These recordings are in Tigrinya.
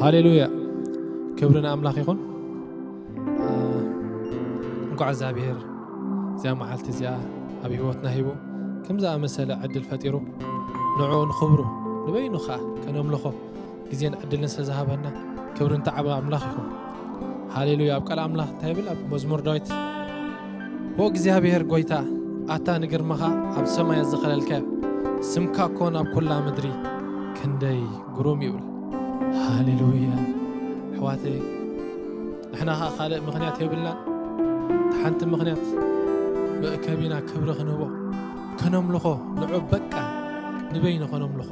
ሃሌሉያ። ክብሪ ንኣምላኽ ይኹን። እ፣ እንኳዕ እግዚኣብሔር እዚኣ መዓልቲ እዚኣ ኣብ ህይወትና ሂቡ፣ ከም ዝኣመሰለ ዕድል ፈጢሩ፣ ንዕኡ ንኽብሩ፣ ንበይኑ ኸኣ ከነምልኾ ግዜን ዕድልን ስለ ዝሃበና፣ ክብሪ ንተዓብ ኣምላኽ ይኹን። ሃሌሉያ። ኣብ ቃል ኣምላኽ እንታይ ይብል? ኣብ መዝሙር ዳዊት፣ "ኦ እግዚኣብሔር ጐይታ፣ ኣታ ንግርማኻ ኣብ ሰማያት ዝኸለልካዮ፣ ስምካ እኮ ናብ ኵላ ምድሪ ክንደይ ግሩም" ይብል። ሃሌሉያ። ኣሕዋተይ፣ ንሕና ኸኣ ካልእ ምኽንያት የብልናን። እታ ሓንቲ ምኽንያት መእከቢና ክብሪ ክንህቦ፣ ከነምልኾ፣ ንዑ በቃ ንበይኑ ከነምልኾ።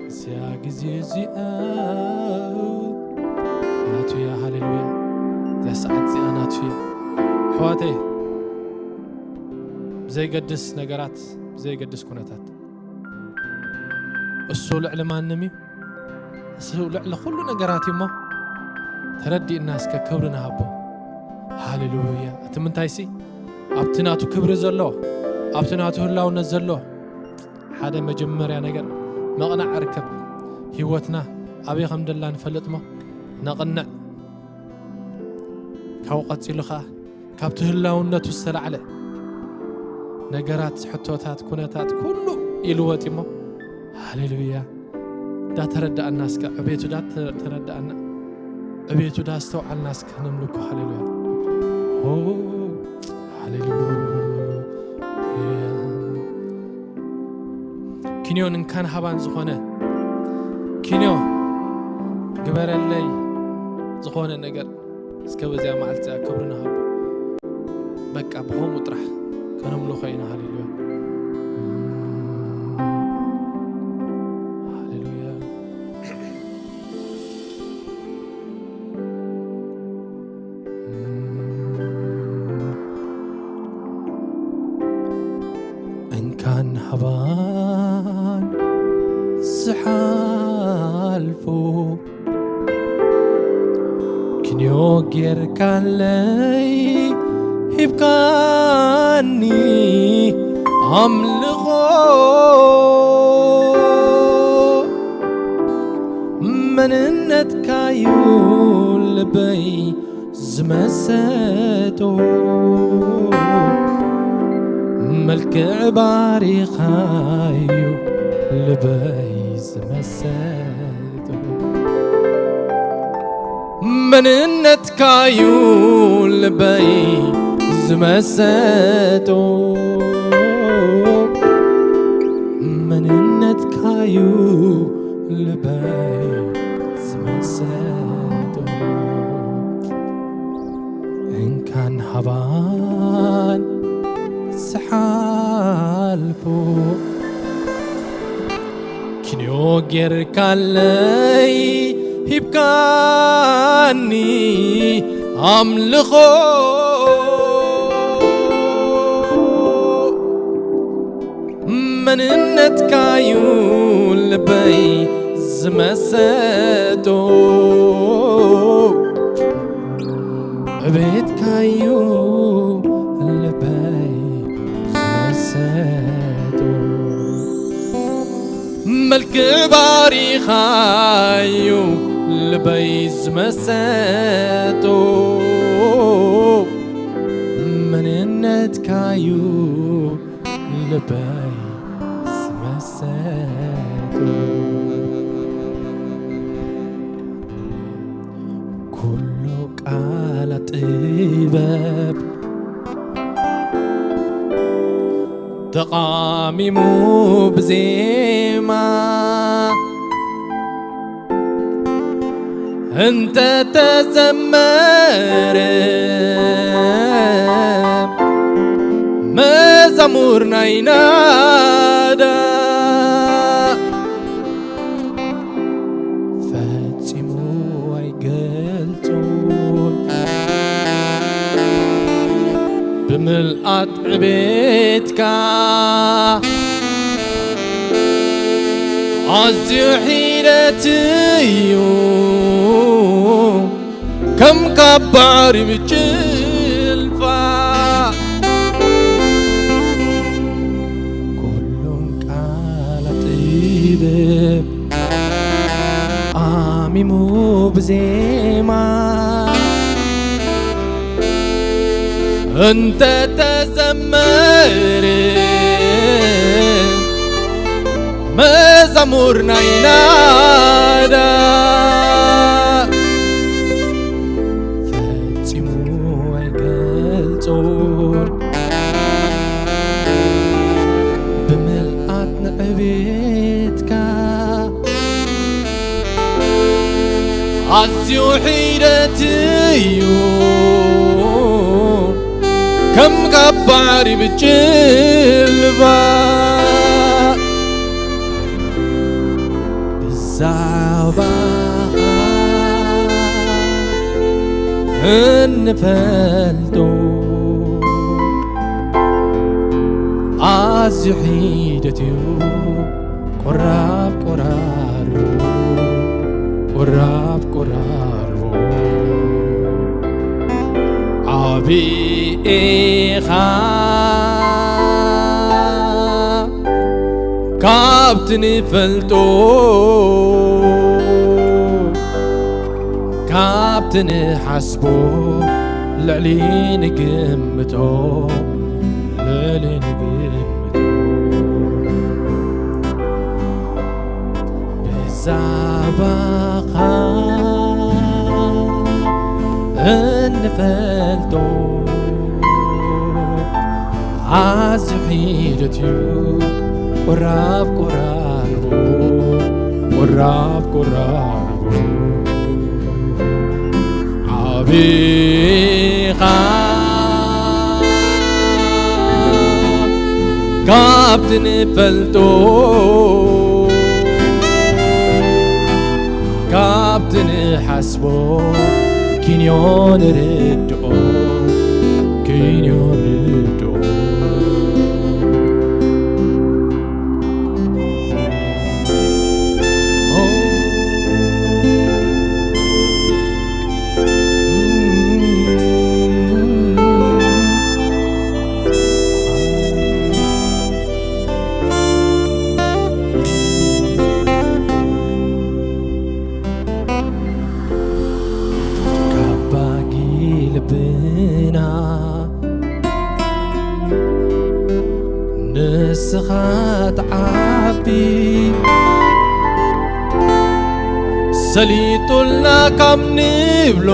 እዚኣ ግዜ እዚኣ ናቱ እያ። ሃሌሉያ። እዚኣ ሰዓት እዚኣ ናቱ እያ። ኣሕዋተይ፣ ብዘይገድስ ነገራት፣ ብዘይገድስ ኩነታት፣ እሱ ልዕሊ ማንም እዩ። እሱ ልዕሊ ኩሉ ነገራት እዩ እሞ፣ ተረዲእና እስከ ክብሪ ንሃቦ። ሃሌሉያ። እቲ ምንታይሲ፣ ኣብቲ ናቱ ክብሪ ዘሎ፣ ኣብቲ ናቱ ህላውነት ዘሎ፣ ሓደ መጀመርያ ነገር ምቕናዕ ርከብ። ህይወትና ኣበይ ከም ደላ ንፈልጥ እሞ ነቕንዕ። ካብኡ ቀጺሉ ኸኣ ካብቲ ህላውነቱ ዝተላዕለ ነገራት፣ ሕቶታት፣ ኩነታት ኩሉ ይልወጥ እሞ፣ ሃሌሉያ። ዳተረዳእና እስከ ዕቤቱ ዳተረዳእና፣ ዕቤቱ ዳስተውዓልና እስከ ነምልኮ። ሃሌሉያ። ኦ፣ ሃሌሉያ። ኪንዮን እንካን ሃባን ዝኾነ፣ ኪንዮ ግበረለይ ዝኾነ ነገር፣ እስከ በዚኣ መዓልቲ እዚኣ ክብሪ ንሃቦ። በቃ ብኸምኡ ጥራሕ ከነምልኾ ኢና። ሃሌሉያ። ሃሌሉያ። እንካን ሃባን ዝሓልፉ፣ ክንዮ ጌርካለይ ሂብካኒ ኣምልኾ። መንነትካዩ ልበይ ዝመሰጦ፣ መልክዕ ባሪኻዩ ልበይ ዝመሰጦ። መንነትካዩ ልበይ ዝመሰጦ፣ መንነትካዩ ልበይ ዝመሰጦ። እንካን ሃባን ዝሓልፎ፣ ክንዮ ጌርካለይ ሂብካኒ ኣምልኾ። መንነትካዩ ልበይ ዝመሰጦ፣ ዕቤትካዩ ልበይ ዝመሰጦ። መልክዕ ባሪኻዩ ልበይ ዝመሰጦ፣ መንነትካዩ ልበይ ዝመሰጦ። ኩሉ ቃላት ጥበብ ተቓሚሙ ብዜማ እንተ ተዘመረ፣ መዛሙር ናይ ናዳ ፈጺሙ ኣይገልጹን። ብምልኣት ዕቤትካ ኣዝዩ ሒደት እዩ፣ ከም ካብ ባሕሪ ምጭልፋ። ኩሉን ቃላት ጥበብ ኣሚ ብዜማ እንተ ተዘመረ መዛሙር ናይ ናዳ ፈጺሙ ኣይገልጾን። ብምልኣት ንዕቤትካ ኣዝዩ ሒደት እዩ ከም ካብ ባሕሪ ብጭልባ ብዛዕባኻ እንፈልጦ ኣዝዩ ሒደት እዩ። ቁራብ ቁራሩ ቁራብ ቁራሩ ዓቢ ኢኻ ካብቲ ንፈልጦ ካብቲ ንሓስቦ ልዕሊ ንግምቶ ልዕሊ ንግምቶ ብዛዕባኻ እንፈልጦ ኣዝዩ ሒደት እዩ ቁራብ ቁራርቡ ቁራብ ቁራርቡ ዓቢኻ ካብቲ ንፈልጦ ካብቲ ንሓስቦ ኪንዮ ንርድኦ ኪንዮ ንርድኦ ካብ ባጊ ልብና ንስኻ ትዓቢ ሰሊጡልና ካብ ንብሎ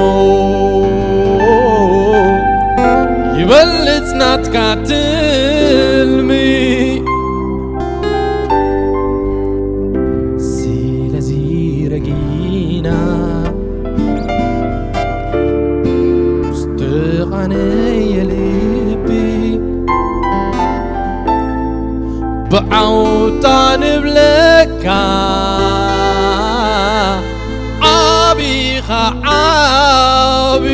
ይበልጽ ናትካ ትልሚ ስለዚ ረጊና ዝተቓነየ ልቢ ብዓውታ ንብለካ ዓቢኻ ዓቢ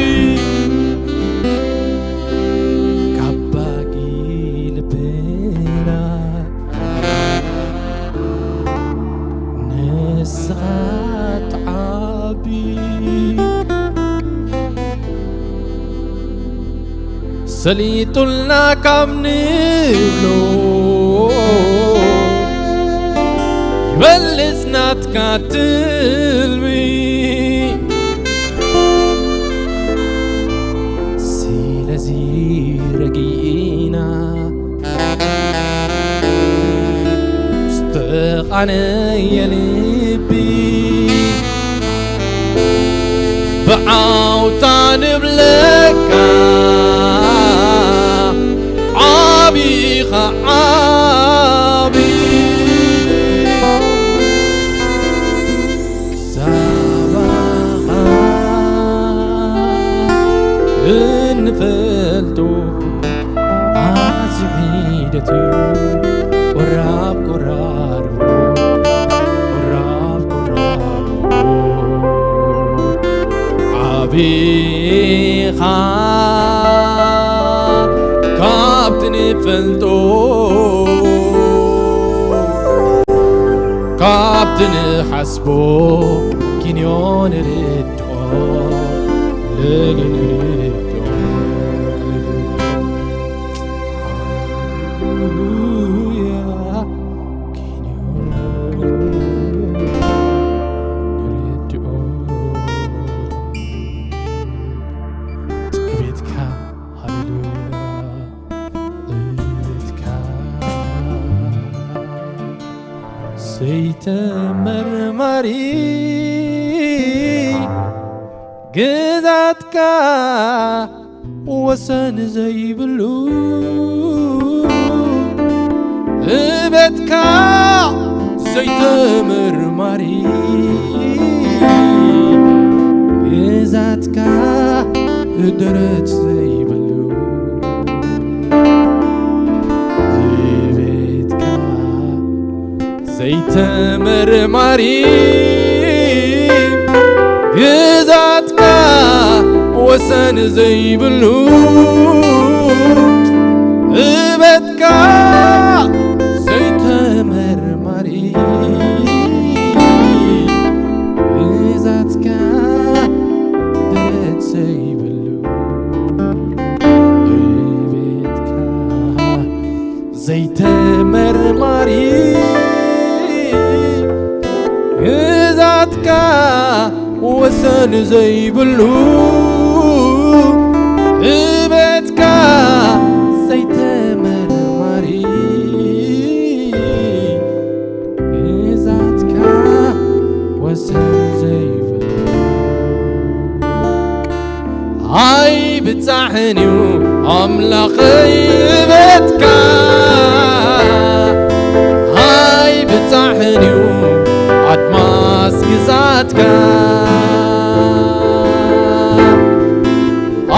ካብ ባጊ ልብና ንስኻ ትዓቢ ሰሊጡልና ካብ ንብሎ ይበልጽ ናትካ ትልሚ ስለዚ ረጊእና ዝተቓነየ ልቢ ብዓውታ ንብለካ ዓቢኻ ዓቢ ሳባኻ እንፈልጦ ኣዝዩ ሒደት እዩ ቁራብ ቁራርቡ ቁራብ ቁራርቡ ዓቢኻ ካብቲ ንፈልጦ ካብቲ ንሓስቦ ኪንዮ ንርድኦ ልልንርድኦ ሃሌሉያ ኪንዮ ንርድኦ ዘይተመርማሪ ግዛትካ ወሰን ዘይብሉ እበትካ ዘይተመርማሪ ግዛትካ ደረት ዘይብሉ እበትካ ዘይተመርማሪ ግዛትካ ወሰን ዘይብሉ እበትካ ዘይተመርማሪ ግዛትካ ደረት ዘይብሉ እበትካ ዘይተመርማሪ ግዛትካ ወሰን ዘይብሉ እበትካ ዘይተመርማሪ ግዛትካ ወሰን ዘይብሉ ኣይ ብጻሕን እዩ ኣምላኸይ እበትካ ኣይ ብጻሕን እዩ ኣድማስ ግዛትካ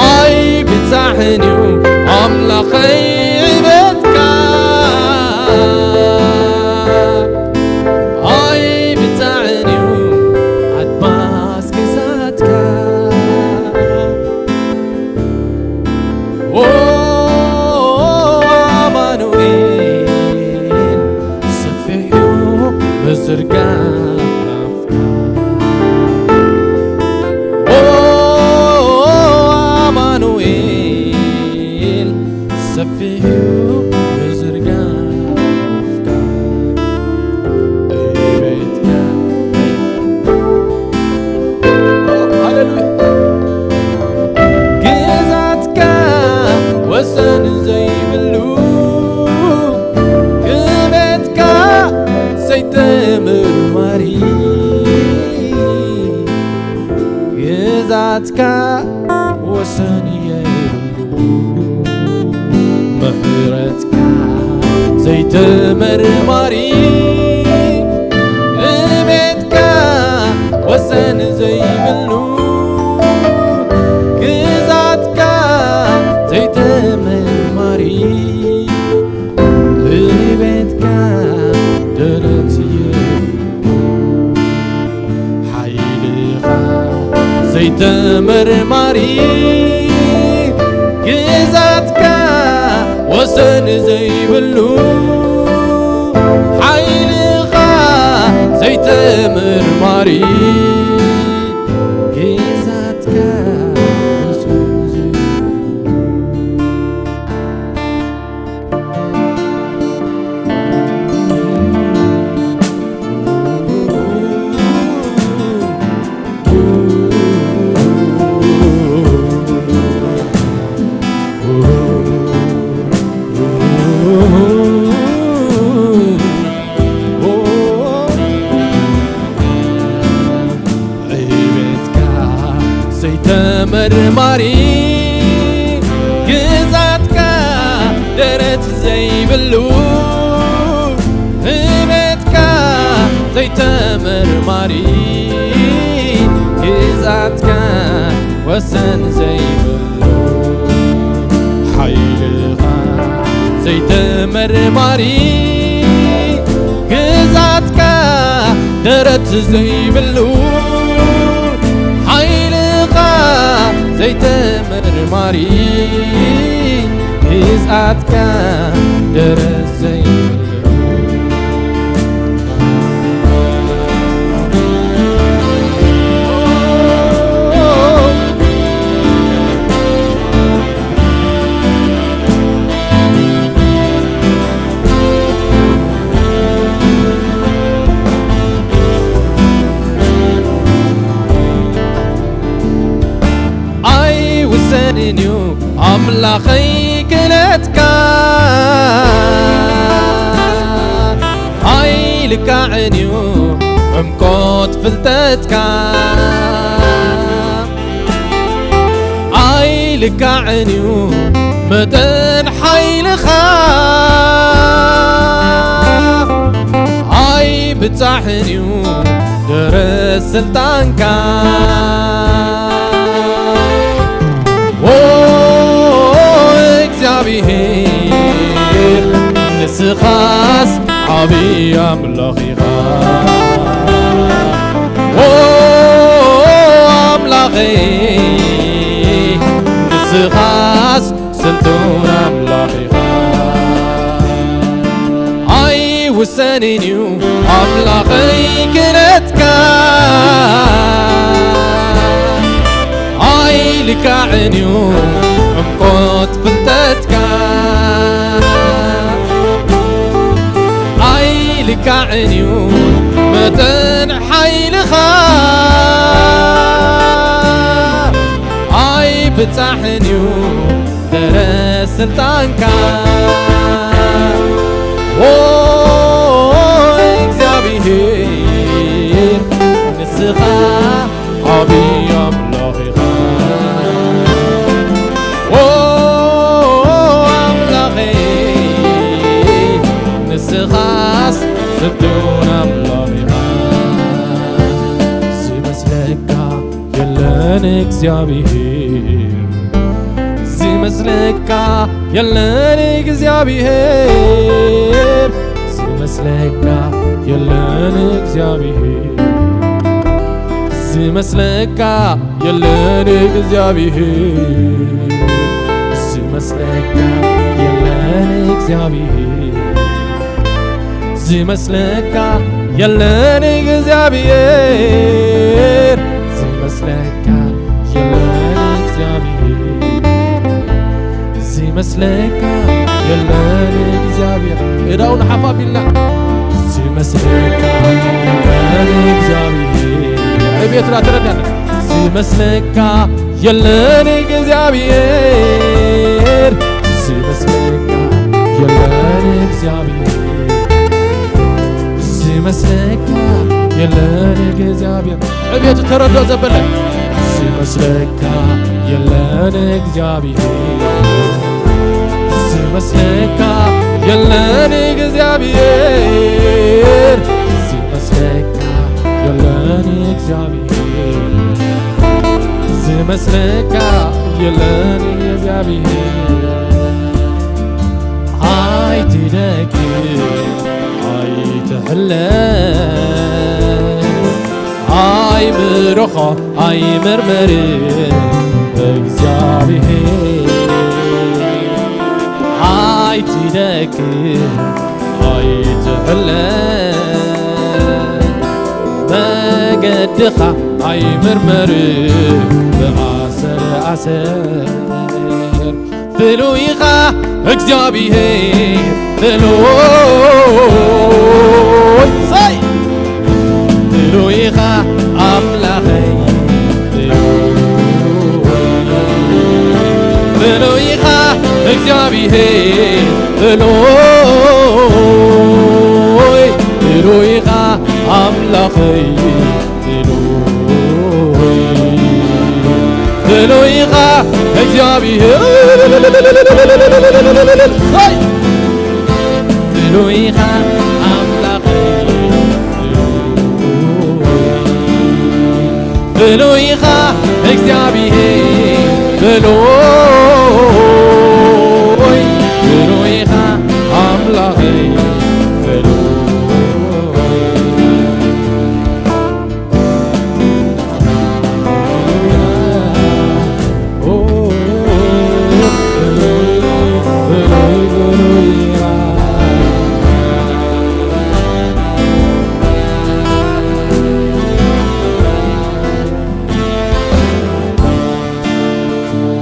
ኣይ ብጻሕን እዩ ኣምላኸይ እበትካ ኣይ ብጻሕን እዩ ኣድማስ ግዛትካ ኦ ኣማኑኤል ሰፊሕ እዩ ምዝርጋፍካ ኦ ኣማኑኤል ሰፊሕ እዩ ምዝርጋፍካ እቤትካ ሃሌሉያ ግዛትካ ወሰን ዘይብሉ እቤትካ ዘይተመርማሪ ግዛትካ ወሰን የብሉ ምሕረትካ ዘይተመርማሪ እቤትካ ወሰን ዘይብሉ ግዛትካ ዘይተመርማሪ እቤትካ ደረት የብሉ ሓይልኻ ዘይተመርማሪ ግዛትካ ወሰን ዘይብሉ ሓይልኻ ዘይተመርማሪ ግዛትካ ወሰን ዘይብሉ ዕቤትካ ዘይተመርማሪ ግዛትካ ደረት ዘይብሉ እቤትካ ዘይተመርማሪ ግዛትካ ወሰን ዘይብሉ ሓይልኻ ዘይተመርማሪ ግዛትካ ደረት ዘይብሉ ሓይልኻ ዘይተመርማሪ ግዛትካ ደረት ዘይብሉ ኣይውሰንን እዩ ኣምላኸይ ክእለትካ ኣይ ኣይልካዕን እዩ ዕምቆት ፍልጠትካ፣ ኣይልካዕን እዩ መጠን ሓይልኻ፣ ኣይብጻሕን እዩ ደረት ስልጣንካ። ኦ እግዚኣብሔር፣ ንስኻስ ዓብዪ ኣምላኽ ኢኻ። ኦ ኣምላኸይ፣ ንስኻስ ስልጡን ኣምላኽ ኢኻ። ኣይውሰንን እዩ ኣምላኸይ ክእለትካ፣ ኣይልካዕን እዩ ዕምቆት ፍልጠትካ፣ ኣይልካዕን እዩ መጠን ሓይልኻ፣ ኣይብጻሕን እዩ ደረት ስልጣንካ። ኦ እግዚኣብሔር፣ ንስኻ ዓቢ ኣምላኽ ኢኻ። ኦ ኣምላኸይ፣ ንስኻስ ስልጡን ኣምላኽ ኢኻ። ዝመስለካ የለን እግዚኣብሔር፣ ዝመስለካ የለን እግዚኣብሔር፣ ዝመስለካ የለን እግዚኣብሔር፣ ዝመስለካ የለን እግዚኣብሔር፣ ዝመስለካ የለን እግዚኣብሔር፣ ዝመስለካ የለን እግዚኣብሔር፣ ዝመስለካ የለን እግዚኣብሔር፣ ዝመስለካ የለን እግዚኣብሔር። እዳውን ሓፍ ኣቢልና፣ ዝመስለካ የለን እግዚኣብሔር። ዕቤትና ተረዳና። ዝመስለካ የለን እግዚኣብሔር፣ ዝመስለካ የለን እግዚኣብሔር፣ ዝመስለካ የለን እግዚኣብሔር። ዕቤቱ ተረዶ ዘበለ፣ ዝመስለካ የለን እግዚኣብሔር፣ ዝመስለካ የለን እግዚኣብሔር፣ ዝመስለካ የለን እግዚኣብሔር፣ ዝመስለካ የለን እግዚኣብሔር። ኣይትደክም፣ ኣይትሕለል፣ ኣይምሮኻ ኣይመርመርን እግዚኣብሔር። ኣይትደክም፣ ኣይትሕለል፣ መገድኻ ኣይምርመር ብኣሰር ኣሰር። ፍሉይ ኢኻ እግዚኣብሔር ፍሉይ። ሰይ! ፍሉይ ኢኻ ኣምላኸይ ፍሉይ። ፍሉይ ኢኻ እግዚኣብሔር ፍሉይ። ፍሉይ ኢኻ ኣምላኸይ ፍሉይ። ፍሉይ ኢኻ እግዚኣብሔር። ፍሉይ ኢኻ ኣምላኸይ። ፍሉይ ኢኻ እግዚኣብሔር። ፍሉይ፣ ፍሉይ ኢኻ ኣምላኸይ። ፍሉይ።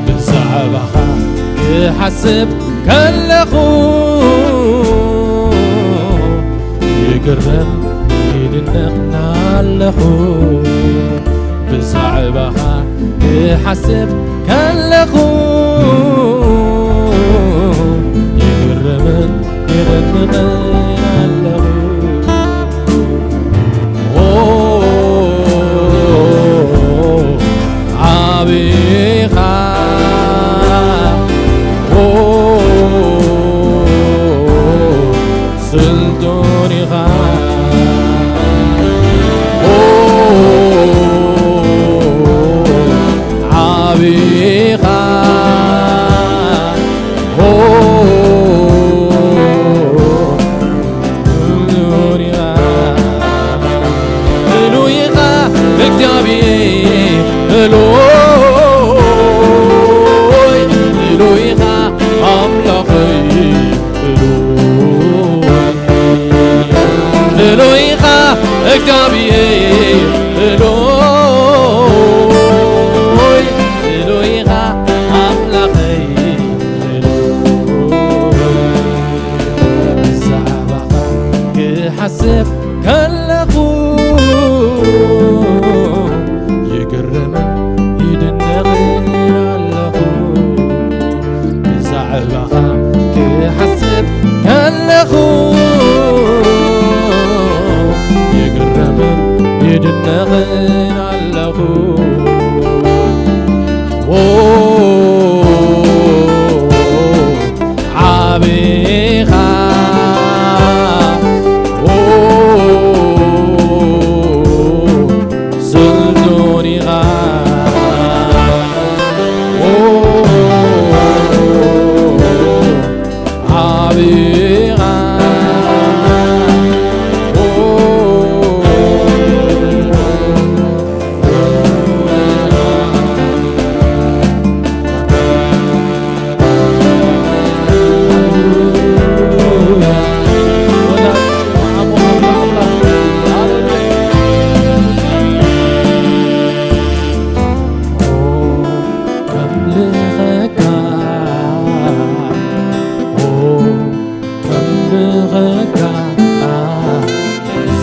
ብዛዕባኻ ክሓስብ ከለኹ ይግረም ይድነቕና ኣለኹ። ብዛዕባኻ ክሓስብ ከለኹ ይግረምን ይደንቕን ኣለኹ። ሉይኻ እግዚኣብሔር ሉይ ሉይኻ ኣምላኸይ ሉይ ብዛዕባኻ ክሓስብ ከለኹ ይግረምን ይድነቕን ኣለኹ። ብዛዕባኻ ክሓስብ ከለኹ ይግረምን ይድነቕን ኣለኹ። ኦ ዓቢኻ ኦ ስልጡን ኢኻ ኦ ዓቢኻ ኦ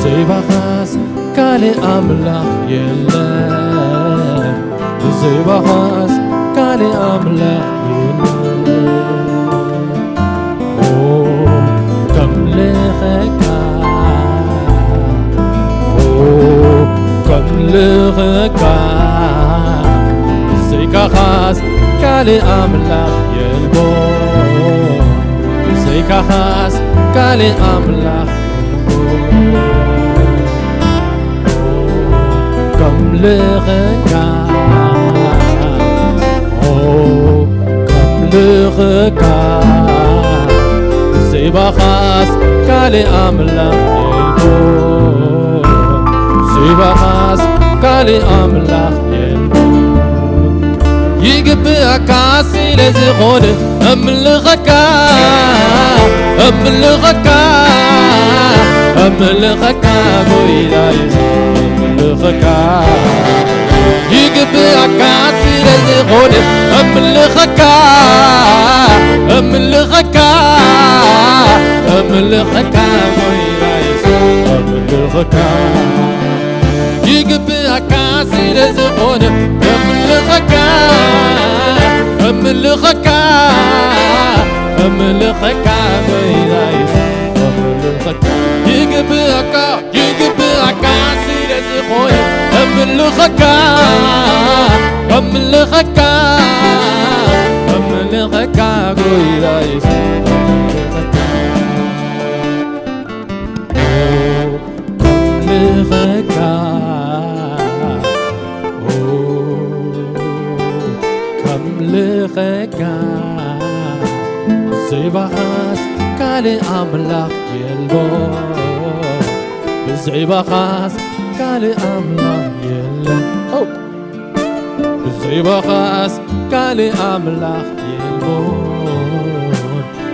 ዘይባኻስ ካልእ ኣምላኽ የለን። ብዘይባኻስ ካልእ ኣምላኽ የለን። ኦ፣ ከምልኸካ፣ ኦ፣ ከምልኸካ፣ ብዘይካኻስ ካልእ ኣምላኽ የልቦ፣ ብዘይካኻስ ካልእ ኣምላኽ ከምልኸካ፣ ኦ፣ ከምልኸካ፣ ብዘይባኻስ ካልእ ኣምላኽ የልቦ፣ ብዘይባኻስ ካልእ ኣምላኽ የልቦ። ይግብኣካ ስለ ዝኾነ እምልኸካ፣ እምልኸካ፣ እምልኸካ ጎይታ የሱስ፣ እምልኸካ። ይግብኣካ ስለ ዝኾነ እምልኸካ፣ እምልኸካ፣ እምልኸካ ጎይታ የሱስ፣ እምልኸካ። ይግብኣካ ስለ ዝኾነ እምልኸካ፣ እምልኸካ፣ እምልኸካ ጎይታ የሱስ፣ እምልኸካ። ይግብኣካ፣ ይግብኣካ ስለ ዝኾነ እምልኸካ፣ እምልኸካ፣ እምልኸካ ጎይታ የሱስ፣ እምልኸካ። ከምልኸካ፣ ኦ፣ ከምልኸካ፣ ብዘይባኻስ ካልእ ኣምላኽ የልቦ፣ ብዘይባኻስ ካልእ ኣምላኽ የለን። ኦ! ብዘይባኻስ ካልእ ኣምላኽ የልቦን፣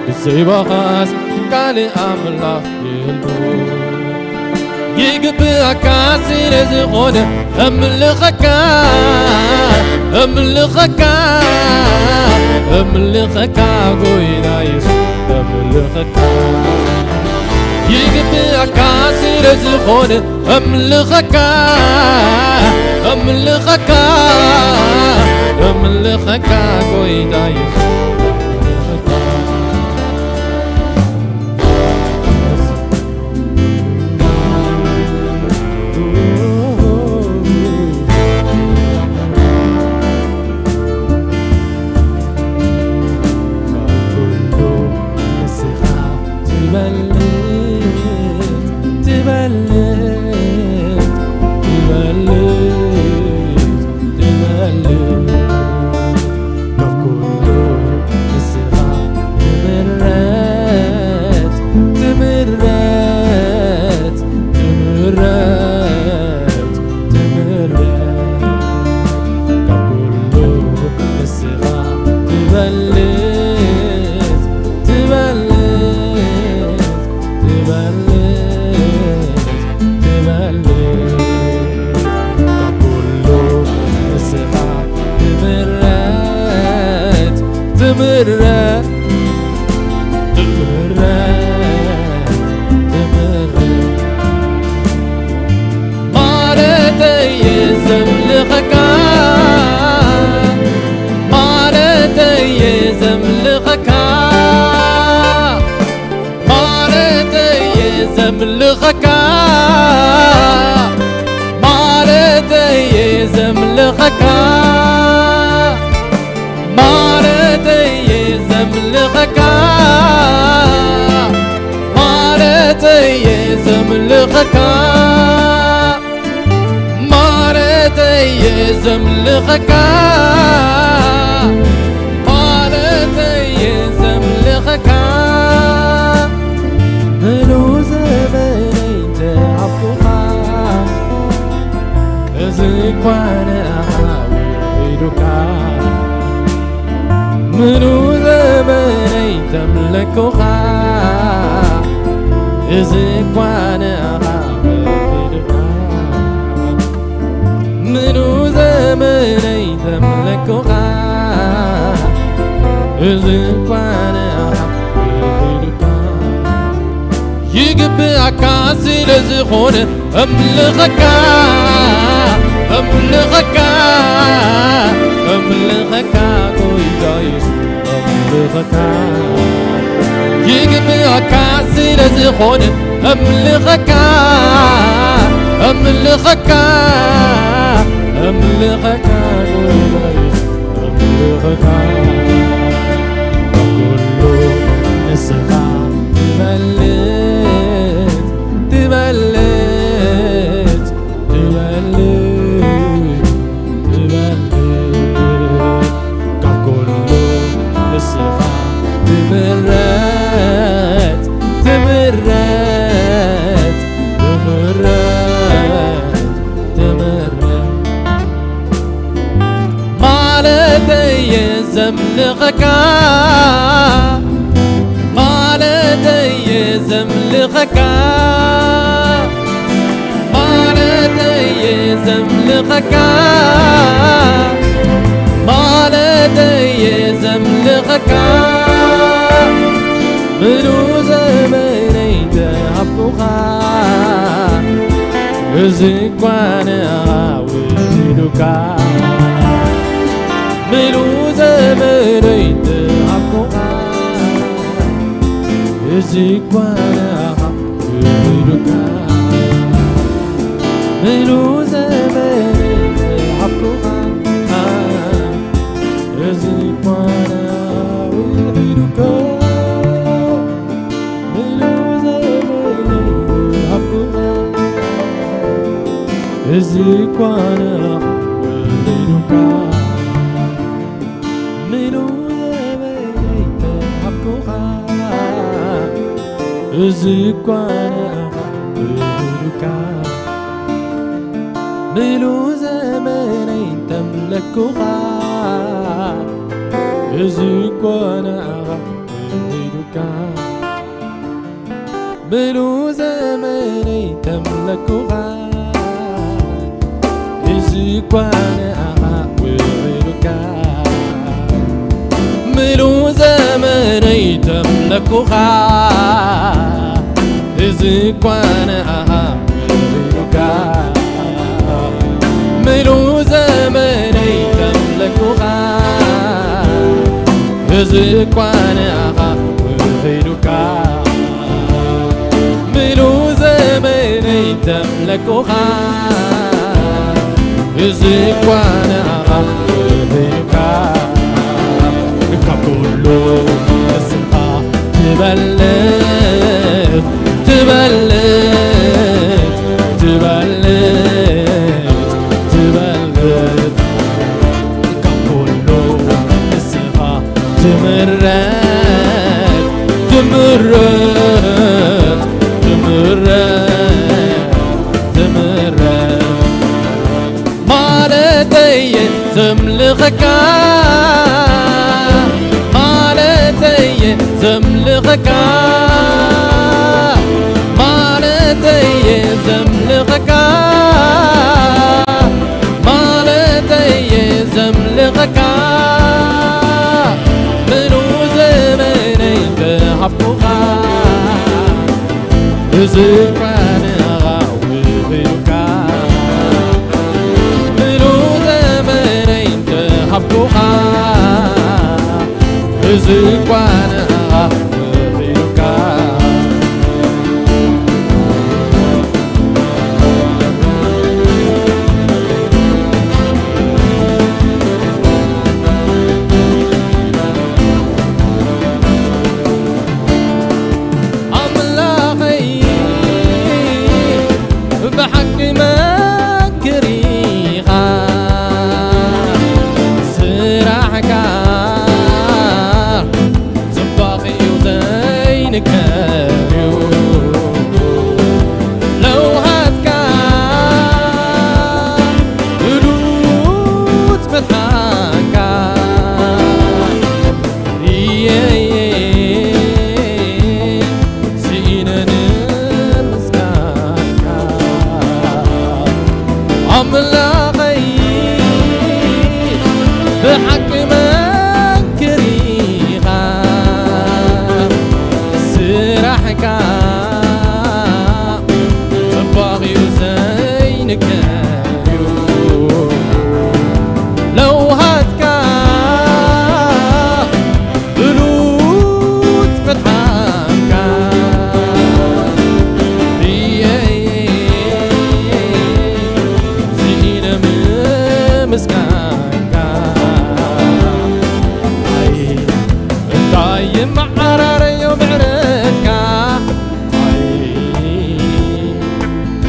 ብዘይባኻስ ካልእ ኣምላኽ የልቦን። ይግብኣካ ስለ ዝኾነ እምልኸካ፣ እምልኸካ፣ እምልኸካ ጎይታ የሱስ፣ እምልኸካ። ይግብኣካ ስለ ዝኾነ እምልኸካ፣ እምልኸካ፣ እምልኸካ ጎይታ የሱስ፣ እምልኸካ። ንስኻ ትበልጽ፣ ትበልጽ፣ ትበልጽ፣ ትበልጽ። ካብ ኩሉ ዘምልኸካ ማለተየ ዘምልኸካ ማለተየ ዘምልኸካ ምሉ ዘመነይ ተሃብኩኻ እዚ እኳ ንኣኻ ውዒዱካ ምሉ ዘመነይ ተምለኩኻ እዚ እኳ ንኣኻ ውዒዱካ ምሉ ዘመነይ ተምለኩኻ እዚ እኳ ንኣኻ ውዒዱካ ይግብኣካ ስለ ዝኾነ እምልኸካ እምልኸካ እምልኸካ ጎይታ የሱስ እምልኸካ ይግብኣካ ስለ ዝኾነ እምልኸካ እምልኸካ እምልኸካ ጎይታ የሱስ እምልኸካ ኩሉ ንስኻ ትበልጽ ትበልጽ ትበልጽ ትበልጽ ካብ ኩሉ ንስኻ ትምረጽ ትምረጽ ትምረጽ ትምረጽ ማለተየ ዘምልኸካ ማለተየ ዘምልኸካ ማለተየ ዘምልኸካ ማለተየ ዘምልኸካ ምሉ ዘመነይ ተሃብኩኻ እዚ እኳ ንኣኻ ውዒዱካ ምሉ ዘመነይ ተሃብኩኻ እዚ እኳ ንኣኻ ውዒዱካ ምሉ ዘመነይ ተሃብኩኻ እዚ እኳ ንኣኻ ውዒዱካ ምሉ ዘመነይ ተሃብኩኻ እዚ እኳ ንኣኻ ውዒዱካ ምሉ ዘመነይ ተሃብኩኻ እዚ እኳ ንኣኻ ውዒዱካ ምሉ ዘመነይ ተምለኩኻ እዚ እኳ ንኣኻ ውዒዱካ ምሉ ዘመነይ ተምለኩኻ እዚ እኳ ንኣኻ ውዒዱካ ምሉ ዘመነይ ተምለኩኻ እዚ እኳ ንኣኻ ውዒዱካ ምሉ ዘመነይ ተምለኩኻ እዚ እኳ ንኣኻ ውዒዱካ ምሉ ዘመነይ ተምለኩኻ እዚ እኳ ንኣኻ ውዒዱካ ካብ ኩሉ ንስኻ ትበልጽ ትበልጽ ትበልጽ ትበልጽ ካብ ኩሉ ንስኻ ትምረጽ ትምረጽ ትምረጽ ትምረጽ ማለተየ ዘምልኸካ ማለተየ ዘምልኸካ ማለተየ ዘምልኸካ ማለተየ ዘምልኸካ ምሉ ዘመነይ ተሃብኩኻ እዚ እኳ ንኣኻ ውዒዱካ ምሉ ዘመነይ ተሃብኩኻ እዚ እኳ ንኣኻ ውዒዱካ ኣምላኸይ ኣምላኸይ ብሓቂ መንክር ኢኻ፣ ስራሕካ ጽባቕ'ዩ ዘይንገር'ዩ፣ ለውሃትካ ብሉጽ ምድሓንካ እየ ስኢነ ምምስጋንካ። ኣይ እንታይ ይመዓራረዮ ምሕረትካ፣ ኣይ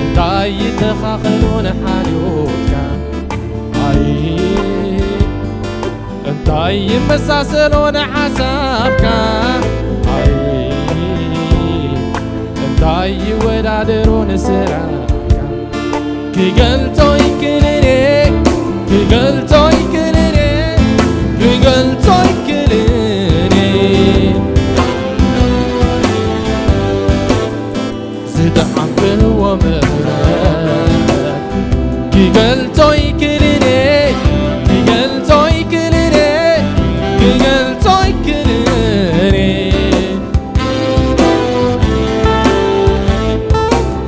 እንታይ ይተኻኸሎ ንሓልዮትካ፣ ኣይ እንታይ ይመሳሰሎ ንሓሳብካ፣ ኣይ እንታይ ይወዳደሮ ንስራሕካ። ክገልጾ ይክልን እየ፣ ክገልጾ ይክልን እየ፣ ክገልጾ ይክልን እየ። ዝጠዓምክዎ ምሕረት ክገልጾ ይክልን እየ፣ ክገልጾ ይክልን እየ፣ ክገልጾ ይክልን እየ።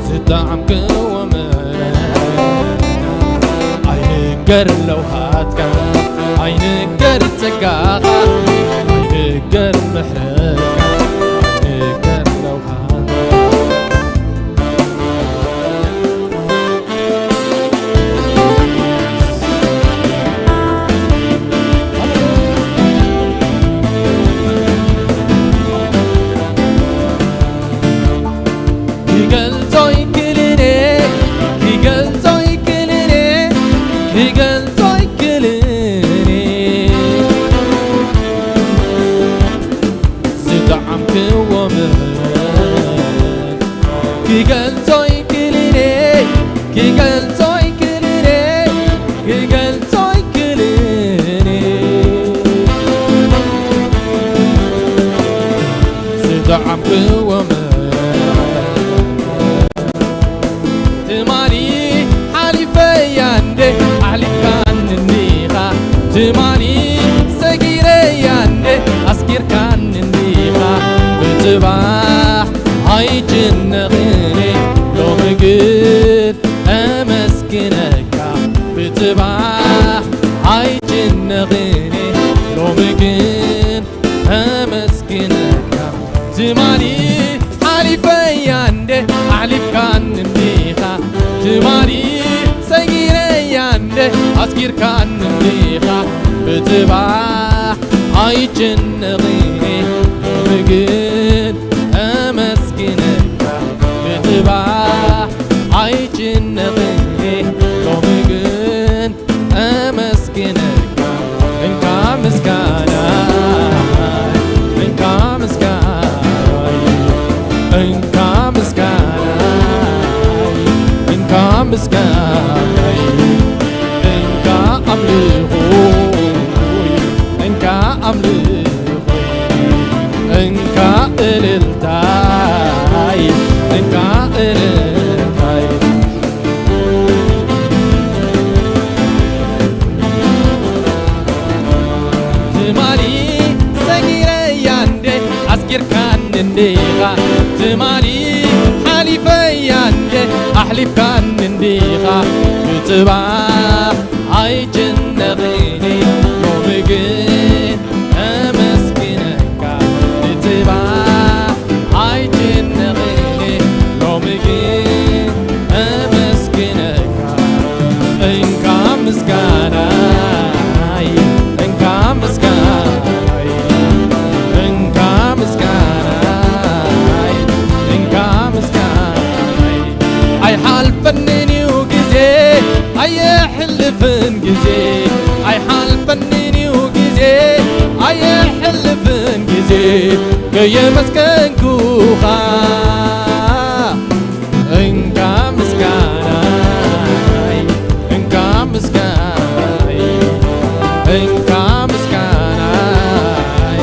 ዝጠዓምክዎ ምሕረት ኣይንገር ለውሃትካ፣ ኣይንገር ጸጋኻ፣ ኣይንገር ምሕረትካ፣ ኣይንገር ለውሃትካ። ክገልጾ ይክልን እየ፣ ክገልጾ ይክልን እየ፣ ክገልጾ ይክልን እየ። ዝጠዓምክዎ ምሕረት ክገልጾ ይክልን እየ፣ ክገልጾ ይክልን እየ፣ ክገልጾ ይክልን እየ። ዝጠዓምክዎ ምሕረት ትማሊ ሓሊፈያ እንዴ ኣሕሊፍካኒ እንዲኻ፣ ትማሊ ሰጊረያ እንዴ ኣስጊርካኒ እንዲኻ፣ ብጽባሕ ኣይጭነቕን እየ ሎሚ ግን ኣመስግነካ፣ ብጽባሕ ኣይጭነቕን እየ ሎሚ ግን ኣመስግነካ። ትማሊ ሓሊፈያ እንዴ ኣሕሊፍካኒ እንዲኻ፣ ትማሊ ሰጊረያ እንዴ ኣስጊርካኒ እንዲኻ፣ ብጽባሕ ኣይጭነቕን እየ ሎሚ ግን ኣመስግነካ፣ ብጽባሕ ኣይጭነቕን እየ ሎሚ ግን ኣመስግነካ። እንካ ምስጋና፣ እንካ ምስጋና፣ እንካ ምስጋና፣ እንካ ምስጋና፣ እንካ ኣምልኾ፣ እንካ ኣምልኾ፣ እንካ እልልታይ፣ እንካ እልልታይ። ትማሊ ሰጊረያ እንዴ ኣስጊርካኒ እንዲኻ፣ ትማሊ ሓሊፈያ እንዴ ኣሕሊፍካኒ እንዲኻ፣ ብጽባሕ ኣይጭነቕን ሎሚ ግን ኣመስግነካ፣ ብጽባሕ ኣይጭነቕን ሎሚ ግን ኣመስግነካ። እንካ ምስጋናይ፣ እንካ ምስጋናይ፣ እንካ ምስጋናይ፣ እንካ ምስጋናይ። ኣይሓልፈንን እዩ ግዜ፣ ኣየሕልፍን ግዜ፣ ኣይሓልፈንን እዩ ግዜ፣ ኣየሕልፍን ግዜ፣ ከየመስገንኩኻ። እንካ ምስጋናይ፣ እንካ ምስጋናይ፣ እንካ ምስጋናይ፣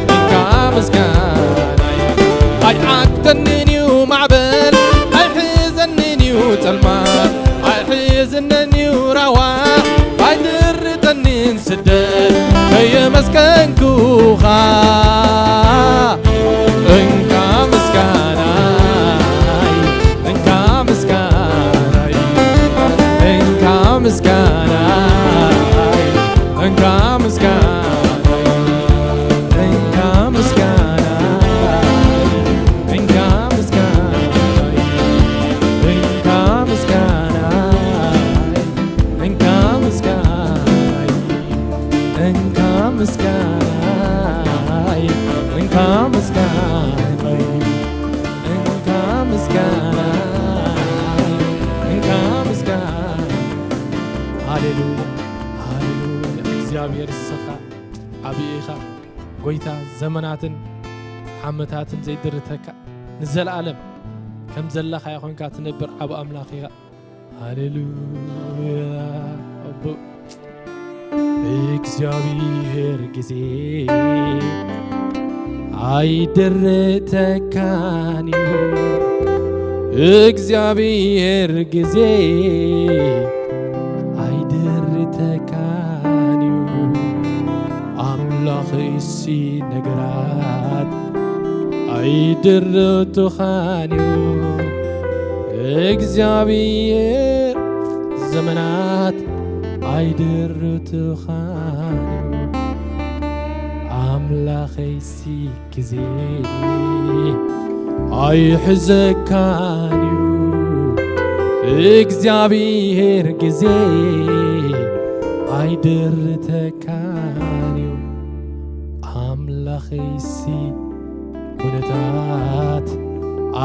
እንካ ምስጋናይ። ኣይዓግተንን እዩ ማዕበል፣ ኣይሕዘንን እዩ ጸልማት፣ ኣይሕዝነን እዩ ራዋ ኣይትርተኒን ስደት ከየመስከንኩኻ እንካ ምስጋናይ እንካ ምስጋናይ እንካ ምስጋናይ እንካ ምስጋናይ እንካ ምስጋናይ እንካ ምስጋናይ እንካ ምስጋናይ እንካ ምስጋናይ እንካ ምስጋናይ እንካ ምስጋናይ እንካ ምስጋናይ እንካ ምስጋናይ። ሃሌሉያ፣ ሃሌሉያ። እግዚኣብሔር ንስኻ ዓብዪ ኢኻ። ጎይታ፣ ዘመናትን ዓመታትን ዘይድርተካ፣ ንዘለኣለም ከም ዘለኻ ኮይንካ ትነብር ዓቢ ኣምላኽ ኢኻ። ሃሌሉያ። ኣቦ እግዚኣብሔር ግዜ ኣይድርተካን እዩ። እግዚኣብሔር ግዜ ኣይድርተካን እዩ። ኣምላኸይሲ ነገራት ኣይድርቱኻን እዩ። እግዚኣብሔር ዘመናት ኣይድርቱኻን እዩ። ኣምላኸይሲ ግዜ ኣይሕዘካን እዩ። እግዚኣብሔር ግዜ ኣይድርተካን እዩ። ኣምላኸይሲ ኩነታት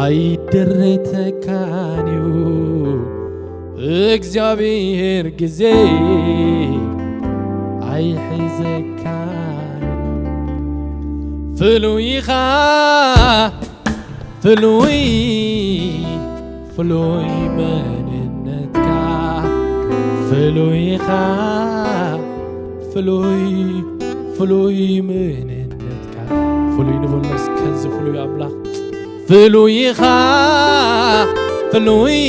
ኣይድርተካን እዩ። እግዚኣብሔር ግዜ ኣይሕዘካን። ፍሉይ ኢኻ፣ ፍሉይ፣ ፍሉይ መንነትካ፣ ፍሉይ ኢኻ፣ ፍሉይ፣ ፍሉይ መንነትካ። ፍሉይ ንበሎ እስከ፣ እዚ ፍሉይ ኣምላኽ። ፍሉይ ኢኻ፣ ፍሉይ፣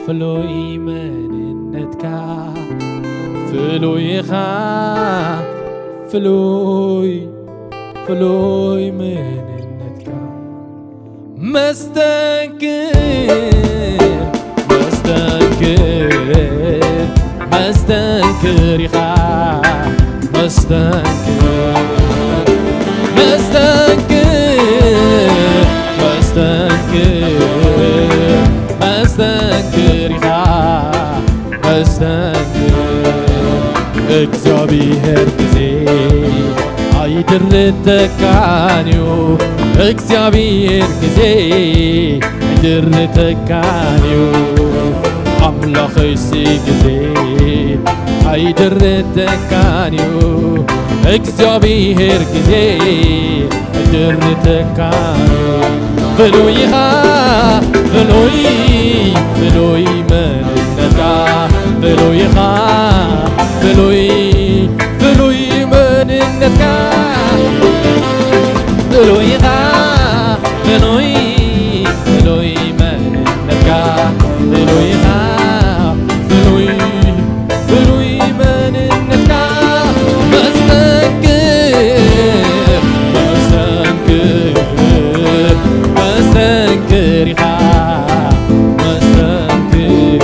ፍሉይ መንነትካ፣ ፍሉይ ኢኻ፣ ፍሉይ፣ ፍሉይ መንነትካ። መስተንክር፣ መስተንክር፣ መስተንክር ኢኻ፣ መስተንክር፣ መስተንክር፣ መስተንክር፣ መስተንክር ኢኻ፣ መስተንክር። እግዚኣብሔር ግዜ ኣይድርተካን እዩ። እግዚኣብሔር ግዜ ኣይድርተካን እዩ። ኣምላኸይሲ ግዜ ኣይድርተካን እዩ። እግዚኣብሔር ግዜ ኣይድርተካን እዩ። ፍሉይ ኢኻ፣ ፍሉይ፣ ፍሉይ መንነትካ፣ ፍሉይ ኢኻ፣ ፍሉይ፣ ፍሉይ መንነትካ፣ ፍሉይ ኢኻ፣ ፍሉይ፣ ፍሉይ መንነትካ፣ ፍሉይ ኢኻ፣ ፍሉይ፣ ፍሉይ መንነትካ። መስተንክር፣ መስተንክር፣ መስተንክር ኢኻ። መስተንክር፣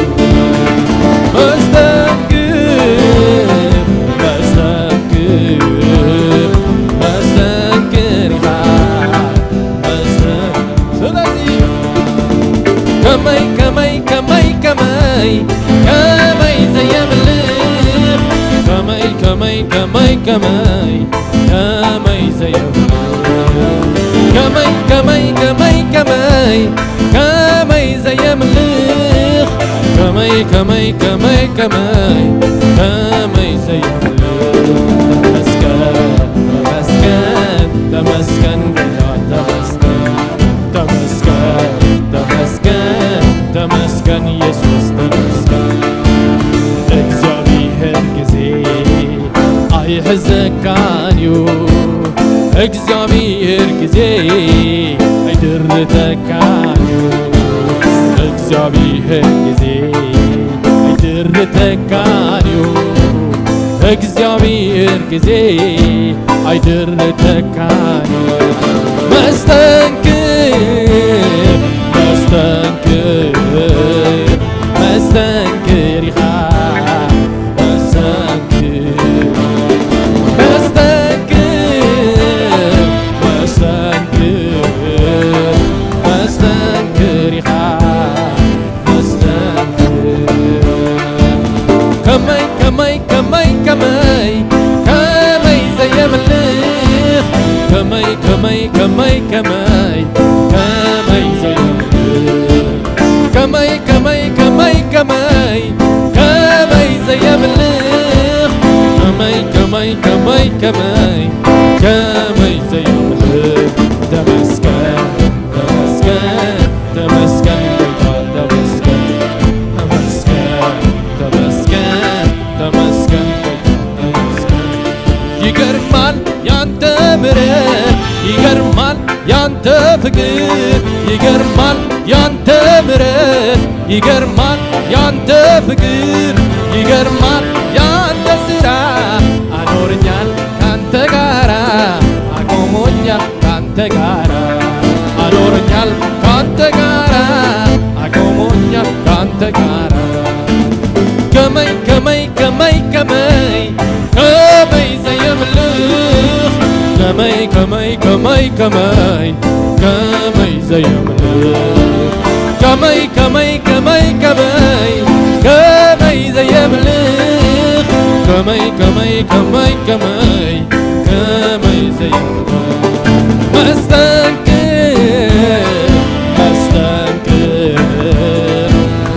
መስተንክር፣ መስተንክር፣ መስተንክር ኢኻ። መስተን-፣ ስለዚ ከመይ፣ ከመይ፣ ከመይ፣ ከመይ፣ ከመይ ዘየምልኽ፣ ከመይ፣ ከመይ፣ ከመይ፣ ከመይ፣ ከመይ ዘየምልኽ፣ ከመይ፣ ከመይ፣ ከመይ፣ ከመይ፣ ከመይ ዘየምልኽ፣ ከመይ፣ ከመይ፣ ከመይ፣ ከመይ፣ ከመይ ዘየምልኽ። ተመስገን፣ ተመስገን፣ ተመስገን፣ ተመስገን፣ ተመስገን፣ ተመስገን፣ ተመስገን፣ ኢየሱስ ተመስገን። እግዚኣብሔር ግዜ ኣይሕዘካን እዩ። እግዚኣብሔር ግዜ ኣይድርተካን እዩ። እግዚኣብሔር ግዜ ድርተካን እዩ እግዚኣብሔር ግዜ ኣይድርተካን እዩ። መስተንክር መስተንክር መስተንክር ኢኻ መስተንክር መስተንክር መስተንክር መስተንክር ኢኻ ከመይ ከመይ ከመይ ከመይ ከመይ ዘየምልኽ ከመይ ከመይ ከመይ ከመይ ከመይ ዘየምልኽ ከመይ ከመይ ከመይ ከመይ ከመይ ዘየምልኽ ከመይ ከመይ ከመይ ከመይ ከመይ ዘየምልኽ ተመስገን ተመስገን ተመስገን ጌታ ተመስገን ተመስገን ተመስገን ተመስገን ጌታ ተመስገን። ይገርማል ያንተ ምሕረት ይገርማል ያንተ ፍቅር ይገርማል ያንተ ምሕረት ይገርማል ያንተ ፍቅር ይገርማል ያንተ ስራ አኖረኛል ካንተ ጋራ አቆሞኛል ካንተ ጋራ አኖረኛል ካንተ ጋራ አቆሞኛል ካንተ ጋራ ከመይ ከመይ ከመይ ከመይ ከመይ ዘየምልኽ ከመይ ከመይ ከመይ ከመይ ከመይ ዘየምልኽ ከመይ ከመይ ከመይ ከመይ ከመይ ዘየምልኽ ከመይ ከመይ ከመይ ከመይ ከመይ ዘየምልኽ መስተንክር መስተንክር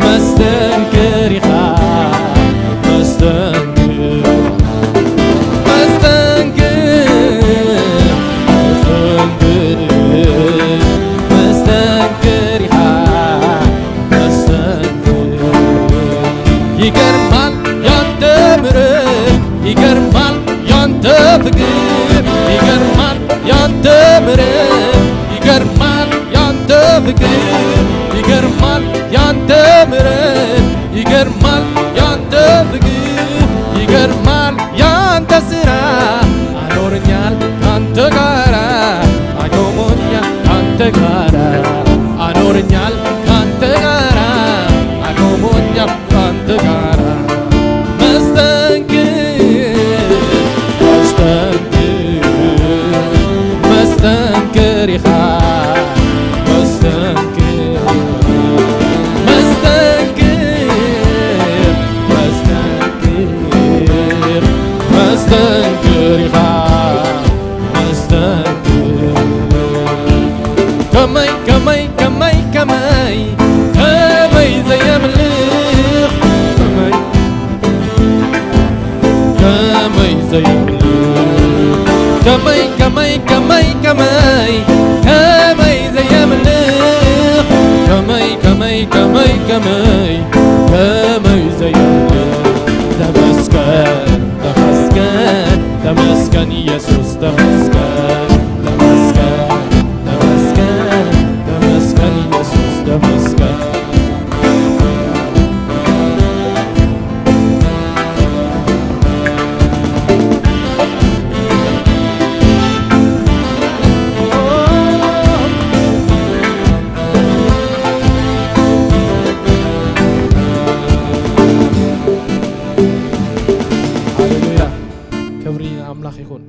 መስተንክር ኢኻ መስተንክር መስተንክር መስተንክር መስተንክር ኢኻ መስተንክር ይገርማል ያንተ ምሕረት ይገርማል ያንተ ፍቅር ይገርማል ያንተ ምሕረት ይገርማል ያንተ ፍቅር ይገርማል ያንተ ምሕረት ይገርማል ያንተ ፍቅር ይገርማል ያንተ ስራ አኖረኛል ካንተ ጋራ አቆሞኛል ካንተ ጋራ አኖረኛል ካንተ ጋራ አቆሞኛል ካንተ ጋራ መስተንክር መስተንክር መስተንክር ኢኻ መስተንክር መስተንክር መስተንክር መስተንክር ኢኻ መስተንክር ከመይ ከመይ ከመይ ከመይ ከመይ ዘየምልኽ ከመይ ከመይ ዘየምልኽ ከመይ ከመይ ከመይ ከመይ ከመይ ዘየምልኽ ከመይ ከመይ ከመይ ከመይ ከመይ ዘየምልኽ ተመስገን ተመስገን ተመስገን ኢየሱስ ተመስገን ተመስገን ተመስገን ተመስገን ኢየሱስ ተመስገን ሃሌሉያ ክብሪ ኣምላኽ ይኹን።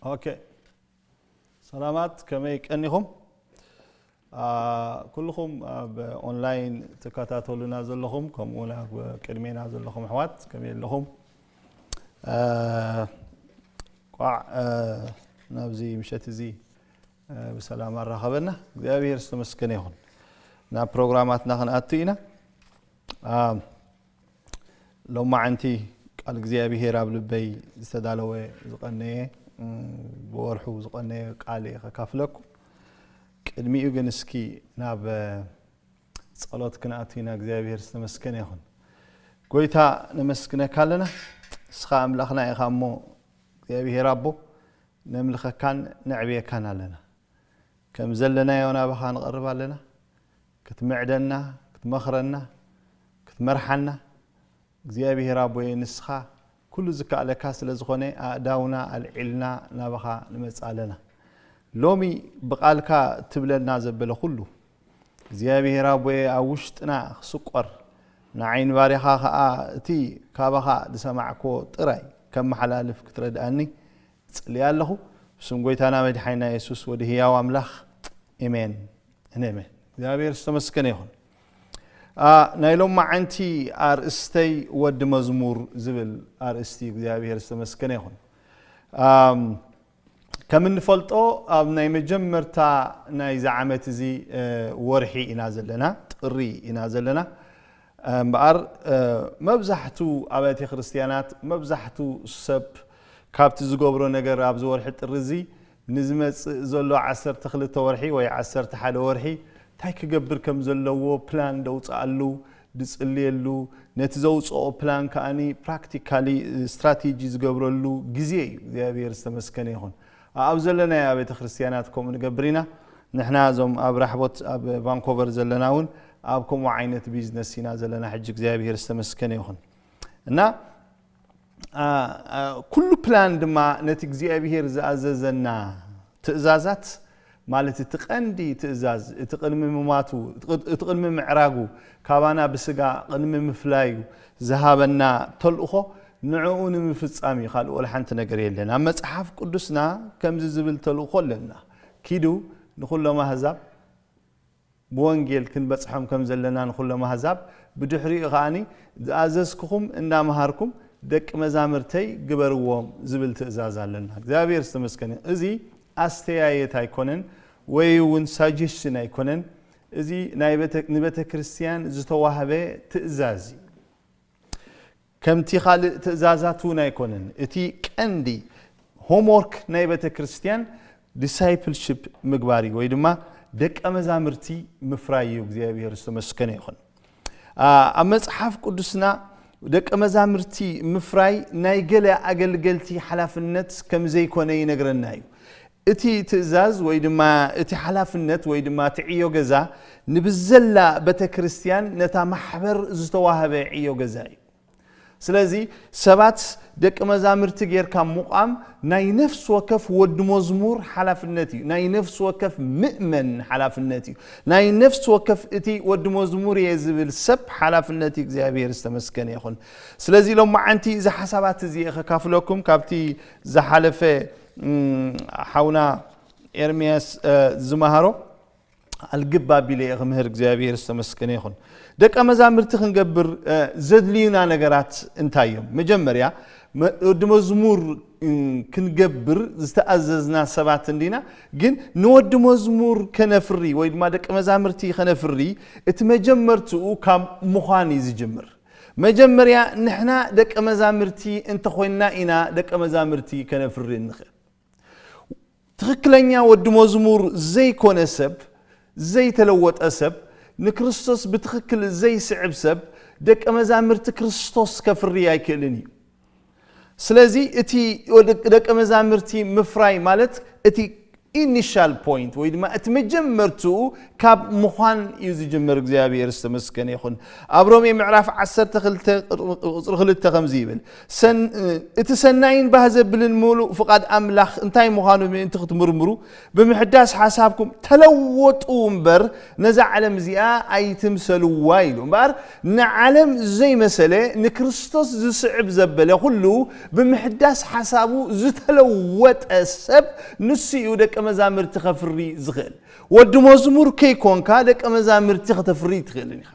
ኦኬ፣ ሰላማት፣ ከመይ ቀኒኹም? አ፣ ኩልኹም ኣብ ኦንላይን ትከታተሉና ዘለኹም፣ ከምኡ እውን ኣብ ቅድሜና ዘለኹም ኣሕዋት ከመይ ኣለኹም? አ፣ ቋዕ፣ አ፣ ናብዚ ምሸት እዚ፣ አ፣ ብሰላም ኣራኸበና። እግዚኣብሔር ዝተመስገነ ይኹን። ናብ ፕሮግራማትና ክንኣቱ ኢና። አ፣ ሎማዓንቲ ቃል እግዚኣብሔር ኣብ ልበይ ዝተዳለወ ዝቐነየ፣ እም፣ ብወርሑ ዝቐነየ ቃል እየ ከካፍለኩም። ቅድሚኡ ግን እስኪ ናብ፣ እ፣ ጸሎት ክንኣቱ ኢና። እግዚኣብሔር ዝተመስገነ ይኹን። ጎይታ ነመስግነካ ኣለና። ንስኻ ኣምላኽና ኢኻ እሞ እግዚኣብሔር ኣቦ ነምልኸካን ነዕብየካን ኣለና። ከም ዘለናዮ ናባኻ ንቐርብ ኣለና። ክትምዕደና፣ ክትመኽረና፣ ክትመርሓና እግዚኣብሔር ኣቦየ ንስኻ ኩሉ ዝከኣለካ ስለ ዝኾነ ኣእዳውና ኣልዒልና ናባኻ ንመጽእ ኣለና። ሎሚ ብቓልካ ትብለና ዘበለ ኩሉ እግዚኣብሔር ኣቦየ ኣብ ውሽጥና ክስቆር ንዓይን ባርያኻ ኸኣ እቲ ካባኻ ዝሰማዕኮ ጥራይ ከመሓላልፍ ክትረድኣኒ እጽሊ ኣለኹ። ብስም ጎይታና መድሓይና የሱስ ወዲ ህያው ኣምላኽ። ኤሜን። ኤሜን። እግዚኣብሔር ዝተመስገነ ይኹን። አ፣ ናይ ሎማዓንቲ ኣርእስተይ ወዲ መዝሙር ዝብል ኣርእስቲ እዩ። እግዚኣብሔር ዝተመስገነ ይኹን። ኣም፣ ከም እንፈልጦ ኣብ ናይ መጀመርታ ናይዚ ዓመት እዚ፣ እ፣ ወርሒ ኢና ዘለና፣ ጥሪ ኢና ዘለና። እምበኣር፣ እ፣ መብዛሕቱ ኣብያተ ክርስቲያናት፣ መብዛሕቱ ሰብ ካብቲ ዝገብሮ ነገር ኣብዚ ወርሒ ጥሪ እዚ ንዝመጽእ ዘሎ ዓሰርተ ክልተ ወርሒ ወይ ዓሰርተ ሓደ ወርሒ እንታይ ክገብር ከም ዘለዎ ፕላን ደውጽኣሉ፣ ዝጽልየሉ፣ ነቲ ዘውጽኦ ፕላን ከኣኒ ፕራክቲካሊ ስትራቴጂ ዝገብረሉ ግዜ እዩ። እግዚኣብሔር ዝተመስገነ ይኹን። ኣብ ዘለናዮ ኣብያተ ክርስቲያናት ከምኡ ንገብር ኢና። ንሕና እዞም ኣብ ራሕቦት ኣብ ቫንኮቨር ዘለና እውን ኣብ ከምኡ ዓይነት ቢዝነስ ኢና ዘለና ሕጂ። እግዚኣብሔር ዝተመስገነ ይኹን። እና አ፣ አ፣ ኩሉ ፕላን ድማ ነቲ እግዚኣብሔር ዝኣዘዘና ትእዛዛት፣ ማለት እቲ ቀንዲ ትእዛዝ፣ እቲ ቅድሚ ምማቱ፣ እቲ ቅድ-፣ እቲ ቅድሚ ምዕራጉ፣ ካባና ብስጋ ቅድሚ ምፍላዩ ዝሃበና ተልእኾ ንዕኡ ንምፍጻም እዩ። ካልእ ወላ ሓንቲ ነገር የለን። ኣብ መጽሓፍ ቅዱስና ከምዚ ዝብል ተልእኾ ኣለና፣ "ኪዱ ንኹሎም ኣህዛብ ብወንጌል ክንበጽሖም ከም ዘለና ንኹሎም ኣህዛብ፣ ብድሕሪኡ ከኣኒ ዝኣዘዝኩኹም እንዳምሃርኩም ደቂ መዛምርተይ ግበርዎም" ዝብል ትእዛዝ ኣለና። እግዚኣብሔር ዝተመስገነ። እዚ ኣስተያየት ኣይኮነን ወይ እውን ሳጀሽን ኣይኮነን። እዚ ናይ ቤተ-፣ ንቤተ ክርስቲያን ዝተዋህበ ትእዛዝ እዩ። ከምቲ ካልእ ትእዛዛት እውን ኣይኮነን። እቲ ቀንዲ ሆምወርክ ናይ ቤተ ክርስቲያን ዲሳይፕልሺፕ ምግባር እዩ፣ ወይ ድማ ደቀ መዛምርቲ ምፍራይ እዩ። እግዚኣብሔር ዝተመስገነ ይኹን። አ፣ ኣብ መጽሓፍ ቅዱስና ደቀ መዛምርቲ ምፍራይ ናይ ገለ ኣገልገልቲ ሓላፍነት ከም ዘይኮነ ይነግረና እዩ። እቲ ትእዛዝ ወይ ድማ እቲ ሓላፍነት ወይ ድማ እቲ ዕዮ ገዛ ንብዘላ ቤተ ክርስቲያን ነታ ማሕበር ዝተዋህበ ዕዮ ገዛ እዩ። ስለዚ ሰባት ደቂ መዛምርቲ ጌርካ ምቋም ናይ ነፍሲ ወከፍ ወዲ መዝሙር ሓላፍነት እዩ። ናይ ነፍሲ ወከፍ ምእመን ሓላፍነት እዩ። ናይ ነፍሲ ወከፍ እቲ ወዲ መዝሙር እየ ዝብል ሰብ ሓላፍነት እዩ። እግዚኣብሔር ዝተመስገነ ይኹን። ስለዚ ሎማዓንቲ እዚ ሓሳባት እዚ እየ ከካፍለኩም ካብቲ ዝሓለፈ፣ እም፣ ሓውና ኤርምያስ፣ እ፣ ዝመሃሮ ኣልግብ ኣቢለ እየ ክምህር። እግዚኣብሔር ዝተመስገነ ይኹን። ደቀ መዛምርቲ ክንገብር፣ እ፣ ዘድልዩና ነገራት እንታይ እዮም? መጀመርያ፣ መ-፣ ወዲ መዝሙር፣ እ፣ ክንገብር ዝተኣዘዝና ሰባት እንዲና፣ ግን ንወዲ መዝሙር ከነፍሪ ወይ ድማ ደቀ መዛምርቲ ከነፍሪ እቲ መጀመርትኡ ካብ ምዃን እዩ ዝጅምር። መጀመርያ ንሕና ደቀ መዛምርቲ እንተኾይንና ኢና ደቀ መዛምርቲ ከነፍሪ እንኽእል። ትኽክለኛ ወዲ መዝሙር ዘይኮነ ሰብ፣ ዘይተለወጠ ሰብ፣ ንክርስቶስ ብትኽክል ዘይስዕብ ሰብ ደቀ መዛምርቲ ክርስቶስ ከፍሪ ኣይክእልን እዩ። ስለዚ እቲ ወደ-፣ ደቀ መዛምርቲ ምፍራይ ማለት እቲ ኢኒሻል ፖይንት ወይ ድማ እቲ መጀመርትኡ ካብ ምዃን እዩ ዝጅምር። እግዚኣብሔር ዝተመስገነ ይኹን። ኣብ ሮሜ ምዕራፍ ዓሰርተ ክልተ ቁጽሪ ክልተ ከምዚ ይብል፣ ሰን-፣ እቲ ሰናይን ባህ ዘብልን ምሉእ ፍቓድ ኣምላኽ እንታይ ምዃኑ ምእንቲ ክትምርምሩ ብምሕዳስ ሓሳብኩም ተለወጡ እምበር ነዛ ዓለም እዚኣ ኣይትምሰልዋ ኢሉ። እምበኣር ንዓለም ዘይመሰለ ንክርስቶስ ዝስዕብ ዘበለ ኩሉ ብምሕዳስ ሓሳቡ ዝተለወጠ ሰብ ንሱ እዩ ደቀ መዛምርቲ ከፍሪ ዝኽእል። ወዲ መዝሙር ከይኮንካ ደቀ መዛምርቲ ከተፍሪ ትኽእልን ኢኻ።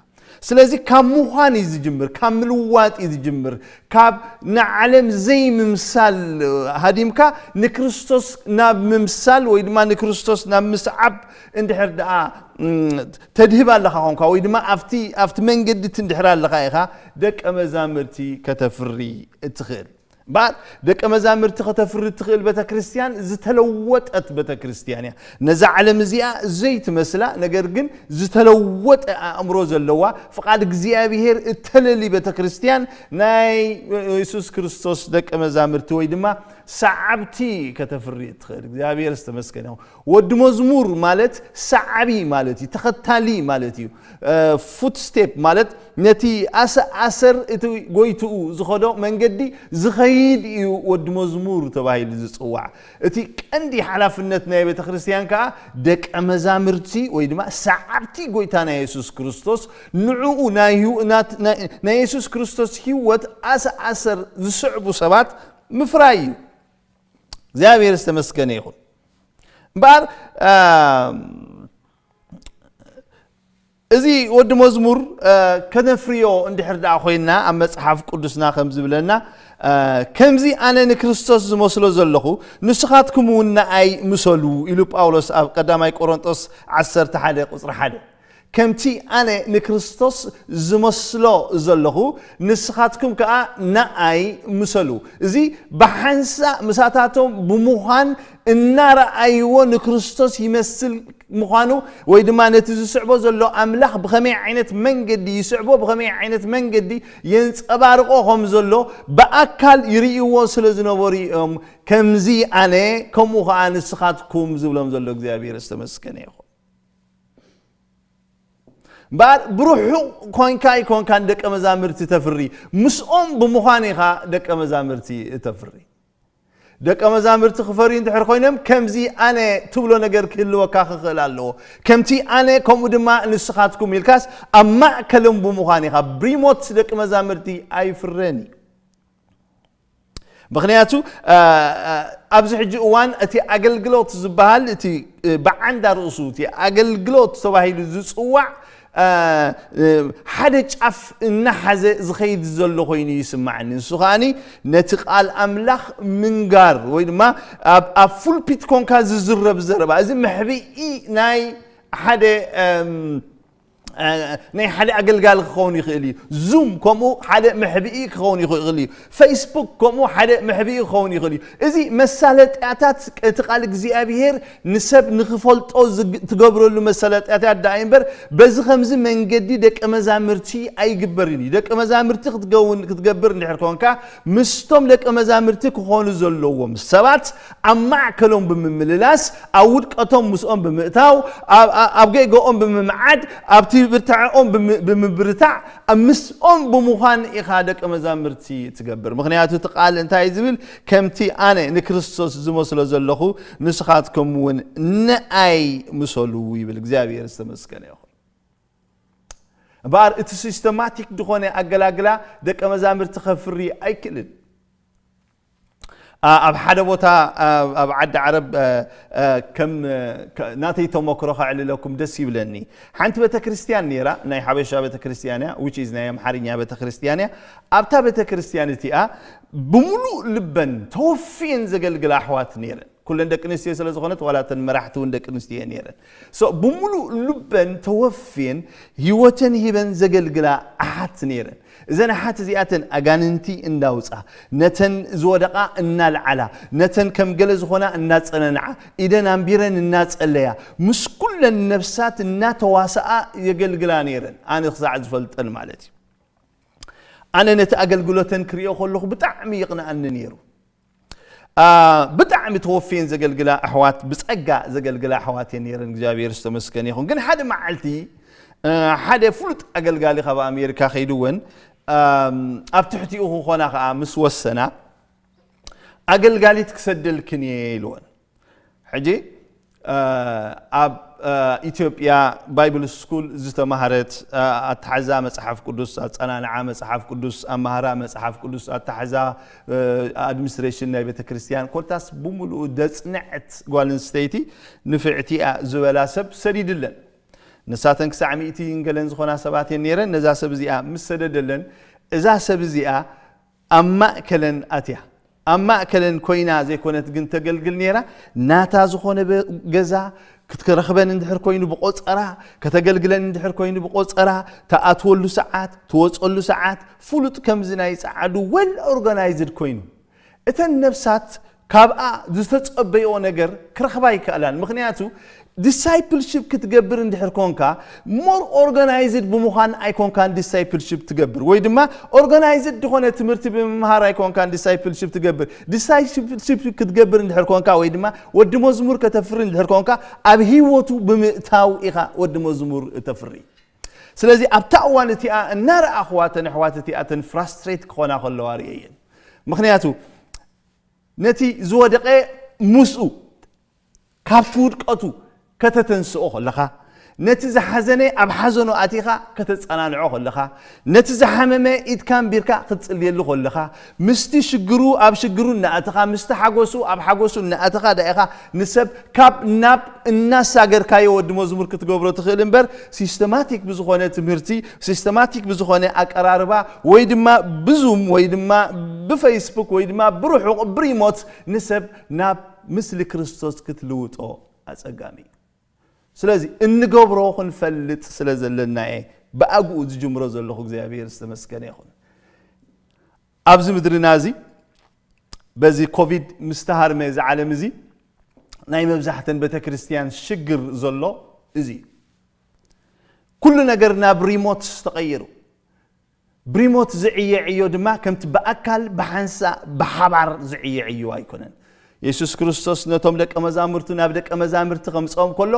ስለዚ ካብ ምዃን እዩ ዝጅምር፣ ካብ ምልዋጥ እዩ ዝጅምር። ካብ ንዓለም ዘይምምሳል ሃዲምካ ንክርስቶስ ናብ ምምሳል ወይ ድማ ንክርስቶስ ናብ ምስዓብ እንድሕር ደኣ፣ እም፣ ተድህብ ኣለኻ ኾንካ ወይ ድማ ኣብቲ፣ ኣብቲ መንገዲ እቲ እንድሕር ኣለኻ ኢኻ ደቀ መዛምርቲ ከተፍሪ እትኽእል። እምበኣር ደቀ መዛምርቲ ከተፍሪ እትኽእል ቤተ ክርስቲያን ዝተለወጠት ቤተ ክርስቲያን እያ። ነዛ ዓለም እዚኣ ዘይትመስላ፣ ነገር ግን ዝተለወጠ ኣእምሮ ዘለዋ፣ ፍቓድ እግዚኣብሔር እተለሊ ቤተ ክርስቲያን ናይ የሱስ ክርስቶስ ደቀ መዛምርቲ ወይ ድማ ሰዓብቲ ከተፍሪ እትኽእል። እግዚኣብሔር ዝተመስገነ ይኹን። ወዲ መዝሙር ማለት ሰዓቢ ማለት እዩ፣ ተኸታሊ ማለት እዩ። ፉትስቴፕ ማለት ነቲ ኣሰኣሰር እቲ ጎይትኡ ዝኸዶ መንገዲ ዝኸይድ እዩ ወዲ መዝሙር ተባሂሉ ዝጽዋዕ። እቲ ቀንዲ ሓላፍነት ናይ ቤተ ክርስቲያን ከኣ ደቀ መዛምርቲ ወይ ድማ ሰዓብቲ ጎይታና የሱስ ክርስቶስ፣ ንዕኡ ናይ ህይወ-፣ ናት-፣ ናይ፣ ናይ የሱስ ክርስቶስ ህይወት ኣሰኣሰር ዝስዕቡ ሰባት ምፍራይ እዩ። እግዚኣብሔር ዝተመስገነ ይኹን። እምበኣር፣ አ፣ እዚ ወዲ መዝሙር፣ አ፣ ከነፍርዮ እንድሕር ደኣ ኮይንና፣ ኣብ መጽሓፍ ቅዱስና ከም ዝብለና፣ አ፣ "ከምዚ ኣነ ንክርስቶስ ዝመስሎ ዘለኹ፣ ንስኻትኩም እውን ንኣይ ምሰሉ" ኢሉ ጳውሎስ ኣብ ቀዳማይ ቆሮንጦስ ዓሰርተ ሓደ ቁጽሪ ሓደ። "ከምቲ ኣነ ንክርስቶስ ዝመስሎ ዘለኹ፣ ንስኻትኩም ከኣ ንኣይ ምሰሉ." እዚ ብሓንሳእ ምሳታቶም ብምዃን እናረኣይዎ ንክርስቶስ ይመስል ምዃኑ፣ ወይ ድማ ነቲ ዝስዕቦ ዘሎ ኣምላኽ ብኸመይ ዓይነት መንገዲ ይስዕቦ፣ ብኸመይ ዓይነት መንገዲ የንጸባርቆ ከም ዘሎ ብኣካል ይርእይዎ ስለ ዝነበሩ እዮም፣ "ከምዚ ኣነ ከምኡ ኸኣ ንስኻትኩም" ዝብሎም ዘሎ። እግዚኣብሔር ዝተመስገነ ይኹን። እምበኣር ብርሑቕ ኮንካ ኣይኮንካን ደቀ መዛምርቲ ተፍሪ፣ ምስኦም ብምዃን ኢኻ ደቀ መዛምርቲ እተፍሪ። ደቀ መዛምርቲ ክፈርዩ እንድሕር ኮይኖም፣ "ከምዚ ኣነ" ትብሎ ነገር ክህልወካ ክኽእል ኣለዎ። "ከምቲ ኣነ ከምኡ ድማ ንስኻትኩም" ኢልካስ ኣብ ማእከሎም ብምዃን ኢኻ። ብሪሞት ደቂ መዛምርቲ ኣይፍረን እዩ። ምኽንያቱ፣ አ፣ አ፣ ኣብዚ ሕጂ እዋን እቲ ኣገልግሎት ዝበሃል፣ እቲ፣ እ፣ ብዓንዳ ርእሱ እቲ ኣገልግሎት ተባሂሉ ዝጽዋዕ፣ አ፣ እ፣ ሓደ ጫፍ እናሓዘ ዝኸይድ ዘሎ ኮይኑ ይስማዓኒ። ንሱ ከኣኒ ነቲ ቃል ኣምላኽ ምንጋር ወይ ድማ ኣብ፣ ኣብ ፉልፒት ኮንካ ዝዝረብ ዘረባ፣ እዚ መሕብኢ ናይ ሓደ፣ እም፣ እ፣ ናይ ሓደ ኣገልጋሊ ክኸውን ይኽእል እዩ። ዙም ከምኡ ሓደ መሕብኢ ክኸውን ይኽእል እዩ። ፌስቡክ ከምኡ ሓደ መሕብኢ ክኸውን ይኽእል እዩ። እዚ መሳለጥያታት እቲ ቃል እግዚኣብሔር ንሰብ ንኽፈልጦ ዝግ-፣ ትገብረሉ መሳለጥያታት ደኣ እምበር፣ በዚ ከምዚ መንገዲ ደቀ መዛምርቲ ኣይግበርን እዩ። ደቀ መዛምርቲ ክትገውን፣ ክትገብር እንድሕር ኮንካ፣ ምስቶም ደቀ መዛምርቲ ክኾኑ ዘለዎም ሰባት ኣብ ማእከሎም ብምምልላስ፣ ኣብ ውድቀቶም ምስኦም ብምእታው፣ ኣብ፣ ኣብ፣ ኣብ ጌጋኦም ብምምዓድ፣ ኣብቲ ብርታዐኦም ብም-፣ ብምብርታዕ፣ ኣብ ምስኦም ብምዃን ኢኻ ደቀ መዛምርቲ ትገብር። ምኽንያቱ እቲ ቃል እንታይ ዝብል? "ከምቲ ኣነ ንክርስቶስ ዝመስሎ ዘለኹ፣ ንስኻትኩም እውን ንኣይ ምሰሉ" ይብል። እግዚኣብሔር ዝተመስገነ ይኹን። እምበኣር እቲ ሲስተማቲክ ዝኾነ ኣገላግላ ደቀ መዛምርቲ ከፍሪ ኣይክእልን። ኣ-፣ ኣብ ሓደ ቦታ፣ ኣብ፣ ኣብ ዓዲ ዓረብ፣ እ፣ እ፣ ከም፣ እ፣ ከ-፣ ናተይ ተመክሮ ከዕልለኩም ደስ ይብለኒ። ሓንቲ ቤተክርስትያን ነይራ፣ ናይ ሓበሻ ቤተክርስትያን እያ፣ which is ናይ ኣምሓርኛ ቤተክርስትያን እያ። ኣብታ ቤተክርስትያን እቲኣ ብምሉእ ልበን ተወፊየን ዘገልግላ ኣሕዋት ነይረን። ኩለን ደቂ ኣንስትዮ ስለ ዝኾነት፣ ዋላ እተን መራሕቲ እውን ደቂ ኣንስትዮ እየን ነይረን። So፣ ብምሉእ ልበን ተወፊየን፣ ህይወተን ሂበን ዘገልግላ ኣሓት ነይረን። እዘን ኣሓት እዚኣተን ኣጋንንቲ እንዳውጻ፣ ነተን ዝወደቓ እናልዓላ፣ ነተን ከም ገለ ዝኾና እናጸነንዓ፣ ኢደን ኣንቢረን እናጸለያ፣ ምስ ኩለን ነፍሳት እናተዋስኣ የገልግላ ነይረን። ኣነ ክሳዕ ዝፈልጠን ማለት እዩ። ኣነ ነቲ ኣገልግሎተን ክርእዮ ከለኹ ብጣዕሚ ይቕንኣኒ ነይሩ። ብጣዕሚ ተወፍየን ዘገልግላ ኣሕዋት፣ ብጸጋ ዘገልግላ ኣሕዋት እየን ነይረን። እግዚኣብሔር ዝተመስገነ ይኹን። ግን ሓደ መዓልቲ ሓደ ፍሉጥ ኣገልጋሊ ካብ ኣሜሪካ ከይድወን ኣብ ትሕቲኡ ክኾና ከዓ ምስ ወሰና፣ ኣገልጋሊት ክሰደልክን እየ ኢልወን። ሕጂ ኣብ ኢትዮጵያ ባይብል ስኩል ዝተማህረት፣ ኣተሓዛ መጽሓፍ ቅዱስ፣ ኣጸናንዓ መጽሓፍ ቅዱስ፣ ኣማህራ መጽሓፍ ቅዱስ፣ ኣተሓዛ ኣድሚኒስትሬሽን ናይ ቤተ ክርስቲያን፣ ኮታስ ብምሉኡ ደጽንዐት ጓል ኣንስተይቲ ንፍዕቲ እያ ዝበላ ሰብ ሰዲድለን። ንሳተን ክሳዕ ሚእቲ ገለን ዝኾና ሰባት እየን ነይረን። ነዛ ሰብ እዚኣ ምስ ሰደደለን፣ እዛ ሰብ እዚኣ ኣብ ማእከለን ኣትያ፣ ኣብ ማእከለን ኮይና ዘይኮነት ግን ተገልግል ነይራ። ናታ ዝኾነ ገዛ ክትረኽበን እንድሕር ኮይኑ ብቆጸራ፣ ከተገልግለን እንድሕር ኮይኑ ብቆጸራ፣ ተኣትወሉ ሰዓት፣ ትወጸሉ ሰዓት ፍሉጥ፣ ከምዚ ናይ ጸዓዱ ወል ኦርጋናይዝድ ኮይኑ፣ እተን ነፍሳት ካብኣ ዝተጸበይኦ ነገር ክረኽባ ይከኣላን። ምክንያቱ ዲሳይፕልሽፕ ክትገብር እንድሕር ኮንካ፣ ሞር ኦርጋናይዝድ ብምዃን ኣይኮንካን ዲሳይፕልሽፕ ትገብር፣ ወይ ድማ ኦርጋናይዝድ ዝኾነ ትምህርቲ ብምምሃር ኣይኮንካን ዲሳይፕልሽፕ ትገብር። ዲሳይፕልሽፕ ክትገብር እንድሕር ኮንካ፣ ወይ ድማ ወዲ መዝሙር ከተፍሪ እንድሕር ኮንካ፣ ኣብ ህይወቱ ብምእታው ኢኻ ወዲ መዝሙር እተፍሪ። ስለዚ ኣብታ እዋን እቲኣ እናረኣኽዋ፣ እተን ኣሕዋት እቲኣተን ፍራስትሬት ክኾና ከለዋ ርእየየን። ምክንያቱ ነቲ ዝወደቐ ምስኡ ካብቲ ውድቀቱ ከተተንስኦ ከለኻ፣ ነቲ ዝሓዘነ ኣብ ሓዘኑ ኣቲኻ ከተጸናንዖ ከለኻ፣ ነቲ ዝሓመመ ኢድካ ኣንቢርካ ክትጽልየሉ ከለኻ፣ ምስቲ ሽግሩ ኣብ ሽግሩ እናኣተኻ፣ ምስቲ ሓጎሱ ኣብ ሓጎሱ እናኣተኻ ዳኢኻ ንሰብ ካብ ናብ እናሳገርካዮ ወዲ መዝሙር ክትገብሮ ትኽእል እምበር፣ ሲስተማቲክ ብዝኾነ ትምህርቲ፣ ሲስተማቲክ ብዝኾነ ኣቀራርባ፣ ወይ ድማ ብዙም ወይ ድማ ብፌስቡክ ወይ ድማ ብርሑቕ ብሪሞት ንሰብ ናብ ምስሊ ክርስቶስ ክትልውጦ ኣጸጋሚ እዩ። ስለዚ እንገብሮ ክንፈልጥ ስለ ዘለና እየ ብኣግኡ ዝጅምሮ ዘለኹ። እግዚኣብሔር ዝተመስገነ ይኹን። ኣብዚ ምድርና እዚ በዚ ኮቪድ ምስ ተሃርመ እዚ ዓለም እዚ ናይ መብዛሕተን ቤተ ክርስቲያን ሽግር ዘሎ እዚ እዩ። ኩሉ ነገር ናብ ሪሞት ተቐይሩ። ብሪሞት ዝዕየ ዕዮ ድማ ከምቲ ብኣካል ብሓንሳ ብሓባር ዝዕየ ዕዮ ኣይኮነን። የሱስ ክርስቶስ ነቶም ደቀ መዛሙርቱ ናብ ደቀ መዛሙርቲ ከምጽኦም ከሎ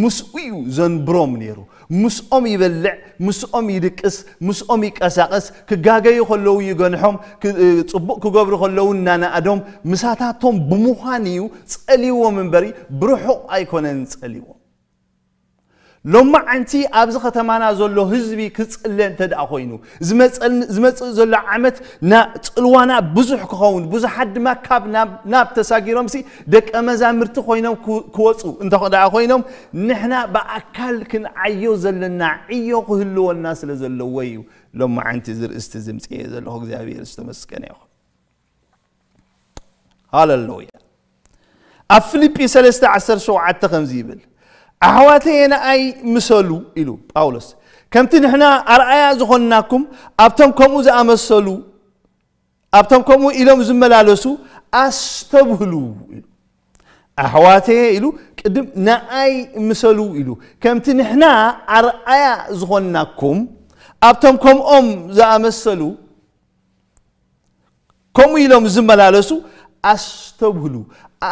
ምስኡ እዩ ዘንብሮም ነይሩ። ምስኦም ይበልዕ፣ ምስኦም ይድቅስ፣ ምስኦም ይቀሳቀስ፣ ክጋገዩ ከለዉ ይገንሖም፣ ክ-፣ ጽቡቕ ክገብሩ ከለዉ እናነኣዶም ምሳታቶም ብምዃን እዩ ጸልይዎም እምበሪ ብርሑቕ ኣይኮነን ጸልይዎም። ሎማዓንቲ ኣብዚ ከተማና ዘሎ ህዝቢ ክጽለ እንተ ደኣ ኮይኑ፣ ዝመጸል-፣ ዝመጽእ ዘሎ ዓመት ና-፣ ጽልዋና ብዙሕ ክኸውን፣ ብዙሓት ድማ ካብ ናብ፣ ናብ ተሳጊሮምሲ ደቀ መዛምርቲ ኮይኖም ክው-፣ ክወጹ እንተ ደኣ ኮይኖም፣ ንሕና ብኣካል ክንዓዮ ዘለና ዕዮ ክህልወና ስለ ዘለዎ እዩ ሎማዓንቲ እዚ ርእስቲ ዝምጽኤ ዘለኹ። እግዚኣብሔር ዝተመስገነ ይኹን። ሃሌሉያ። ኣብ ፊልጲ ሰለስተ ዓሰርተ ሸውዓተ ከምዚ ይብል፣ ኣሕዋተየ ንኣይ ምሰሉ ኢሉ ጳውሎስ፣ ከምቲ ንሕና ኣርኣያ ዝኾንናኩም ኣብቶም ከምኡ ዝኣመሰሉ፣ ኣብቶም ከምኡ ኢሎም ዝመላለሱ ኣስተብህሉ ኢሉ። ኣሕዋተየ ኢሉ ቅድም ንኣይ ምሰሉ ኢሉ፣ ከምቲ ንሕና ኣርኣያ ዝኾንናኩም ኣብቶም ከምኦም ዝኣመሰሉ ከምኡ ኢሎም ዝመላለሱ ኣስተብህሉ።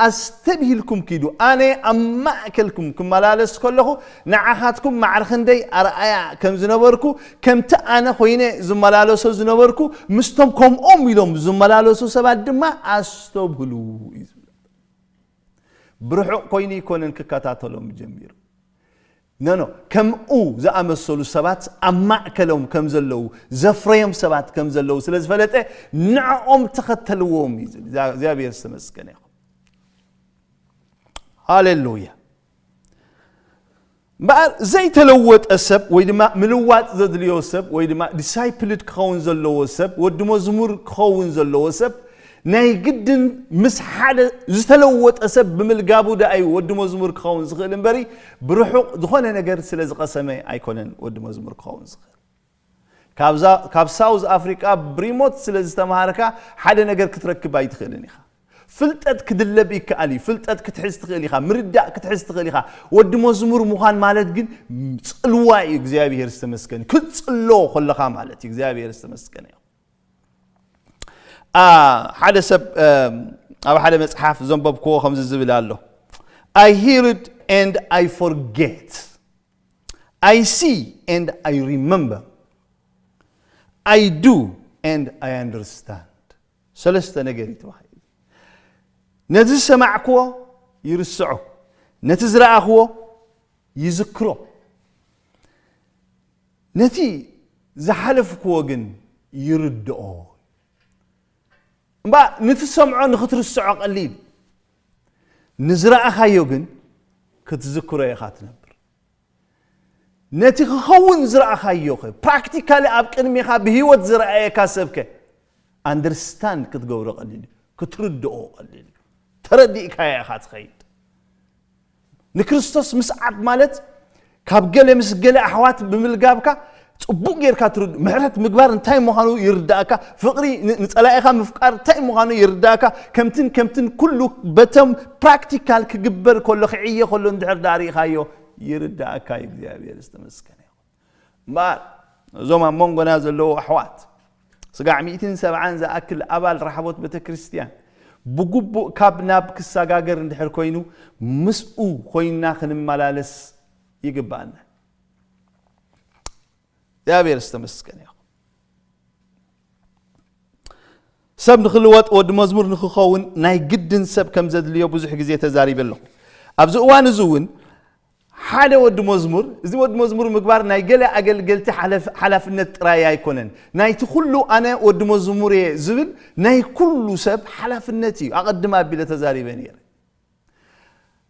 ኣስተብሂልኩም ኪዱ። ኣነ ኣብ ማእከልኩም ክመላለስ ከለኹ ንዓኻትኩም ማዕረ ክንደይ ኣርኣያ ከም ዝነበርኩ፣ ከምቲ ኣነ ኮይነ ዝመላለሶ ዝነበርኩ፣ ምስቶም ከምኦም ኢሎም ዝመላለሱ ሰባት ድማ ኣስተብህሉ እዩ ዝብል። ብርሑቕ ኮይኑ ኣይኮነን ክከታተሎም ጀሚሩ። ኖ፣ ኖ፣ ከምኡ ዝኣመሰሉ ሰባት ኣብ ማእከሎም ከም ዘለዉ፣ ዘፍረዮም ሰባት ከም ዘለዉ ስለ ዝፈለጠ፣ ንዕኦም ተኸተልዎም እዩ ዝብል። እግዚኣብሔር ዝተመስገነ ይኹን። ሃሌሉያ። እምበኣር ዘይተለወጠ ሰብ ወይ ድማ ምልዋጥ ዘድልዮ ሰብ ወይ ድማ ዲሳይፕልድ ክኸውን ዘለዎ ሰብ፣ ወዲ መዝሙር ክኸውን ዘለዎ ሰብ፣ ናይ ግድን ምስ ሓደ ዝተለወጠ ሰብ ብምልጋቡ ደኣ እዩ ወዲ መዝሙር ክኸውን ዝኽእል እምበሪ፣ ብርሑቕ ዝኾነ ነገር ስለ ዝቐሰመ ኣይኮነን ወዲ መዝሙር ክኸውን ዝኽእል። ካብዛ-፣ ካብ ሳውዝ ኣፍሪቃ ብሪሞት ስለ ዝተምሃርካ ሓደ ነገር ክትረክብ ኣይትኽእልን ኢኻ። ፍልጠት ክድለብ ይከኣል እዩ። ፍልጠት ክትሕዝ ትኽእል ኢኻ። ምርዳእ ክትሕዝ ትኽእል ኢኻ። ወዲ መዝሙር ምዃን ማለት ግን ጽልዋ እዩ። እግዚኣብሔር ዝተመስገነ። ክትጽሎ ከለኻ ማለት እዩ። እግዚኣብሔር ዝተመስገነ እዩ። አ፣ ሓደ ሰብ፣ እም፣ ኣብ ሓደ መጽሓፍ ዘንበብክዎ ከምዚ ዝብል ኣሎ። I hear it and I forget. I see and I remember. I do and I understand. ሰለስተ ነገር እዩ ተባሂሉ። ነቲ ዝሰማዕክዎ ይርስዖ፣ ነቲ ዝረኣኽዎ ይዝክሮ፣ ነቲ ዝሓለፍክዎ ግን ይርድኦ። እምባ ንትሰምዖ ንክትርስዖ ቀሊል፣ ንዝረኣኻዮ ግን ክትዝክሮ ኢኻ ትነብር። ነቲ ክኸውን ዝረኣኻዮ ኸ ፕራክቲካሊ ኣብ ቅድሚኻ ብህይወት ዝረኣየካ ሰብከ ኣንደርስታንድ ክትገብሮ ቀሊል እዩ፣ ክትርድኦ ቀሊል እዩ። ተረዲእካዮ ኢኻ ትኸይድ። ንክርስቶስ ምስዓብ ማለት ካብ ገለ ምስ ገለ ኣሕዋት ብምልጋብካ ጽቡቕ ጌርካ ትርድ ምሕረት ምግባር እንታይ ምዃኑ ይርዳእካ፣ ፍቕሪ ን- ንጸላኢኻ ምፍቃር እንታይ ምዃኑ ይርዳእካ። ከምትን ከምትን ኩሉ በቶም ፕራክቲካል ክግበር ከሎ ክዕየ ከሎ እንድሕር ዳኣ ርኢኻዮ ይርዳእካ እዩ። እግዚኣብሔር ዝተመስገነ ይኹን። እምበኣር እዞም ኣብ መንጎና ዘለዉ ኣሕዋት ስጋዕ ሚእትን ሰብዓን ዝኣክል ኣባል ረሓቦት ቤተ ክርስቲያን ብግቡእ ካብ ናብ ክሰጋገር እንድሕር ኮይኑ ምስኡ ኮይንና ክንመላለስ ይግባኣና። እግዚኣብሔር ዝተመስገነ ይኹን። ሰብ ንክልወጥ ወዲ መዝሙር ንክኸውን ናይ ግድን ሰብ ከም ዘድልዮ ብዙሕ ግዜ ተዛሪበ ኣለኹ። ኣብዚ እዋን እዚ እውን ሓደ ወዲ መዝሙር፣ እዚ ወዲ መዝሙር ምግባር ናይ ገለ ኣገልገልቲ ሓለፍ- ሓላፍነት ጥራይ ኣይኮነን። ናይቲ ኩሉ ኣነ ወዲ መዝሙር እየ ዝብል ናይ ኩሉ ሰብ ሓላፍነት እዩ። ኣቐድም ኣቢለ ተዛሪበ ነይረ።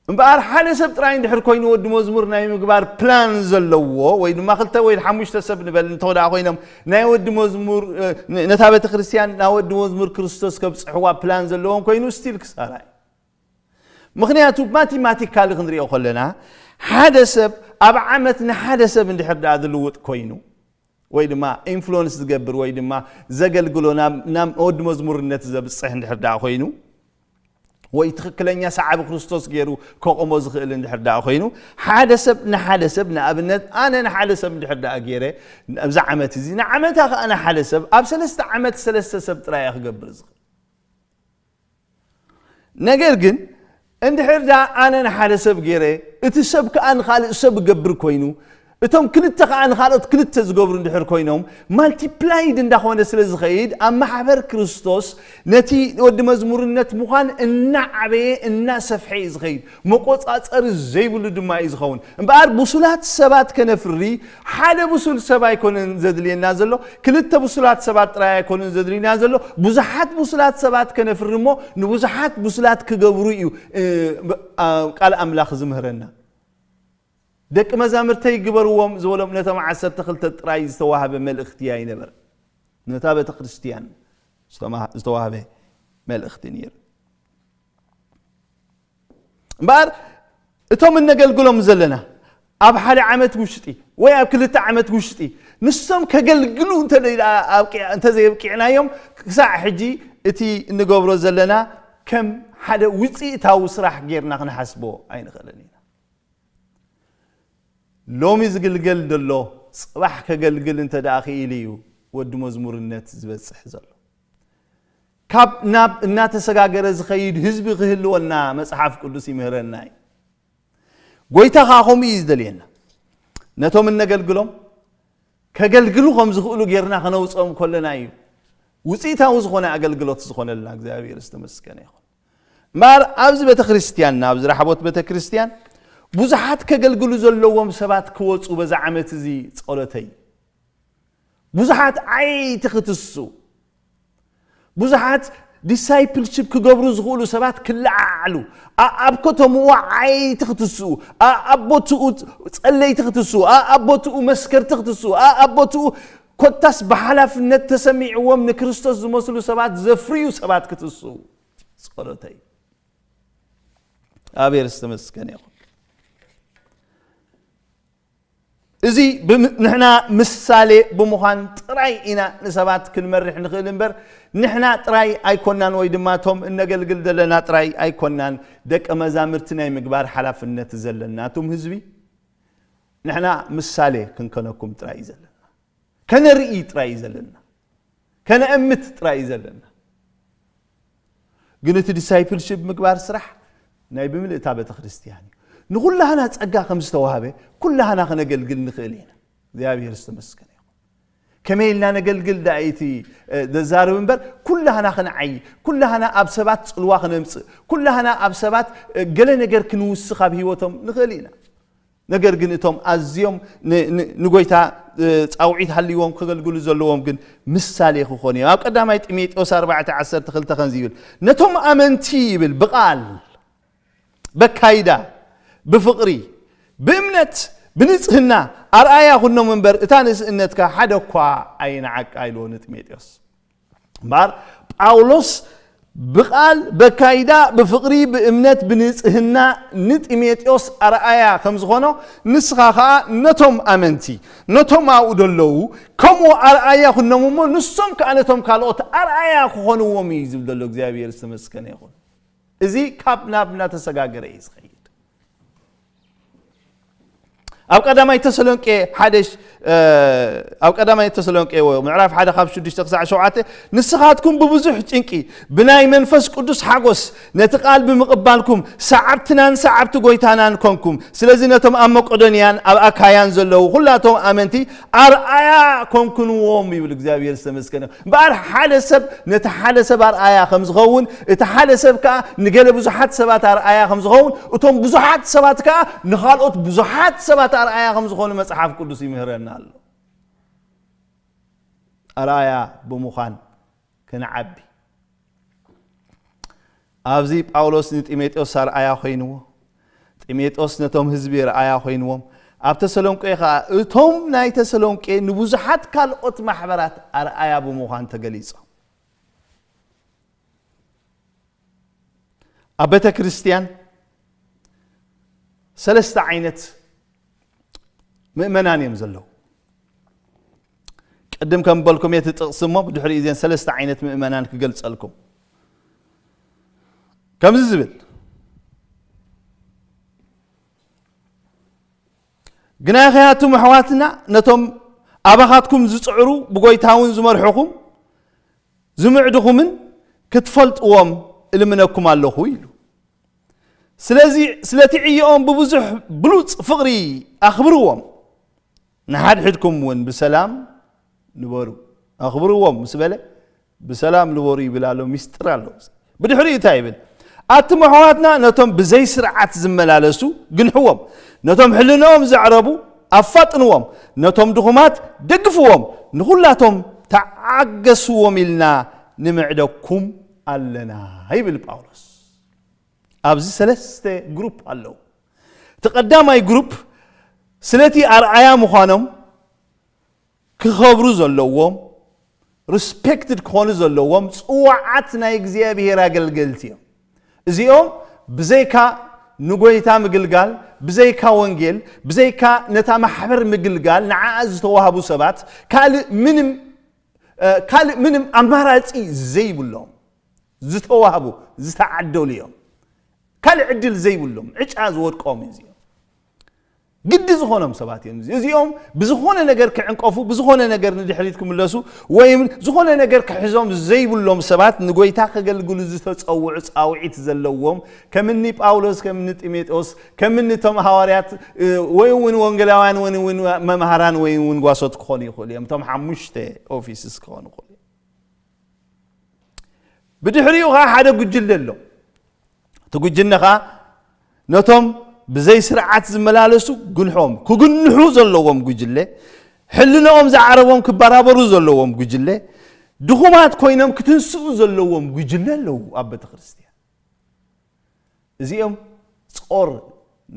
እምበኣር ሓደ ሰብ ጥራይ እንድሕር ኮይኑ ወዲ መዝሙር ናይ ምግባር ፕላን ዘለዎ ወይ ድማ ክልተ ወይ ሓሙሽተ ሰብ ንበል እንተወዳ ኮይኖም ናይ ወዲ መዝሙር እ፣ ን- ነታ ቤተ ክርስቲያን ናብ ወዲ መዝሙር ክርስቶስ ከብፅሕዋ ፕላን ዘለዎም ኮይኑ ስቲል ክሳራ እዩ። ምክንያቱ ማቴማቲካሊ ክንሪኦ ከለና ሓደ ሰብ ኣብ ዓመት ንሓደ ሰብ እንድሕር ደኣ ዝልውጥ ኮይኑ ወይ ድማ ኢንፍሉወንስ ዝገብር ወይ ድማ ዘገልግሎ ናብ ናብ ወዲ መዝሙርነት ዘብፅሕ እንድሕር ደኣ ኮይኑ ወይ ትኽክለኛ ሰዓቢ ክርስቶስ ገይሩ ከቆሞ ዝኽእል እንድሕር ደኣ ኮይኑ ሓደ ሰብ ንሓደ ሰብ ንኣብነት ኣነ ንሓደ ሰብ እንድሕር ደኣ ገይረ ኣብዚ ዓመት እዚ ንዓመታ ከዓ ንሓደ ሰብ ኣብ ሰለስተ ዓመት ሰለስተ ሰብ ጥራይ እየ ክገብር ዝኽእል። ነገር ግን እንድሕር ደኣ ኣነ ንሓደ ሰብ ገይረ እቲ ሰብ ከዓ ንኻልእ ሰብ እገብር ኮይኑ እቶም ክልተ ከዓ ንኻልኦት ክልተ ዝገብሩ እንድሕር ኮይኖም ማልቲፕላይድ እንዳኾነ ስለ ዝኸይድ ኣብ ማሕበር ክርስቶስ ነቲ ወዲ መዝሙርነት ምዃን እናዓበየ እናሰፍሐ እዩ ዝኸይድ። መቆፃፀሪ ዘይብሉ ድማ እዩ ዝኸውን። እምበኣር ብሱላት ሰባት ከነፍሪ ሓደ ብሱል ሰብ ኣይኮነን ዘድልየና ዘሎ፣ ክልተ ብሱላት ሰባት ጥራይ ኣይኮነን ዘድልዩና ዘሎ፣ ብዙሓት ብሱላት ሰባት ከነፍሪ እሞ ንብዙሓት ብሱላት ክገብሩ እዩ እ፣ ብ- ኣ- ቃል ኣምላኽ ዝምህረና። ደቂ መዛምርተይ ግበርዎም ዝበሎም ነቶም ዓሰርተ ክልተ ጥራይ ዝተዋህበ መልእኽቲ ኣይነበረ፣ ነታ ቤተ ክርስቲያን ዝተማ- ዝተዋህበ መልእኽቲ ነይሩ። እምበኣር እቶም እነገልግሎም ዘለና ኣብ ሓደ ዓመት ውሽጢ ወይ ኣብ ክልተ ዓመት ውሽጢ ንሶም ከገልግሉ እንተ ደኣ ኣብቂ- እንተ ዘየብቂዕናዮም ክሳዕ ሕጂ እቲ እንገብሮ ዘለና ከም ሓደ ውፅኢታዊ ስራሕ ጌርና ክንሓስቦ ኣይንኽእልን ኢና። ሎሚ ዝግልገል ዘሎ ጽባሕ ከገልግል እንተ ደኣ ክኢሉ እዩ ወዲ መዝሙርነት ዝበጽሕ ዘሎ። ካብ ናብ እናተሰጋገረ ዝኸይድ ህዝቢ ክህልወና መጽሓፍ ቅዱስ ይምህረና እዩ። ጎይታ ኸኣ ከምኡ እዩ ዝደልየና። ነቶም እነገልግሎም ከገልግሉ ከም ዝኽእሉ ጌርና ከነውጽኦም ከለና እዩ ውጽኢታዊ ዝኾነ ኣገልግሎት ዝኾነልና። እግዚኣብሔር ዝተመስገነ ይኹን። እምበኣር ኣብዚ ቤተ ክርስቲያንና ኣብዚ ረሓቦት ቤተ ክርስቲያን ብዙሓት ከገልግሉ ዘለዎም ሰባት ክወፁ በዛ ዓመት እዚ ጸሎተይ። ብዙሓት ዓይቲ ክትስኡ፣ ብዙሓት ዲሳይፕልሽፕ ክገብሩ ዝኽእሉ ሰባት ክለዓዓሉ፣ ኣ- ኣብ ከተምኡ ዓይቲ ክትስኡ፣ ኣ- ኣብ ቦትኡ ጸለይቲ ክትስኡ፣ ኣ- ኣብ ቦትኡ መስከርቲ ክትስኡ፣ ኣ- ኣብ ቦትኡ ኮታስ ብሓላፍነት ተሰሚዕዎም ንክርስቶስ ዝመስሉ ሰባት ዘፍርዩ ሰባት ክትስኡ ጸሎተይ። ኣብሔር ዝተመስገነ ይኹን። እዚ ብም- ንሕና ምሳሌ ብምዃን ጥራይ ኢና ንሰባት ክንመርሕ ንኽእል እምበር ንሕና ጥራይ ኣይኮናን ወይ ድማ እቶም እነገልግል ዘለና ጥራይ ኣይኮናን ደቀ መዛምርቲ ናይ ምግባር ሓላፍነት ዘለና እቶም ህዝቢ። ንሕና ምሳሌ ክንከነኩም ጥራይ እዩ ዘለና። ከነርኢ ጥራይ እዩ ዘለና። ከነእምት ጥራይ እዩ ዘለና። ግን እቲ ዲሳይፕልሺፕ ምግባር ስራሕ ናይ ብምልእታ ቤተ ክርስቲያን እዩ። ንኹላህና ጸጋ ከም ዝተዋህበ ኩላህና ክነገልግል ንኽእል ኢና። እግዚኣብሔር ዝተመስገነ ይኹን። ከመይ ኢልና ነገልግል ዳኣ እቲ ዘዛርብ እምበር ኩላህና ክንዓይ፣ ኩላህና ኣብ ሰባት ጽልዋ ክነምጽእ፣ ኩላህና ኣብ ሰባት ገለ ነገር ክንውስኽ ኣብ ህይወቶም ንኽእል ኢና። ነገር ግን እቶም ኣዝዮም ንጎይታ ፃውዒት ሃልይዎም ከገልግሉ ዘለዎም ግን ምሳሌ ክኾኑ እዮም። ኣብ ቀዳማይ ጢሞቴዎስ ኣርባዕተ ዓሰርተ ክልተ ከምዚ ይብል፣ ነቶም ኣመንቲ ይብል ብቓል በካይዳ ብፍቕሪ ብእምነት ብንጽህና ኣርኣያ ኩኖም እምበር እታ ንስእነትካ ሓደ እኳ ኣይንዓቃ ኢልዎ ንጢሞቴዎስ። እምበኣር ጳውሎስ ብቓል በካይዳ ብፍቕሪ ብእምነት ብንጽህና ንጢሞቴዎስ ኣርኣያ ከም ዝኾኖ፣ ንስኻ ኸኣ ነቶም ኣመንቲ ነቶም ኣብኡ ዘለዉ ከምኡ ኣርኣያ ኩኖም እሞ ንሶም ከኣ ነቶም ካልኦት ኣርኣያ ክኾንዎም እዩ ዝብል ዘሎ። እግዚኣብሔር ዝተመስገነ ይኹን። እዚ ካብ ናብ እናተሰጋገረ እዩ ዝኸይድ። ኣብ ቀዳማይ ተሰሎንቄ ሓደ ሽ- ኣብ ቀዳማይ ተሰሎንቄ ምዕራፍ ሓደ ካብ ሽዱሽተ ክሳዕ ሸውዓተ፣ ንስኻትኩም ብብዙሕ ጭንቂ ብናይ መንፈስ ቅዱስ ሓጎስ ነቲ ቃል ብምቕባልኩም ሰዓብትናን ሰዓብቲ ጎይታናን ኮንኩም። ስለዚ ነቶም ኣብ መቄዶንያን ኣብ ኣካያን ዘለዉ ኩላቶም ኣመንቲ ኣርኣያ ኮንኩንዎም ይብል። እግዚኣብሔር ዝተመስገነ። እምበኣር ሓደ ሰብ ነቲ ሓደ ሰብ ኣርኣያ ከም ዝኸውን፣ እቲ ሓደ ሰብ ከኣ ንገለ ብዙሓት ሰባት ኣርኣያ ከም ዝኸውን፣ እቶም ብዙሓት ሰባት ከኣ ንኻልኦት ብዙሓት ሰባት ኣርኣያ ከም ዝኾኑ መጽሓፍ ቅዱስ ይምህረና ኣሎ። ኣርኣያ ብምዃን ክንዓቢ። ኣብዚ ጳውሎስ ንጢሞቴዎስ ኣርኣያ ኮይንዎ፣ ጢሞቴዎስ ነቶም ህዝቢ ኣርኣያ ኮይንዎም፣ ኣብ ተሰሎንቄ ኸኣ እቶም ናይ ተሰሎንቄ ንብዙሓት ካልኦት ማሕበራት ኣርኣያ ብምዃን ተገሊጾም። ኣብ ቤተ ክርስቲያን ሰለስተ ዓይነት ምእመናን እዮም ዘለዉ። ቅድም ከም በልኩም እቲ ጥቕሲ እሞ ብድሕሪ እዚን ሰለስተ ዓይነት ምእመናን ክገልጸልኩም ከምዚ ዝብል፣ ግናይ ኸያቱም ኣሕዋትና ነቶም ኣባኻትኩም ዝጽዕሩ ብጎይታ እውን ዝመርሑኹም ዝምዕድኹምን ክትፈልጥዎም እልምነኩም ኣለኹ ኢሉ። ስለዚ ስለቲ ዕዮኦም ብብዙሕ ብሉጽ ፍቕሪ ኣኽብርዎም፣ ንሓድሕድኩም እውን ብሰላም ንበሩ። ኣኽብርዎም ምስ በለ ብሰላም ንበሩ ይብል ኣሎ፣ ሚስጥር ኣሎ። ብድሕሪኡ እንታይ ይብል? ኣቱም ኣሕዋትና ነቶም ብዘይ ስርዓት ዝመላለሱ ግንሕዎም፣ ነቶም ሕልንኦም ዘዕረቡ ኣፋጥንዎም፣ ነቶም ድኹማት ደግፍዎም፣ ንኹላቶም ተዓገስዎም ኢልና ንምዕደኩም ኣለና ይብል ጳውሎስ። ኣብዚ ሰለስተ ግሩፕ ኣለዉ። እቲ ቀዳማይ ግሩፕ ስለቲ ኣርኣያ ምዃኖም ክኸብሩ ዘለዎም፣ ሪስፔክትድ ክኾኑ ዘለዎም ጽዋዓት ናይ እግዚኣብሔር ኣገልገልቲ እዮም። እዚኦም ብዘይካ ንጎይታ ምግልጋል፣ ብዘይካ ወንጌል፣ ብዘይካ ነታ ማሕበር ምግልጋል ንዓኣ ዝተዋህቡ ሰባት ካልእ ምንም ካልእ ምንም ኣማራጺ ዘይብሎም ዝተዋህቡ ዝተዓደሉ እዮም። ካልእ ዕድል ዘይብሎም ዕጫ ዝወድቆም እዩ። እዚኦም ግዲ ዝኾኖም ሰባት እዮም። እዚኦም ብዝኾነ ነገር ክዕንቀፉ፣ ብዝኾነ ነገር ንድሕሪት ክምለሱ ወይም ዝኾነ ነገር ክሕዞም ዘይብሎም ሰባት ንጎይታ ከገልግሉ ዝተጸውዑ ጻውዒት ዘለዎም ከምኒ ጳውሎስ ከምኒ ጢሞቴዎስ ከምኒ እቶም ሃዋርያት ወይ እውን ወንጌላውያን ወይ እውን መምሃራን ወይ እውን ጓሶት ክኾኑ ይኽእሉ እዮም። እቶም ሓሙሽተ ኦፊስስ ክኾኑ ይኽእሉ እዮም። ብድሕሪኡ ኸዓ ሓደ ጉጅለ ኣሎ። እቲ ጉጅለ ኸዓ ነቶም ብዘይ ስርዓት ዝመላለሱ ግንሖም ክግንሑ ዘለዎም ጉጅለ፣ ሕልንኦም ዝዓረቦም ክበራበሩ ዘለዎም ጉጅለ፣ ድኹማት ኮይኖም ክትንስኡ ዘለዎም ጉጅለ ኣለዉ ኣብ ቤተ ክርስቲያን። እዚኦም ጾር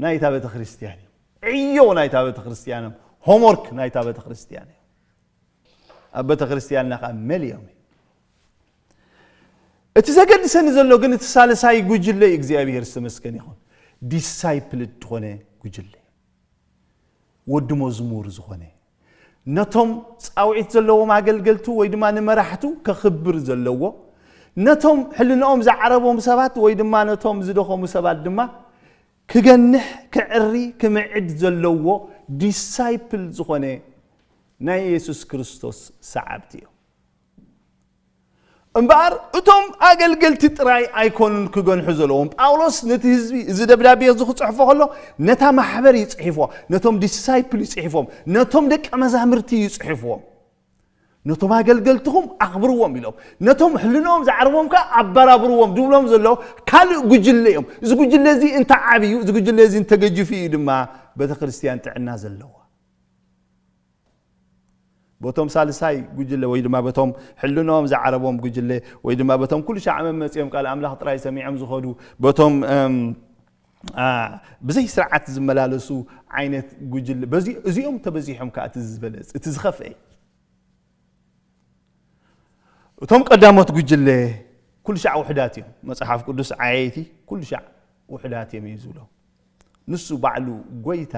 ናይታ ቤተ ክርስቲያን እዮም። ዕዮ ናይታ ቤተ ክርስቲያን እዮም። ሆምወርክ ናይታ ቤተ ክርስቲያን እዮም። ኣብ ቤተ ክርስቲያንና ከዓ መሊኦም እዮም። እቲ ዘገድሰኒ ዘሎ ግን እቲ ሳልሳይ ጉጅለ እዩ። እግዚኣብሔር ዝተመስገን ይኹን። ዲሳይፕልድ ዝኾነ ጉጅለ፣ ወዲ መዝሙር ዝኾነ፣ ነቶም ጻውዒት ዘለዎም ኣገልገልቱ ወይ ድማ ንመራሕቱ ከኽብር ዘለዎ፣ ነቶም ሕልንኦም ዝዓረቦም ሰባት ወይ ድማ ነቶም ዝደኸሙ ሰባት ድማ ክገንሕ፣ ክዕሪ፣ ክምዕድ ዘለዎ ዲሳይፕል ዝኾነ ናይ የሱስ ክርስቶስ ሰዓብቲ እዮም። እምበኣር እቶም ኣገልገልቲ ጥራይ ኣይኮኑን ክገንሑ ዘለዎም። ጳውሎስ ነቲ ህዝቢ እዚ ደብዳቤ እዚ ክጽሕፎ ከሎ ነታ ማሕበር እዩ ጽሒፍዎ፣ ነቶም ዲሳይፕል እዩ ጽሒፎም፣ ነቶም ደቀ መዛምርቲ እዩ ጽሒፍዎም። ነቶም ኣገልገልትኹም ኣኽብርዎም ኢሎም፣ ነቶም ሕልኖም ዝዓርቦም ከኣ ኣበራብርዎም ዝብሎም ዘሎ ካልእ ጉጅለ እዮም። እዚ ጉጅለ እዚ እንተዓብዩ፣ እዚ ጉጅለ እዚ እንተገጅፉ እዩ ድማ ቤተ ክርስቲያን ጥዕና ዘለዋ። በቶም ሳልሳይ ጉጅለ ወይ ድማ በቶም ሕልኖም ዝዓረቦም ጉጅለ ወይ ድማ በቶም ኩሉ ሻዕ መመፅኦም ቃል ኣምላኽ ጥራይ ሰሚዖም ዝኸዱ በቶም ብዘይ ስርዓት ዝመላለሱ ዓይነት ጉጅለ እዚኦም ተበዚሖም ከዓ እቲ ዝበለፅ እቲ ዝኸፍአ። እቶም ቀዳሞት ጉጅለ ኩሉ ሻዕ ውሕዳት እዮም። መፅሓፍ ቅዱስ ዓየይቲ ኩሉ ሻዕ ውሕዳት እዮም እዩ ዝብሎ። ንሱ ባዕሉ ጎይታ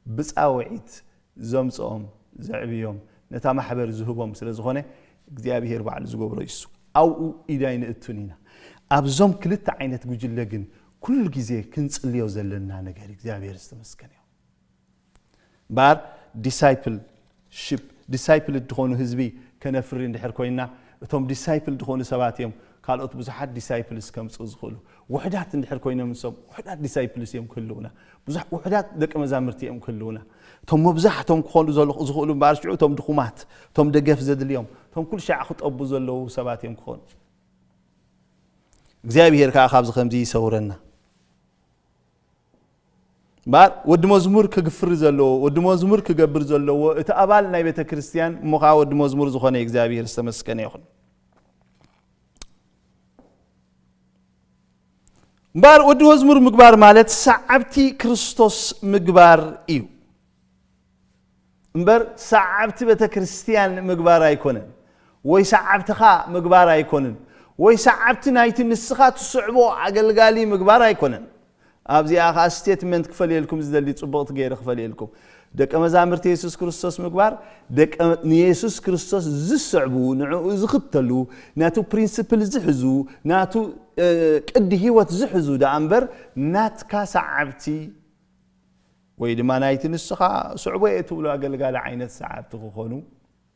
ብፃውዒት ዘምፅኦም ዘዕብዮም ነታ ማሕበር ዝህቦም ስለ ዝኾነ እግዚኣብሄር ባዕሉ ዝገብሮ ይሱ ኣብኡ ኢዳይ ንእቱን ኢና። ኣብዞም ክልተ ዓይነት ጉጅለ ግን ኩሉ ግዜ ክንፅልዮ ዘለና ነገር እግዚኣብሄር ዝተመስገነ እዮም። እምበኣር ዲሳይፕል ሽፕ ዲሳይፕል ዝኾኑ ህዝቢ ከነፍሪ እንድሕር ኮይና እቶም ዲሳይፕል ዝኾኑ ሰባት እዮም ካልኦት ብዙሓት ዲሳይፕልስ ከምፅኡ ዝኽእሉ። ውሕዳት እንድሕር ኮይኖም ንሶም ውሕዳት ዲሳይፕልስ እዮም ክህልውና። ብዙሕ ውሕዳት ደቂ መዛምርቲ እዮም ክህልውና። እቶም መብዛሕቶም ክኾኑ ዝኽእሉ እምበኣር ሽዑ እቶም ድኹማት፣ እቶም ደገፍ ዘድልዮም፣ እቶም ኩሉ ሻዕ ክጠቡ ዘለዉ ሰባት እዮም ክኾኑ። እግዚኣብሄር ከዓ ካብዚ ከምዚ ይሰውረና። እምበኣር ወዲ መዝሙር ክግፍሪ ዘለዎ ወዲ መዝሙር ክገብር ዘለዎ እቲ ኣባል ናይ ቤተ ክርስቲያን እሞ ከዓ ወዲ መዝሙር ዝኾነ እግዚኣብሄር ዝተመስገነ ይኹን። እምበኣር ወዲ መዝሙር ምግባር ማለት ሰዓብቲ ክርስቶስ ምግባር እዩ። እምበር ሰዓብቲ ቤተ ክርስቲያን ምግባር ኣይኮነን፣ ወይ ሰዓብትኻ ምግባር ኣይኮንን፣ ወይ ሰዓብቲ ናይቲ ንስኻ ትስዕቦ ኣገልጋሊ ምግባር ኣይኮነን። ኣብዚኣ ኸዓ ስቴትመንት ክፈልየልኩም ዝደሊ ጽቡቕቲ ገይረ ክፈልየልኩም። ደቀ መዛምርቲ የሱስ ክርስቶስ ምግባር ደቀ ንየሱስ ክርስቶስ ዝስዕቡ ንዕኡ ዝኽተሉ ናቱ ፕሪንስፕል ዝሕዙ ናቱ ቅዲ ህይወት ዝሕዙ ደኣ እምበር ናትካ ሰዓብቲ ወይ ድማ ናይቲ ንስኻ ስዕቦ እየ ትብሎ ኣገልጋሊ ዓይነት ሰዓብቲ ክኾኑ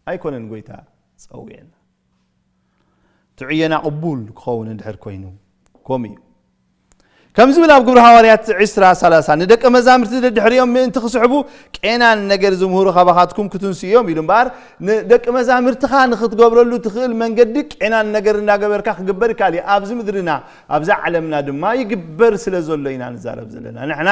ኣይኮነን ጎይታ ጸዊዕና። እቲ ዕየና ቅቡል ክኸውን እንድሕር ኮይኑ ከምኡ እዩ። ከም ዝብል ኣብ ግብሪ ሃዋርያት ዕስራ ሰላሳ ንደቀ መዛምርቲ ደድሕሪኦም ምእንቲ ክስሕቡ ቄናን ነገር ዝምህሩ ካባኻትኩም ክትንሱ እዮም ኢሉ እምበኣር ንደቂ መዛምርትኻ ንክትገብረሉ ትኽእል መንገዲ ቄናን ነገር እንዳገበርካ ክግበር ይከኣል እዩ። ኣብዚ ምድርና ኣብዛ ዓለምና ድማ ይግበር ስለ ዘሎ ኢና ንዛረብ ዘለና። ንሕና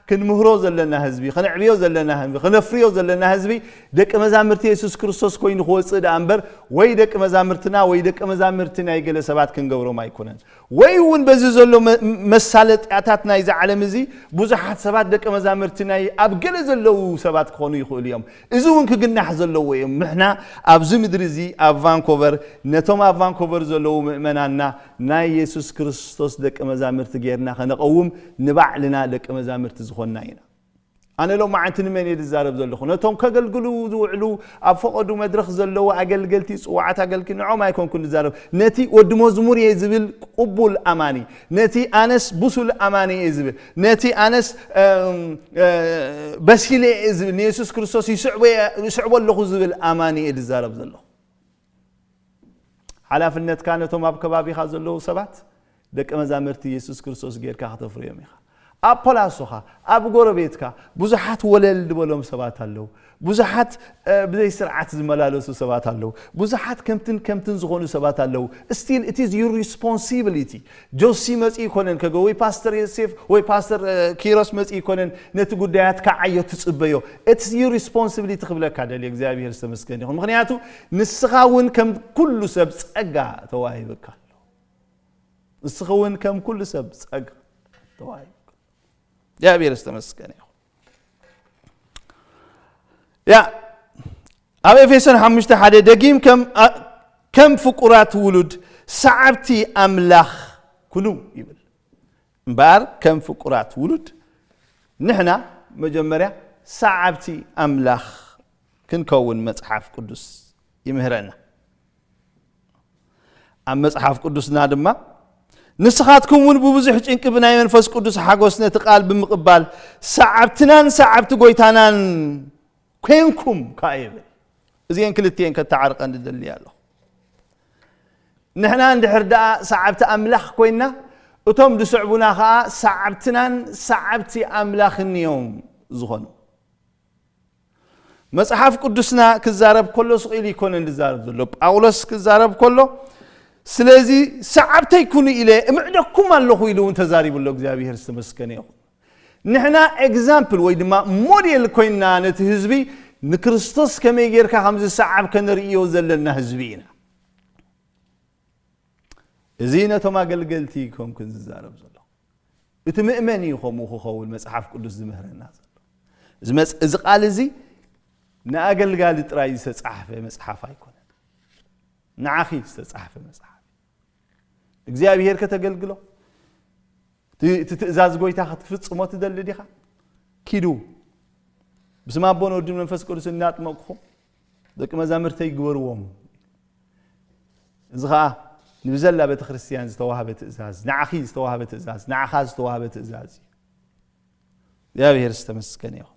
ክንምህሮ ዘለና ህዝቢ፣ ከነዕብዮ ዘለና ህዝቢ፣ ከነፍርዮ ዘለና ህዝቢ ደቂ መዛምርቲ የሱስ ክርስቶስ ኮይኑ ክወፅእ ደኣ እምበር ወይ ደቂ መዛምርትና ወይ ደቂ መዛምርቲ ናይ ገለ ሰባት ክንገብሮም ኣይኮነን። ወይ እውን በዚ ዘሎ መሳለጥያታት ናይዚ ዓለም እዚ ብዙሓት ሰባት ደቂ መዛምርቲ ናይ ኣብ ገለ ዘለዉ ሰባት ክኾኑ ይኽእሉ እዮም። እዚ እውን ክግናሕ ዘለዎ እዮም። ንሕና ኣብዚ ምድሪ እዚ ኣብ ቫንኮቨር ነቶም ኣብ ቫንኮቨር ዘለዉ ምእመናንና ናይ የሱስ ክርስቶስ ደቂ መዛምርቲ ጌርና ከነቐውም ንባዕልና ደቂ መዛምርቲ ዝኾንና ኢና። ኣነ ሎም መዓንቲ ንመን እየ ዝዛረብ ዘለኹ? ነቶም ከገልግሉ ዝውዕሉ ኣብ ፈቐዱ መድረኽ ዘለዉ ኣገልገልቲ፣ ጽዋዓት ኣገልግል ንዖም ኣይኮንኩን ዝዛረብ። ነቲ ወዲ መዝሙር እየ ዝብል ቅቡል ኣማኒ፣ ነቲ ኣነስ ብሱል ኣማኒ እየ ዝብል፣ ነቲ ኣነስ በሲለ እየ ዝብል ንየሱስ ክርስቶስ ይስዕቦ ኣለኹ ዝብል ኣማኒ እየ ዝዛረብ ዘለኹ። ሓላፍነትካ ነቶም ኣብ ከባቢኻ ዘለዉ ሰባት ደቂ መዛምርቲ የሱስ ክርስቶስ ጌርካ ክተፍርዮም ኢኻ። ኣብ ፖላሶኻ ኣብ ጎረቤትካ ብዙሓት ወለል ዝበሎም ሰባት ኣለዉ። ብዙሓት ብዘይ ስርዓት ዝመላለሱ ሰባት ኣለዉ። ብዙሓት ከምትን ከምትን ዝኾኑ ሰባት ኣለዉ። Still it is your responsibility. ጆሲ መፂ ይኮነን ከገ ወይ ፓስተር ዮሴፍ ወይ ፓስተር ኪሮስ መፂ ይኮነን ነቲ ጉዳያት ከዓዮ ትፅበዮ። It's your responsibility ክብለካ ደልየ እግዚኣብሔር ዝተመስገን ይኹን። ምክንያቱ ንስኻ እውን ከም ኩሉ ሰብ ጸጋ ተዋሂብካ ኣሎ። ንስኻ እውን ከም ኩሉ ሰብ ጸጋ ተዋሂብካ። እግዚኣብሔር ዝተመስገን ይኹን። ያ ኣብ ኤፌሶን ሓሙሽተ ሓደ ደጊም ከም ከም ፍቁራት ውሉድ ሰዓብቲ ኣምላኽ ኩኑ ይብል። እምበኣር ከም ፍቁራት ውሉድ ንሕና መጀመርያ ሰዓብቲ ኣምላኽ ክንከውን መጽሓፍ ቅዱስ ይምህረና። ኣብ መጽሓፍ ቅዱስና ድማ ንስኻትኩም እውን ብብዙሕ ጭንቂ ብናይ መንፈስ ቅዱስ ሓጎስ ነቲ ቃል ብምቕባል ሰዓብትናን ሰዓብቲ ጎይታናን ኮንኩም ከኣ ይብል። እዚአን ክልቲአን ከተዓርቀን ዝደሊ ኣለኹ። ንሕና እንድሕር ደኣ ሰዓብቲ ኣምላኽ ኮይንና፣ እቶም ዝስዕቡና ኸኣ ሰዓብትናን ሰዓብቲ ኣምላኽን እዮም ዝኾኑ። መጽሓፍ ቅዱስና ክዛረብ ከሎ ስቕ ኢሉ ኣይኮነን ዝዛረብ ዘሎ። ጳውሎስ ክዛረብ ከሎ፣ "ስለዚ ሰዓብተይ ኩኑ ኢለ እምዕደኩም ኣለኹ" ኢሉ እውን ተዛሪቡ ኣሎ። እግዚኣብሔር ዝተመስገነ ይኹን። ንሕና ኤግዛምፕል ወይ ድማ ሞዴል ኮይንና ነቲ ህዝቢ ንክርስቶስ ከመይ ጌርካ ከም ዝሰዓብ ከነርእዮ ዘለና ህዝቢ ኢና። እዚ ነቶም ኣገልገልቲ ከምኩን ዝዛረብ ዘሎ። እቲ ምእመን እዩ ከምኡ ክኸውን መጽሓፍ ቅዱስ ዝምህረና ዘሎ። እዚ መጽ-፣ እዚ ቃል እዚ ንኣገልጋሊ ጥራይ ዝተጻሕፈ መጽሓፍ ኣይኮነን። ንዓኺ ዝተጻሕፈ መጽሓፍ። እግዚኣብሔር ከተገልግሎ፣ እቲ፣ እቲ ትእዛዝ ጎይታ ክትፍጽሞ ትደሊ ዲኻ? ኪዱ። ብስም ኣቦን ወድን መንፈስ ቅዱስ እናጥመቅኹም ደቂ መዛምርተይ ግበርዎም። እዚ ኸኣ ንብዘላ ቤተ ክርስቲያን ዝተዋህበ ትእዛዝ፣ ንዓኺ ዝተዋህበ ትእዛዝ፣ ንዓኻ ዝተዋህበ ትእዛዝ እዩ። እግዚኣብሔር ዝተመስገነ ይኹን።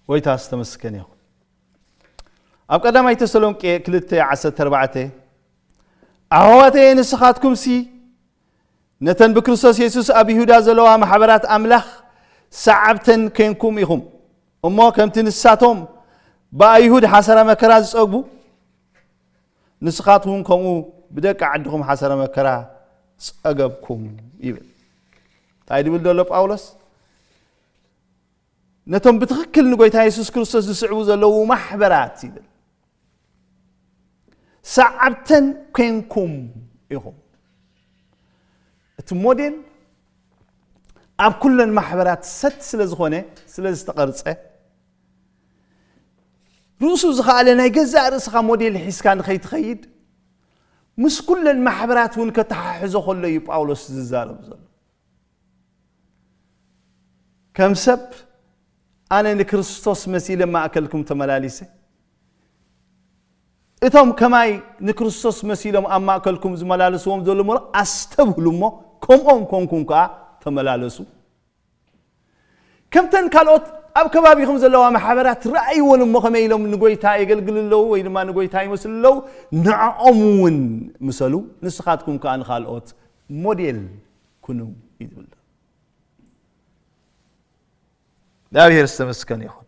ጎይታ ዝተመስገነ ይኹን። ኣብ ቀዳማይ ተሰሎንቄ ክልተ ዓሰርተ ኣርባዕተ፣ ኣሕዋተየ ንስኻትኩምሲ ነተን ብክርስቶስ የሱስ ኣብ ይሁዳ ዘለዋ ማሕበራት ኣምላኽ ሰዓብተን ኬንኩም ኢኹም። እሞ ከምቲ ንሳቶም ብኣይሁድ ሓሰረ መከራ ዝጸግቡ፣ ንስኻትኩም ከምኡ ብደቂ ዓድኹም ሓሰረ መከራ ጸገብኩም ይብል። እንታይ ድብል ዘሎ ጳውሎስ? ነቶም ብትኽክል ንጎይታ የሱስ ክርስቶስ ዝስዕቡ ዘለዉ ማሕበራት ይብል። ሰዓብተን ኬንኩም ኢኹም። እቲ ሞዴል ኣብ ኩለን ማሕበራት ሰት ስለ ዝኾነ፣ ስለ ዝተቐርጸ፣ ርእሱ ዝኸኣለ ናይ ገዛእ ርእስኻ ሞዴል ሒዝካ ንኸይትኸይድ፣ ምስ ኩለን ማሕበራት እውን ከተሓሕዞ ከሎ እዩ ጳውሎስ ዝዛረብ ዘሎ። ከም ሰብ ኣነ ንክርስቶስ መሲለ ማእከልኩም ተመላሊሰ። እቶም ከማይ ንክርስቶስ መሲሎም ኣብ ማእከልኩም ዝመላለስዎም ዘሎ እሞ ኣስተብህሉ እሞ ከምኦም ኮንኩም ከኣ ተመላለሱ። ከምተን ካልኦት ኣብ ከባቢኹም ዘለዋ ማሕበራት ረኣይዎን እሞ ከመይ ኢሎም ንጎይታ የገልግሉ ኣለዉ ወይ ድማ ንጎይታ ይመስሉ ኣለዉ፣ ንዕኦም እውን ምሰሉ። ንስኻትኩም ከኣ ንኻልኦት ሞዴል ኩኑ እዩ ዝብል። እግዚኣብሔር ዝተመስገነ ይኹን።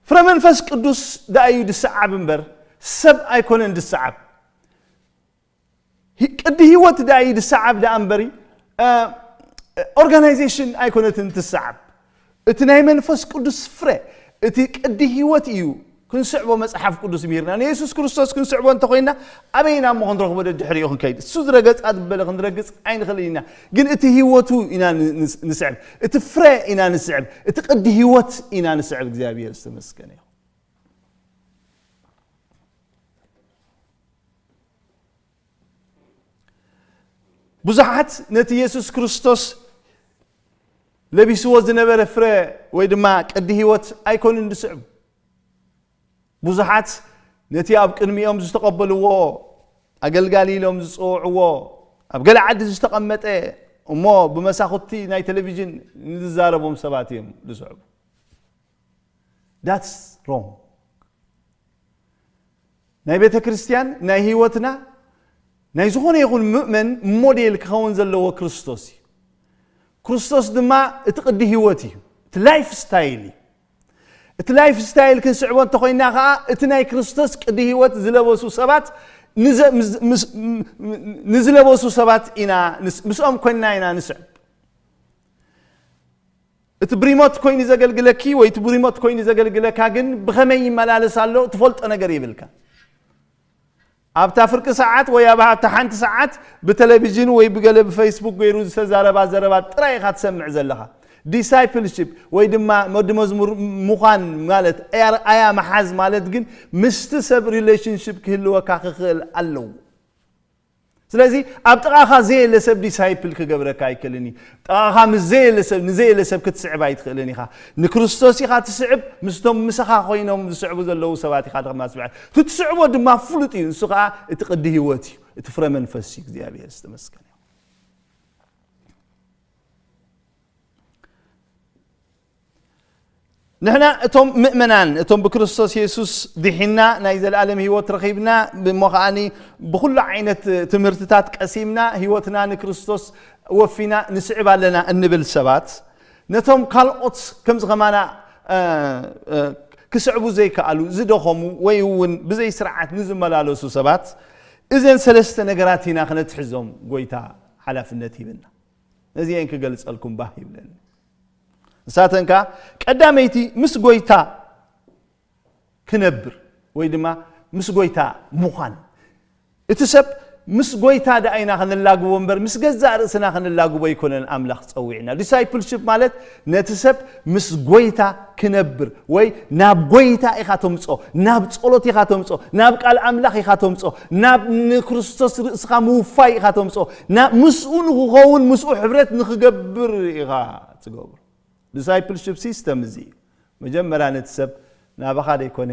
ፍረ መንፈስ ቅዱስ ደኣ እዩ ድሰዓብ እምበር ሰብ ኣይኮነን ድሰዓብ። ሂ-፣ ቅዲ ህይወት ደኣ እዩ ድሰዓብ ደኣ እምበሪ፣ እ፣ ኦርጋናይዜሽን ኣይኮነትን ትሰዓብ። እቲ ናይ መንፈስ ቅዱስ ፍረ፣ እቲ ቅዲ ህይወት እዩ ክንስዕቦ መጽሓፍ ቅዱስ ምሂርና። ንየሱስ ክርስቶስ ክንስዕቦ እንተኾይንና ኣበይና እሞ ክንረኽቦ ደድሕሪኡ ክንከይድ? እሱ ዝረገጽ ኣበለ ክንረግጽ ኣይንኽእልን ኢና። ግን እቲ ህይወቱ ኢና ን-፣ ንስ-፣ ንስዕብ። እቲ ፍረ ኢና ንስዕብ። እቲ ቅዲ ህይወት ኢና ንስዕብ። እግዚኣብሔር ዝተመስገነ ይኹን። ብዙሓት ነቲ የሱስ ክርስቶስ ለቢስዎ ዝነበረ ፍረ ወይ ድማ ቅዲ ህይወት ኣይኮኑን ዝስዕቡ። ብዙሓት ነቲ ኣብ ቅድሚኦም ዝተቐበልዎ ኣገልጋሊ ኢሎም ዝጽውዕዎ ኣብ ገለ ዓዲ ዝተቐመጠ እሞ ብመሳኹቲ ናይ ቴሌቪዥን ንዝዛረቦም ሰባት እዮም ዝስዕቡ። That's wrong። ናይ ቤተ ክርስቲያን፣ ናይ ህይወትና፣ ናይ ዝኾነ ይኹን ምእመን ሞዴል ክኸውን ዘለዎ ክርስቶስ እዩ። ክርስቶስ ድማ እቲ ቅዲ ህይወት እዩ። እቲ ላይፍ ስታይል እዩ። እቲ ላይፍ ስታይል ክንስዕቦ እንተኾይንና ኸዓ፣ እቲ ናይ ክርስቶስ ቅዲ ህይወት ዝለበሱ ሰባት ንዘ-፣ ምስ-፣ ምስ-፣ ም-፣ ም-፣ ንዝለበሱ ሰባት ኢና ንስ-፣ ምስኦም ኮይንና ኢና ንስዕብ። እቲ ብሪሞት ኮይኑ ዘገልግለኪ ወይ እቲ ብሪሞት ኮይኑ ዘገልግለካ ግን ብኸመይ ይመላለስ ኣሎ ትፈልጦ ነገር የብልካ። ኣብታ ፍርቂ ሰዓት ወይ ኣብ ኣብታ ሓንቲ ሰዓት ብቴሌቪዥን ወይ ብገለ ብፌስቡክ ገይሩ ዝተዛረባ ዘረባ ጥራይ ኢኻ ትሰምዕ ዘለኻ። ዲሳይፕልሺፕ ወይ ድማ ወዲ መዝሙር ምዃን ማለት ኣርኣያ ምሓዝ ማለት ግን ምስቲ ሰብ ሪሌሽንሺፕ ክህልወካ ክኽእል ኣለዎ። ስለዚ ኣብ ጥቓኻ ዘየለ ሰብ ዲሳይፕል ክገብረካ ኣይክእልን እዩ። ጥቓኻ ምስ ዘየለ ሰብ፣ ንዘየለ ሰብ ክትስዕብ ኣይትኽእልን ኢኻ። ንክርስቶስ ኢኻ ትስዕብ፣ ምስቶም ምሳኻ ኮይኖም ዝስዕቡ ዘለዉ ሰባት ኢኻ ድማ ትስዕብ። እቲ ትስዕቦ ድማ ፍሉጥ እዩ። ንሱ ኸዓ እቲ ቅዲ ህይወት እዩ። እቲ ፍረ መንፈስ እዩ። እግዚኣብሔር ዝተመስገነ ይኹን። ንሕና እቶም ምእመናን፣ እቶም ብክርስቶስ የሱስ ድሒና፣ ናይ ዘለኣለም ህይወት ረኺብና፣ እሞ ከኣኒ ብኹሉ ዓይነት ትምህርትታት ቀሲምና፣ ህይወትና ንክርስቶስ ወፊና ንስዕብ ኣለና እንብል ሰባት፣ ነቶም ካልኦት ከምዚ ከማና፣ እ፣ እ፣ ክስዕቡ ዘይከኣሉ፣ ዝደኸሙ ወይ እውን ብዘይ ስርዓት ንዝመላለሱ ሰባት፣ እዘን ሰለስተ ነገራት ኢና ክነትሕዞም ጎይታ ሓላፍነት ሂብና። ነዚአን ክገልጸልኩም ባህ ይብለኒ። ንሳተን ከኣ ቀዳመይቲ ምስ ጎይታ ክነብር ወይ ድማ ምስ ጎይታ ምዃን። እቲ ሰብ ምስ ጎይታ ደኣ ኢና ክንላግቦ እምበር ምስ ገዛእ ርእስና ክንላግቦ ኣይኮነን ኣምላኽ ጸዊዕና። ዲሳይፕልሺፕ ማለት ነቲ ሰብ ምስ ጎይታ ክነብር ወይ ናብ ጎይታ ኢኻ ተምጾ፣ ናብ ጸሎት ኢኻ ተምጾ፣ ናብ ቃል ኣምላኽ ኢኻ ተምጾ፣ ናብ ንክርስቶስ ርእስኻ ምውፋይ ኢኻ ተምጾ፣ ናብ ምስኡ ንክኸውን ምስኡ ሕብረት ንክገብር ኢኻ ትገብሮ። ዲሳይፕልሺፕ ሲስተም እዚ እዩ። መጀመርያ ነቲ ሰብ ናባኻ ደይኮነ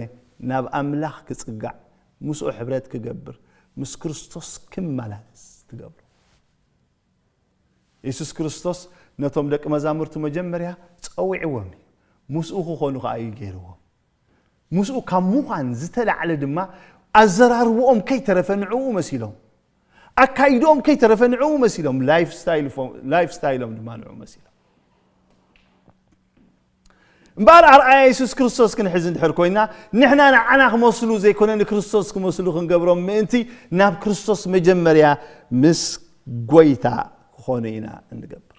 ናብ ኣምላኽ ክጽጋዕ፣ ምስኡ ሕብረት ክገብር፣ ምስ ክርስቶስ ክመላለስ ትገብሮ። የሱስ ክርስቶስ ነቶም ደቂ መዛሙርቱ መጀመርያ ጸዊዕዎም እዩ። ምስኡ ክኾኑ ከኣ እዩ ገይርዎም። ምስኡ ካብ ምዃን ዝተላዕለ ድማ ኣዘራርብኦም ከይተረፈ ንዕኡ መሲሎም፣ ኣካይድኦም ከይተረፈ ንዕኡ መሲሎም፣ ላይፍ ስታይል ፎ-፣ ላይፍ ስታይሎም ድማ ንዕኡ መሲሎም። እምበኣር ኣርኣያ የሱስ ክርስቶስ ክንሕዝ እንድሕር ኮይና፣ ንሕና ንዓና ክመስሉ ዘይኮነ ንክርስቶስ ክመስሉ ክንገብሮም ምእንቲ ናብ ክርስቶስ መጀመርያ ምስ ጎይታ ክኾኑ ኢና እንገብር።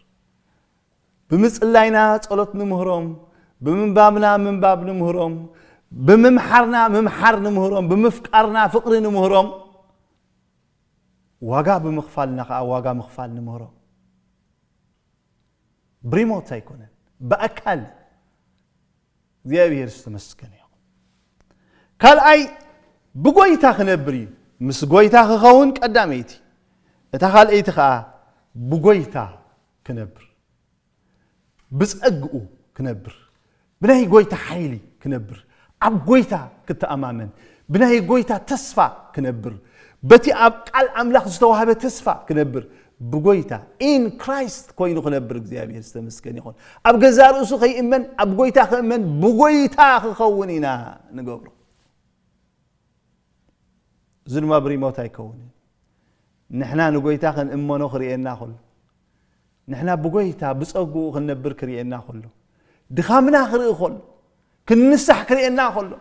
ብምጽላይና ጸሎት ንምህሮም፣ ብምንባብና ምንባብ ንምህሮም፣ ብምምሓርና ምምሓር ንምህሮም፣ ብምፍቃርና ፍቕሪ ንምህሮም፣ ዋጋ ብምኽፋልና ከኣ ዋጋ ምኽፋል ንምህሮም። ብሪሞት ኣይኮነን፣ ብኣካል። እግዚኣብሔር ዝተመስገነ ይኹን። ካልኣይ ብጎይታ ክነብር እዩ። ምስ ጎይታ ክኸውን ቀዳመይቲ። እታ ካልኣይቲ ከኣ ብጎይታ ክነብር። ብጸግኡ ክነብር። ብናይ ጎይታ ሓይሊ ክነብር። ኣብ ጎይታ ክተኣማመን። ብናይ ጎይታ ተስፋ ክነብር። በቲ ኣብ ቃል ኣምላኽ ዝተዋህበ ተስፋ ክነብር። ብጎይታ፣ ኢን ክራይስት ኮይኑ ክነብር እግዚኣብሔር ዝተመስገነ ይኹን። ኣብ ገዛ ርእሱ ከይእመን፣ ኣብ ጎይታ ክእመን፣ ብጎይታ ክኸውን ኢና ንገብሮ። እዚ ድማ ብሪሞት ኣይከውንን። ንሕና ንጎይታ ክንእመኖ ክርእየና ከሎ፣ ንሕና ብጎይታ ብጸግኡ ክንነብር ክርእየና ከሎ፣ ድኻምና ክርኢ ከሎ፣ ክንንሳሕ ክርእየና ከሎ፣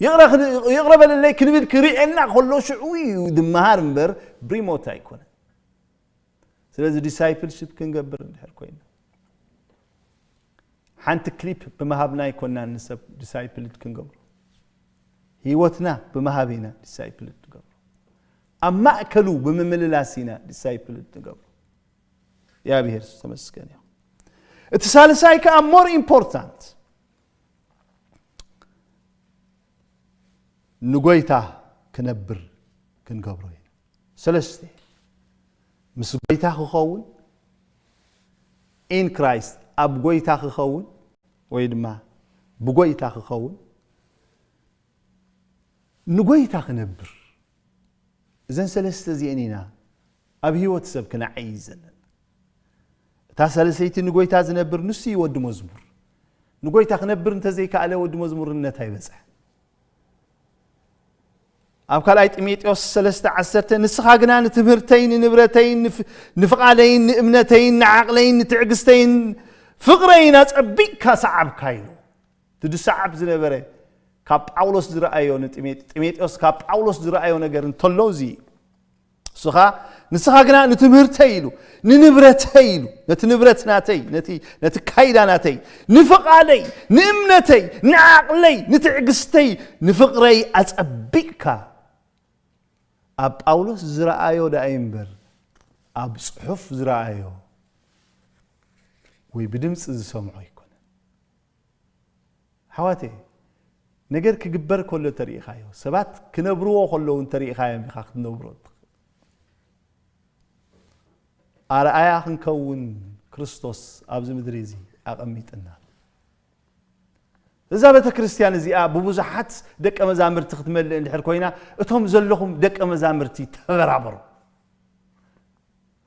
ይቕረ ክን-፣ ይቕረ በለለይ ክንብል ክርእየና ከሎ፣ ሽዑ እዩ ድመሃር እምበር ብሪሞት ኣይኮነን። ስለዚ ዲሳይፕልሺፕ ክንገብር እንድሕር ኮይና፣ ሓንቲ ክሊፕ ብምሃብና ኣይኮናን ንሰብ ዲሳይፕልድ ክንገብሮ። ህይወትና ብምሃብ ኢና ዲሳይፕልድ ንገብሮ። ኣብ ማእከሉ ብምምልላስ ኢና ዲሳይፕልድ ንገብሮ። እግዚኣብሔር ዝተመስገነ ይኹን። እቲ ሳልሳይ ከኣ ሞር ኢምፖርታንት፣ ንጎይታ ክነብር ክንገብሮ ኢና። ሰለስተ፣ ምስ ጎይታ ክኸውን፣ ኢን ክራይስት፣ ኣብ ጎይታ ክኸውን፣ ወይ ድማ ብጎይታ ክኸውን፣ ንጎይታ ክነብር። እዘን ሰለስተ እዚአን ኢና ኣብ ህይወት ሰብ ክነዓይ ዘለና። እታ ሳልሰይቲ ንጎይታ ዝነብር ንሱ እዩ ወዲ መዝሙር። ንጎይታ ክነብር እንተዘይከኣለ ወዲ መዝሙርነት ኣይበጽሐን። ኣብ ካልኣይ ጢሞቴዎስ ሰለስተ ዓሰርተ፣ "ንስኻ ግና ንትምህርተይን ንንብረተይን ንፍ-፣ ንፍቓደይን ንእምነተይን ንዓቕለይን ንትዕግስተይን ፍቕረይን ኣጸቢቕካ ሰዓብካ" ኢሉ። እቲ ዝሰዓብ ዝነበረ ካብ ጳውሎስ ዝረኣዮ ንጢሜ-፣ ጢሜቴዎስ ካብ ጳውሎስ ዝረኣዮ ነገር እንተሎ እዚ እዩ። ንስኻ፣ ንስኻ ግና ንትምህርተይ ኢሉ፣ ንንብረተይ ኢሉ፣ ነቲ ንብረት ናተይ፣ ነቲ፣ ነቲ ካይዳ ናተይ፣ ንፍቓደይ፣ ንእምነተይ፣ ንዓቕለይ፣ ንትዕግስተይ፣ ንፍቕረይ ኣጸቢቕካ። ኣብ ጳውሎስ ዝረኣዮ ደኣ እምበር፣ ኣብ ጽሑፍ ዝረኣዮ ወይ ብድምጺ ዝሰምዖ ኣይኮነን። ኣሕዋተይ፣ ነገር ክግበር ከሎ ተሪኢኻዮ፣ ሰባት ክነብርዎ ከለዉ እንተሪኢኻዮም ኢኻ ክትነብሮ እትኽእል። ኣርኣያ ክንከውን ክርስቶስ ኣብዚ ምድሪ እዚ ኣቐሚጥና። እዛ ቤተ ክርስቲያን እዚኣ ብብዙሓት ደቀ መዛሙርቲ ክትመልእ እንድሕር ኮይና፣ እቶም ዘለኹም ደቀ መዛሙርቲ ተበራበሩ።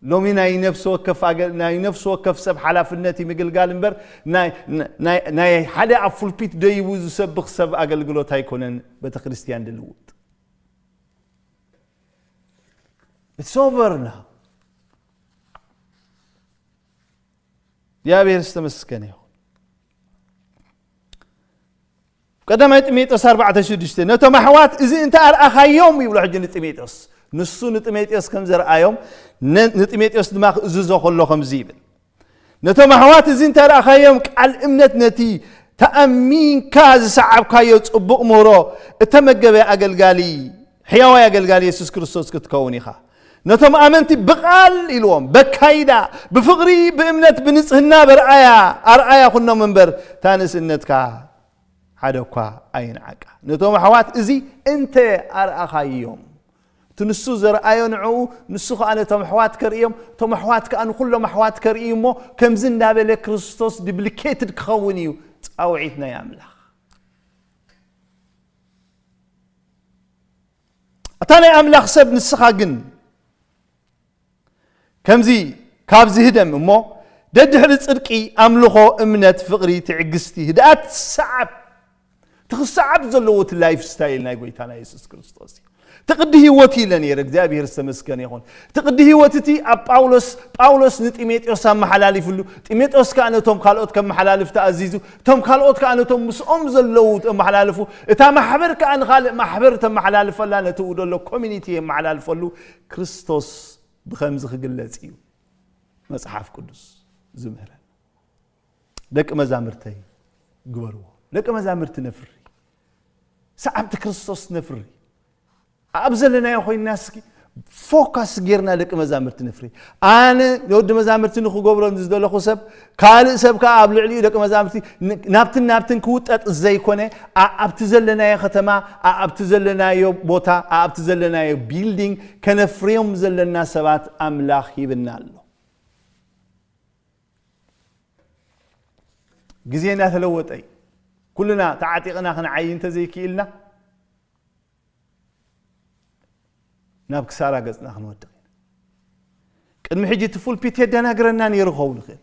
ሎሚ ናይ ነፍሲ ወከፍ ኣገ-፣ ናይ ነፍሲ ወከፍ ሰብ ሓላፍነት እዩ ምግልጋል እምበር፣ ናይ፣ ናይ፣ ናይ ሓደ ኣብ ፉልፒት ደይቡ ዝሰብኽ ሰብ ኣገልግሎት ኣይኮነን ቤተ ክርስቲያን ድልውጥ። It's over now። እግዚኣብሔር ዝተመስገነ ይኹን። ቀዳማይ ጢሞቴዎስ ኣርባዕተ ሽዱሽተ፣ ነቶም ኣሕዋት እዚ እንተ ኣርኣኻዮም ይብሎ ሕጂ ንጢሞቴዎስ። ንሱ ንጢሞቴዎስ ከም ዘርኣዮም፣ ነ-፣ ንጢሞቴዎስ ድማ ክእዝዞ ከሎ ከምዚ ይብል። ነቶም ኣሕዋት እዚ እንተ ኣርኣኻዮም፣ ቃል እምነት ነቲ ተኣሚንካ ዝሰዓብካዮ ጽቡቕ ምህሮ እተመገበ ኣገልጋሊ፣ ሕያዋይ ኣገልጋሊ የሱስ ክርስቶስ ክትከውን ኢኻ። ነቶም ኣመንቲ ብቓል ኢልዎም፣ በካይዳ፣ ብፍቕሪ፣ ብእምነት፣ ብንጽህና፣ በርኣያ፣ ኣርኣያ ኩኖም እምበር፣ እታ ንእስነትካ ሓደ እኳ ኣይንዓቃ። ነቶም ኣሕዋት እዚ እንተ ኣርኣኻዮም፣ እቲ ንሱ ዘርኣዮ ንዕኡ፣ ንሱ ኸኣ ነቶም ኣሕዋት ከርእዮም፣ እቶም ኣሕዋት ከኣ ንኹሎም ኣሕዋት ከርእዩ እሞ፣ ከምዚ እንዳበለ ክርስቶስ ዲፕሊኬትድ ክኸውን እዩ ጻውዒት ናይ ኣምላኽ። እታ ናይ ኣምላኽ ሰብ ንስኻ ግን ከምዚ ካብ ዝህደም እሞ፣ ደድሕሪ ጽድቂ፣ ኣምልኾ፣ እምነት፣ ፍቕሪ፣ ትዕግስቲ፣ ህድኣት ሰዓብ። እቲ ክሰዓብ ዘለዎ እቲ ላይፍ ስታይል ናይ ጎይታና የሱስ ክርስቶስ እዩ። እቲ ቅዲ ህይወት ኢለ ነይረ፣ እግዚኣብሔር ዝተመስገነ ይኹን። እቲ ቅዲ ህይወት እቲ ኣብ ጳውሎስ፣ ጳውሎስ ንጢሞቴዎስ ኣመሓላሊፍሉ፣ ጢሞቴዎስ ከኣ ነቶም ካልኦት ከመሓላልፍ ተኣዚዙ፣ እቶም ካልኦት ከኣ ነቶም ምስኦም ዘለዉ ተመሓላልፉ፣ እታ ማሕበር ከኣ ንኻልእ ማሕበር ተመሓላልፈላ፣ ነቲ ደሎ ኮሚኒቲ የመሓላልፈሉ። ክርስቶስ ብኸምዚ ክግለጽ እዩ መጽሓፍ ቅዱስ ዝምህረን። ደቂ መዛምርተይ ግበርዎ። ደቂ መዛምርቲ ነፍሪ፣ ሰዓብቲ ክርስቶስ ነፍሪ። ኣብ ዘለናዮ ኮይንና እስኪ ፎካስ ጌርና ደቂ መዛምርቲ ነፍሪ። ኣነ ንወዲ መዛምርቲ ንክገብሮ ዝደለኹ ሰብ፣ ካልእ ሰብ ከኣ ኣብ ልዕሊኡ ደቂ መዛምርቲ ን-፣ ናብትን ናብትን ክውጠጥ ዘይኮነ፣ ኣ-፣ ኣብቲ ዘለናዮ ከተማ፣ ኣ-፣ ኣብቲ ዘለናዮ ቦታ፣ ኣ-፣ ኣብቲ ዘለናዮ ቢልዲንግ ከነፍርዮም ዘለና ሰባት ኣምላኽ ሂብና ኣሎ። ግዜ እናተለወጠ እዩ። ኩልና ተዓጢቕና ክንዓይ እንተዘይክኢልና፣ ናብ ክሳራ ገጽና ክንወድቕ ኢና። ቅድሚ ሕጂ እቲ ፉልፒት የደናግረና ነይሩ ክኸውን ይኽእል።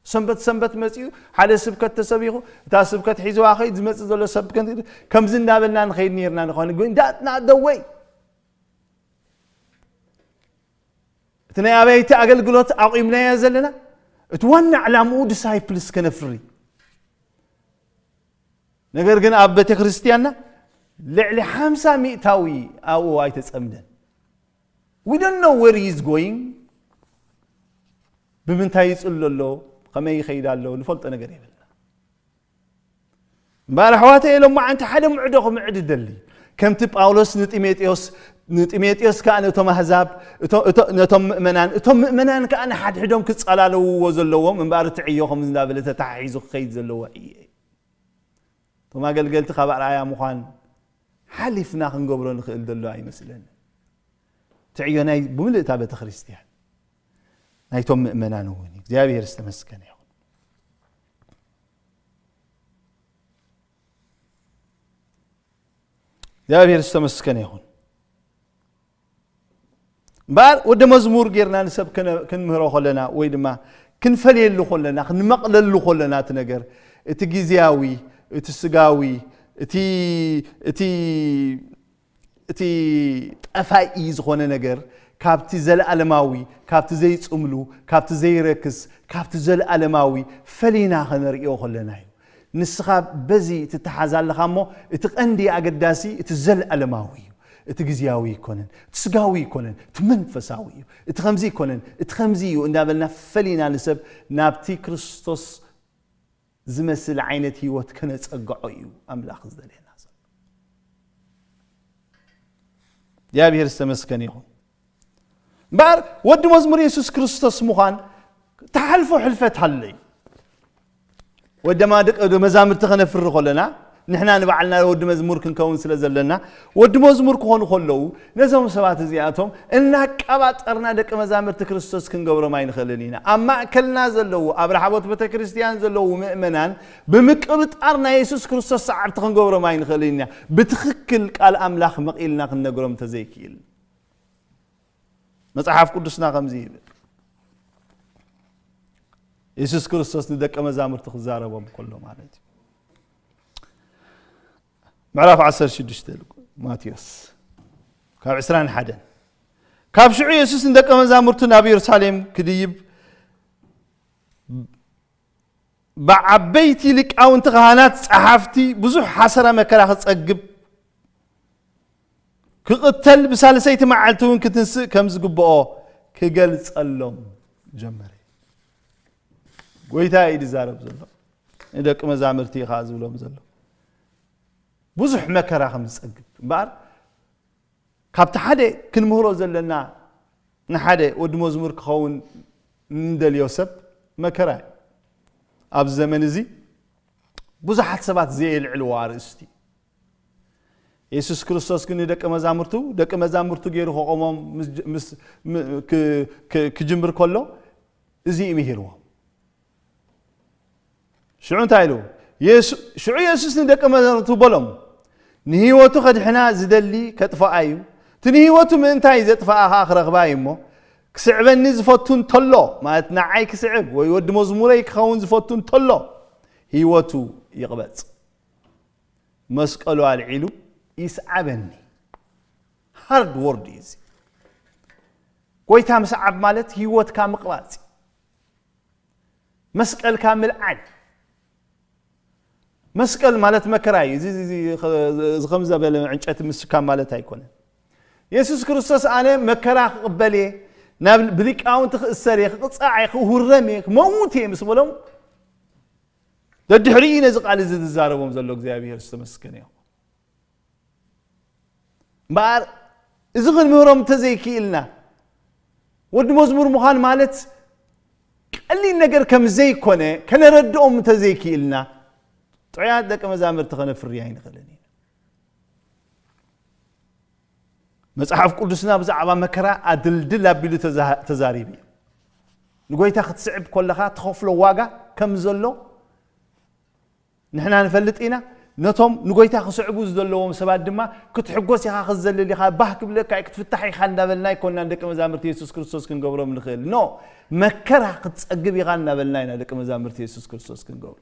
ሰንበት ሰንበት መጺኡ ሓደ ስብከት ተሰቢኹ፣ እታ ስብከት ሒዝዋ ኸይድ ዝመጽእ ዘሎ ሰብ ከን-፣ ከምዚ እንዳበልና ንኸይድ ነይርና ንኾን፣ ግን that's not the way። እቲ ናይ ኣባይቲ ኣገልግሎት ኣቑምናዮ ዘለና፣ እቲ ዋና ዕላምኡ ዲሳይፕልስ ከነፍሪ። ነገር ግን ኣብ ቤተ ክርስቲያንና ልዕሊ ሓምሳ ሚእታዊ ኣብኡ ኣይተጸምደን። We don't know where he is going። ብምንታይ ይጽሎ ኣሎ፣ ከመይ ይኸይድ ኣሎ፣ ንፈልጦ ነገር የብልና። እምበኣር ኣሕዋተይ፣ ሎማዓንቲ ሓደ ምዕዶ ክምዕድ እደሊ። ከምቲ ጳውሎስ ንጢሞቴዎስ፣ ንጢሞቴዎስ ከኣ ነቶም ኣህዛብ፣ እቶ-፣ እቶ-፣ ነቶም ምእመናን፣ እቶም ምእመናን ከኣ ንሓድሕዶም ክጸላለውዎ ዘለዎም፣ እምበኣር እቲ ዕዮ ከም እንዳበለ ተተሓሒዙ ክኸይድ ዘለዎ ዕዮ እዩ። እቶም ኣገልገልቲ ካብ ኣርኣያ ምዃን ሓሊፍና ክንገብሮ ንኽእል ዘሎ ኣይመስለንን። እቲ ዕዮ ናይ ብምልእታ ቤተ ክርስቲያን፣ ናይቶም ምእመናን እውን እዩ። እግዚኣብሔር ዝተመስገነ ይኹን። እግዚኣብሔር ዝተመስገነ ይኹን። እምበኣር ወዲ መዝሙር ጌርና ንሰብ ከነ-፣ ክንምህሮ ከለና ወይ ድማ ክንፈልየሉ ከለና፣ ክንመቕለሉ ከለና፣ እቲ ነገር፣ እቲ ግዝያዊ፣ እቲ ስጋዊ፣ እቲ፣ እቲ፣ እቲ ጠፋኢ ዝኾነ ነገር ካብቲ ዘለኣለማዊ፣ ካብቲ ዘይጽምሉ፣ ካብቲ ዘይረክስ፣ ካብቲ ዘለኣለማዊ ፈሊና ከነርእዮ ከለና እዩ። ንስኻ በዚ ትተሓዝ ኣለኻ እሞ፣ እቲ ቀንዲ ኣገዳሲ እቲ ዘለኣለማዊ እዩ። እቲ ግዝያዊ ኣይኮነን፣ እቲ ስጋዊ ኣይኮነን፣ እቲ መንፈሳዊ እዩ። እቲ ከምዚ ኣይኮነን፣ እቲ ከምዚ እዩ እንዳበልና ፈሊና ንሰብ ናብቲ ክርስቶስ ዝመስል ዓይነት ህይወት ከነጸግዖ እዩ ኣምላኽ ዝደልየና ዘሎ። እግዚኣብሔር ዝተመስገነ ይኹን። እምበኣር ወዲ መዝሙር የሱስ ክርስቶስ ምዃን ትሓልፎ ሕልፈት ኣሎ እዩ። ወይ ድማ ደቂ መዛሙርቲ ከነፍሪ ከለና፣ ንሕና ንባዕልና ወዲ መዝሙር ክንከውን ስለ ዘለና፣ ወዲ መዝሙር ክኾኑ ከለዉ፣ ነዞም ሰባት እዚኣቶም እናቀባጠርና ደቂ መዛሙርቲ ክርስቶስ ክንገብሮም ኣይንኽእልን ኢና። ኣብ ማእከልና ዘለዉ፣ ኣብ ረሓቦት ቤተ ክርስቲያን ዘለዉ ምእመናን ብምቅብጣር ናይ የሱስ ክርስቶስ ሰዓብቲ ክንገብሮም ኣይንኽእልን ኢና። ብትኽክል ቃል ኣምላኽ መቒልና ክንነግሮም እንተዘይክኢል። መጽሓፍ ቅዱስና ከምዚ ይብል። የሱስ ክርስቶስ ንደቀ መዛሙርቱ ክዛረቦም ከሎ ማለት እዩ። ምዕራፍ ዓሰርተ ሽዱሽተ ማቴዎስ ካብ ዕስራን ሓደን። ካብ ሽዑ የሱስ ንደቀ መዛሙርቱ ናብ የሩሳሌም ክድይብ ብዓበይቲ ሊቃውንቲ ካህናት ጸሓፍቲ ብዙሕ ሓሰራ መከራ ክጸግብ ክቕተል ብሳልሰይቲ መዓልቲ እውን ክትንስእ ከም ዝግብኦ ክገልጸሎም ጀመረ። ጎይታ እዩ ዝዛረብ ዘሎ፣ ንደቂ መዛሙርቲ እዩ ከዓ ዝብሎም ዘሎ። ብዙሕ መከራ ከም ዝጸግብ እምበኣር ካብቲ ሓደ ክንምህሮ ዘለና ንሓደ ወዲ መዝሙር ክኸውን እንደልዮ ሰብ መከራ እዩ። ኣብዚ ዘመን እዚ ብዙሓት ሰባት ዘየልዕልዎ ኣርእስቲ። የሱስ ክርስቶስ ግን ንደቂ መዛሙርቱ ደቂ መዛሙርቱ ገይሩ ከቆሞም ምስ- ምስ- ም- ክ- ክ- ክጅምር ከሎ እዚ እዩ ምሂርዎም። ሽዑ እንታይ ኢሉ? የሱ- ሽዑ የሱስ ንደቂ መዛሙርቱ በሎም፣ ንህይወቱ ከድሕና ዝደሊ ከጥፍኣ እዩ፣ እቲ ንህይወቱ ምእንታይ ዘጥፍኣ ከዓ ክረኽባ እዩ እሞ፣ ክስዕበኒ ዝፈቱ እንተሎ፣ ማለት ንዓይ ክስዕብ ወይ ወዲ መዝሙረይ ክኸውን ዝፈቱ እንተሎ፣ ህይወቱ ይቕበጽ፣ መስቀሉ ኣልዒሉ ይስዓበኒ። ሃርድ ወርድ እዩ እዚ። ጎይታ ምስዓብ ማለት ህይወትካ ምቕባጽ እዩ። መስቀልካ ምልዓል። መስቀል ማለት መከራ እዩ። እዚ- እዚ- እዚ- እዚ ከም ዘበለ ዕንጨቲ ምስካም ማለት ኣይኮነን። የሱስ ክርስቶስ ኣነ መከራ ክቕበል እየ፣ ናብ ብሊቃውንቲ ክእሰር እየ፣ ክቕጻዕ እየ፣ ክውረም እየ፣ ክመውት እየ ምስ በሎም፣ ደድሕሪኡ ነዚ ቃል እዚ ዝዛረቦም ዘሎ እግዚኣብሔር ዝተመስገነ ይኹን። እምበኣር እዚ ክንምህሮም እንተዘይክኢልና፣ ወዲ መዝሙር ምዃን ማለት ቀሊል ነገር ከም ዘይኮነ ከነረድኦም እንተዘይክኢልና፣ ጥዑያት ደቂ መዛሙርቲ ከነፍሪ ኣይንኽእልን ኢና። መጽሓፍ ቅዱስና ብዛዕባ መከራ ኣድልድል ኣቢሉ ተዛ- ተዛሪቡ እዩ። ንጎይታ ክትስዕብ ከለኻ ትኸፍሎ ዋጋ ከም ዘሎ ንሕና ንፈልጥ ኢና። ነቶም ንጎይታ ክስዕቡ ዝደለዎም ሰባት ድማ ክትሕጎስ ኢኻ፣ ክትዘልል ኢኻ፣ ባህ ክብለካ እዩ፣ ክትፍታሕ ኢኻ እንዳበልና ኣይኮንና ንደቂ መዛሙርቲ የሱስ ክርስቶስ ክንገብሮም ንኽእል። ኖ፣ መከራ ክትጸግብ ኢኻ እናበልና ኢና ደቂ መዛሙርቲ የሱስ ክርስቶስ ክንገብሮ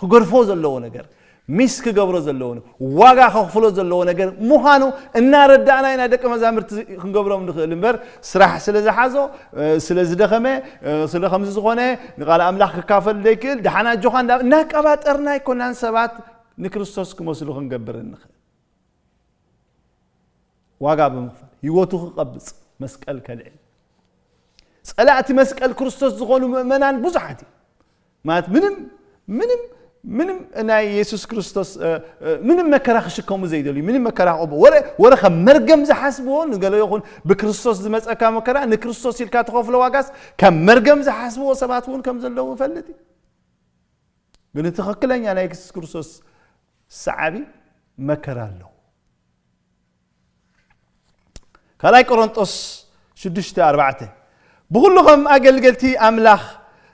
ክገድፎ ዘለዎ ነገር፣ ሚስ ክገብሮ ዘለዎ ነገር፣ ዋጋ ከኽፍሎ ዘለዎ ነገር ምዃኑ እናረዳእና ኢና ደቂ መዛሙርቲ ክንገብሮም ንኽእል እምበር፣ ስራሕ ስለ ዝሓዞ፣ እ፣ ስለ ዝደኸመ፣ እ፣ ስለ ከምዚ ዝኾነ፣ ንቃል ኣምላኽ ክካፈል ዘይክእል፣ ደሓን ኣጆኻ እንዳ- እናቀባጠርና ኣይኮናን ሰባት ንክርስቶስ ክመስሉ ክንገብር እንኽእል። ዋጋ ብምኽፋል ህይወቱ ክቐብጽ መስቀል ከልዕል። ጸላእቲ መስቀል ክርስቶስ ዝኾኑ ምእመናን ብዙሓት እዮም። ማለት ምንም ምንም ምንም ናይ የሱስ ክርስቶስ እ፣ እ፣ ምንም መከራ ክሽከሙ ዘይደልዩ፣ ምንም መከራ ክቐበሉ፣ ወረ ወረ ከም መርገም ዝሓስብዎ፣ ንገለ ይኹን ብክርስቶስ ዝመጸካ መከራ ንክርስቶስ ኢልካ ትኸፍሎ ዋጋስ ከም መርገም ዝሓስብዎ ሰባት እውን ከም ዘለዉ እፈልጥ እዩ። ግን ትኽክለኛ ናይ የሱስ ክርስቶስ ሰዓቢ መከራ ኣለዎ። ካልኣይ ቆሮንጦስ ሽዱሽተ ኣርባዕተ፣ ብኹሉ ከም ኣገልገልቲ ኣምላኽ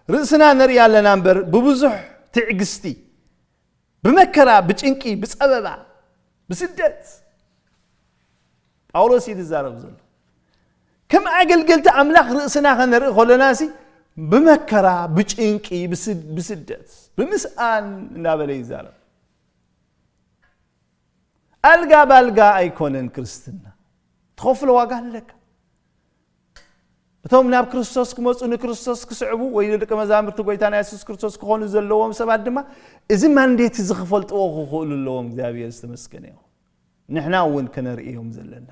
ርእስና ነርኢ ኣለና እምበር፣ ብብዙሕ ትዕግስቲ፣ ብመከራ፣ ብጭንቂ፣ ብጸበባ፣ ብስደት፣ ጳውሎስ እዩ ዝዛረብ ዘሎ። ከም ኣገልገልቲ ኣምላኽ ርእስና ከነርኢ ከለና ሲ ብመከራ፣ ብጭንቂ፣ ብስድ- ብስደት፣ ብምስኣን እናበለ ይዛረብ። ኣልጋ ባልጋ ኣይኮነን ክርስትና። ትኸፍሎ ዋጋ ኣለካ። እቶም ናብ ክርስቶስ ክመጹ፣ ንክርስቶስ ክስዕቡ ወይ ንደቂ መዛሙርቲ ጎይታና የሱስ ክርስቶስ ክኾኑ ዘለዎም ሰባት ድማ እዚ ማንዴት እዚ ክፈልጥዎ ክኽእሉ ኣለዎም። እግዚኣብሔር ዝተመስገነ ይኹን። ንሕና እውን ከነርእዮም ዘለና፣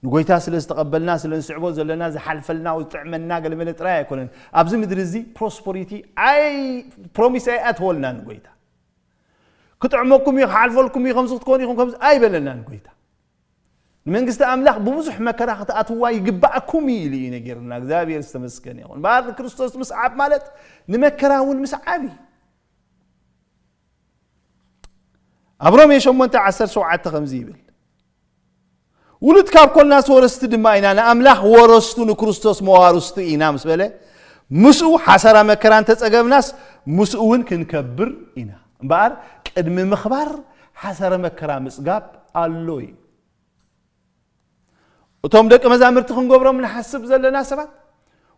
ንጎይታ ስለ ዝተቐበልና፣ ስለ ንስዕቦ ዘለና፣ ዝሓልፈልና፣ ዝጥዕመና ገለመለ ጥራይ ኣይኮነን። ኣብዚ ምድሪ እዚ ፕሮስፐሪቲ ኣይ ፕሮሚስ ኣይኣተወልናን ጎይታ። ክጥዕመኩም እዩ፣ ክሓልፈልኩም እዩ፣ ከምዚ ክትኮኑ ኢኹም፣ ከምዚ ኣይበለናን ጎይታ። ንመንግስቲ ኣምላኽ ብብዙሕ መከራ ክትኣትዋ ይግባኣኩም እዩ ኢሉ እዩ ነጊርና። እግዚኣብሔር ዝተመስገነ ይኹን። እምበኣር ንክርስቶስ ምስዓብ ማለት ንመከራ እውን ምስዓብ እዩ። ኣብ ሮሜ ሸሞንተ ዓሰርተ ሸውዓተ ከምዚ ይብል፣ ውሉድ ካብ ኮንናስ ወረስቲ ድማ ኢና፣ ንኣምላኽ ወረስቱ ንክርስቶስ መዋርስቱ ኢና ምስ በለ፣ ምስኡ ሓሳራ መከራ እንተጸገብናስ ምስኡ እውን ክንከብር ኢና። እምበኣር ቅድሚ ምኽባር ሓሳረ መከራ ምጽጋብ ኣሎ እዩ። እቶም ደቂ መዛምርቲ ክንገብሮም ንሓስብ ዘለና ሰባት፣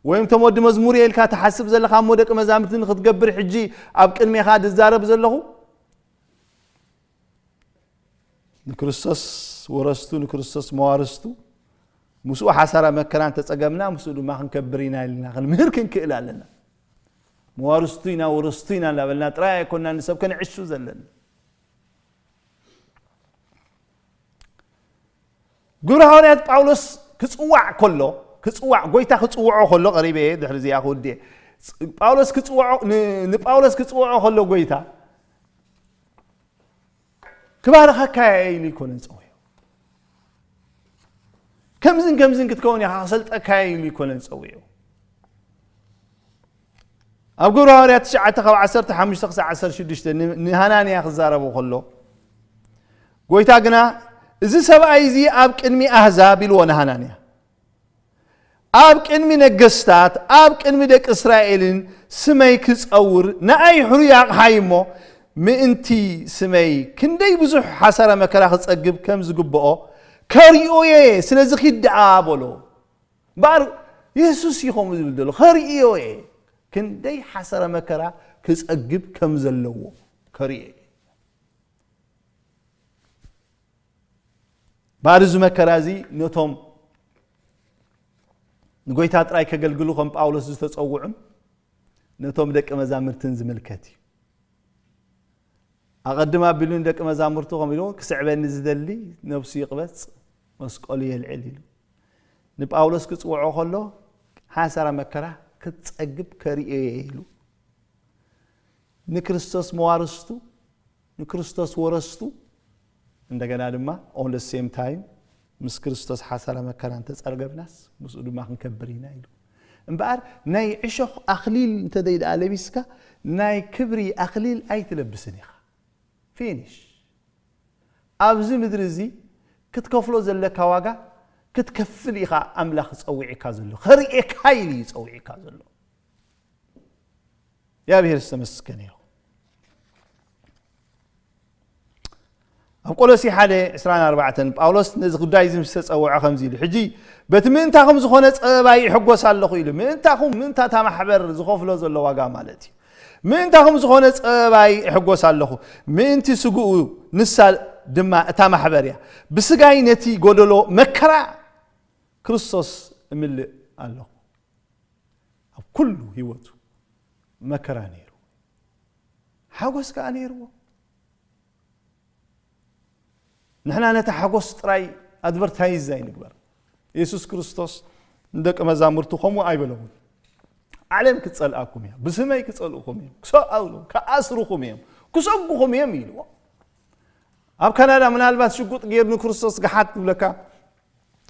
ወይም እቶም ወዲ መዝሙር ኢልካ ትሓስብ ዘለኻ እሞ ደቂ መዛምርቲ ንክትገብር ሕጂ ኣብ ቅድሜኻ ዝዛረብ ዘለኹ፣ ንክርስቶስ ወረስቱ፣ ንክርስቶስ መዋርስቱ፣ ምስኡ ሓሳራ መከራ እንተጸገምና ምስኡ ድማ ክንከብር ኢና ኢልና ክንምህር ክንክእል ኣለና። መዋርስቱ ኢና፣ ወረስቱ ኢና እናበልና ጥራይ ኣይኮና ንሰብ ከነዕሹ ዘለና። ግብረ ሃዋርያት ጳውሎስ ክጽዋዕ ከሎ፣ ክጽዋዕ፣ ጎይታ ክጽውዖ ከሎ፣ ቀሪበ እየ፣ ድሕሪ እዚኣ ክውድእ እየ። ጳውሎስ ክጽውዖ፣ ን-፣ ንጳውሎስ ክጽውዖ ከሎ ጎይታ፣ ክባርኸካ እየ ኢሉ ኣይኮነን ጸዊዑ። ከምዝን ከምዝን ክትከውን ኢኻ፣ ክሰልጠካ እየ ኢሉ ኣይኮነን ጸዊዑ። ኣብ ግብረ ሃዋርያት ትሽዓተ ካብ ዓሰርተ ሓሙሽተ ክሳብ ዓሰርተ ሽዱሽተ ን-፣ ንሃናንያ ክዛረቡ ከሎ፣ ጎይታ ግና፣ "እዚ ሰብኣይ እዚ ኣብ ቅድሚ ኣህዛብ" ኢልዎ ንሃናንያ፣ "ኣብ ቅድሚ ነገስታት፣ ኣብ ቅድሚ ደቂ እስራኤልን ስመይ ክጸውር ንኣይ ሕሩይ ኣቕሓይ እሞ፣ ምእንቲ ስመይ ክንደይ ብዙሕ ሓሳረ መከራ ክጸግብ ከም ዝግብኦ ከርእዮ እየ፣ ስለዚ ኪድ ደኣ" በሎ። እምበኣር የሱስ እዩ ከምኡ ዝብል ዘሎ፣ "ከርእዮ እየ፣ ክንደይ ሓሳረ መከራ ክጸግብ ከም ዘለዎ ከርእዮ እየ።" እምበኣር እዚ መከራ እዚ ነቶም ንጎይታ ጥራይ ከገልግሉ ከም ጳውሎስ ዝተጸውዑን ነቶም ደቂ መዛምርትን ዝምልከት እዩ። ኣቐድም ኣቢሉ ንደቂ መዛሙርቱ ከም ኢሉ፣ "ክስዕበኒ ዝደሊ ነብሱ ይቕበጽ፣ መስቀሉ የልዕል" ኢሉ። ንጳውሎስ ክጽውዖ ከሎ፣ ሓሳራ መከራ ክትጸግብ ከርእዮ እየ ኢሉ። ንክርስቶስ መዋርስቱ፣ ንክርስቶስ ወረስቱ፣ እንደገና ድማ on the same time ምስ ክርስቶስ ሓሳራ መከራ እንተጸርገብናስ፣ ምስኡ ድማ ክንከብር ኢና ኢሉ። እምበኣር ናይ ዕሾኽ ኣኽሊል እንተ ደይ ደኣ ለቢስካ፣ ናይ ክብሪ ኣኽሊል ኣይትለብስን ኢኻ። ፊኒሽ። ኣብዚ ምድሪ እዚ ክትከፍሎ ዘለካ ዋጋ ክትከፍል ኢኻ ኣምላኽ ጸዊዕካ ዘሎ። ከርእየካ ኢሉ እዩ ጸዊዕካ ዘሎ። እግዚኣብሔር ዝተመስገነ ይኹን። ኣብ ቆሎሲ ሓደ ዕስራን ኣርባዕተን ጳውሎስ ነዚ ጉዳይ እዚ ምስ ተጸውዐ ከምዚ ኢሉ፣ "ሕጂ በቲ ምእንታኹም ዝኾነ ጸበባይ እሕጎስ ኣለኹ" ኢሉ። ምእንታኹም፣ ምእንታ እታ ማሕበር ዝኸፍሎ ዘሎ ዋጋ ማለት እዩ። "ምእንታኹም ዝኾነ ጸበባይ እሕጎስ ኣለኹ፣ ምእንቲ ስግኡ፣ ንሳ ድማ እታ ማሕበር እያ። ብስጋይ ነቲ ጎደሎ መከራ ክርስቶስ እምልእ ኣለኹ።" ኣብ ኩሉ ህይወቱ መከራ ነይሩ፣ ሓጎስ ከኣ ነይርዎ። ንሕና ነቲ ሓጎስ ጥራይ ኣድቨርታይዝ ኣይንግበር። የሱስ ክርስቶስ ንደቂ መዛሙርቱ ከምኡ ኣይበሎምን። "ዓለም ክትጸልኣኩም እያ፣ ብስመይ ክጸልእኹም እዮም፣ ክሰ-፣ ክኣስርኹም እዮም፣ ክሰጉኹም እዮም" ኢልዎ። ኣብ ካናዳ ምናልባት ሽጉጥ ገይሩ ንክርስቶስ ገሓት ክብለካ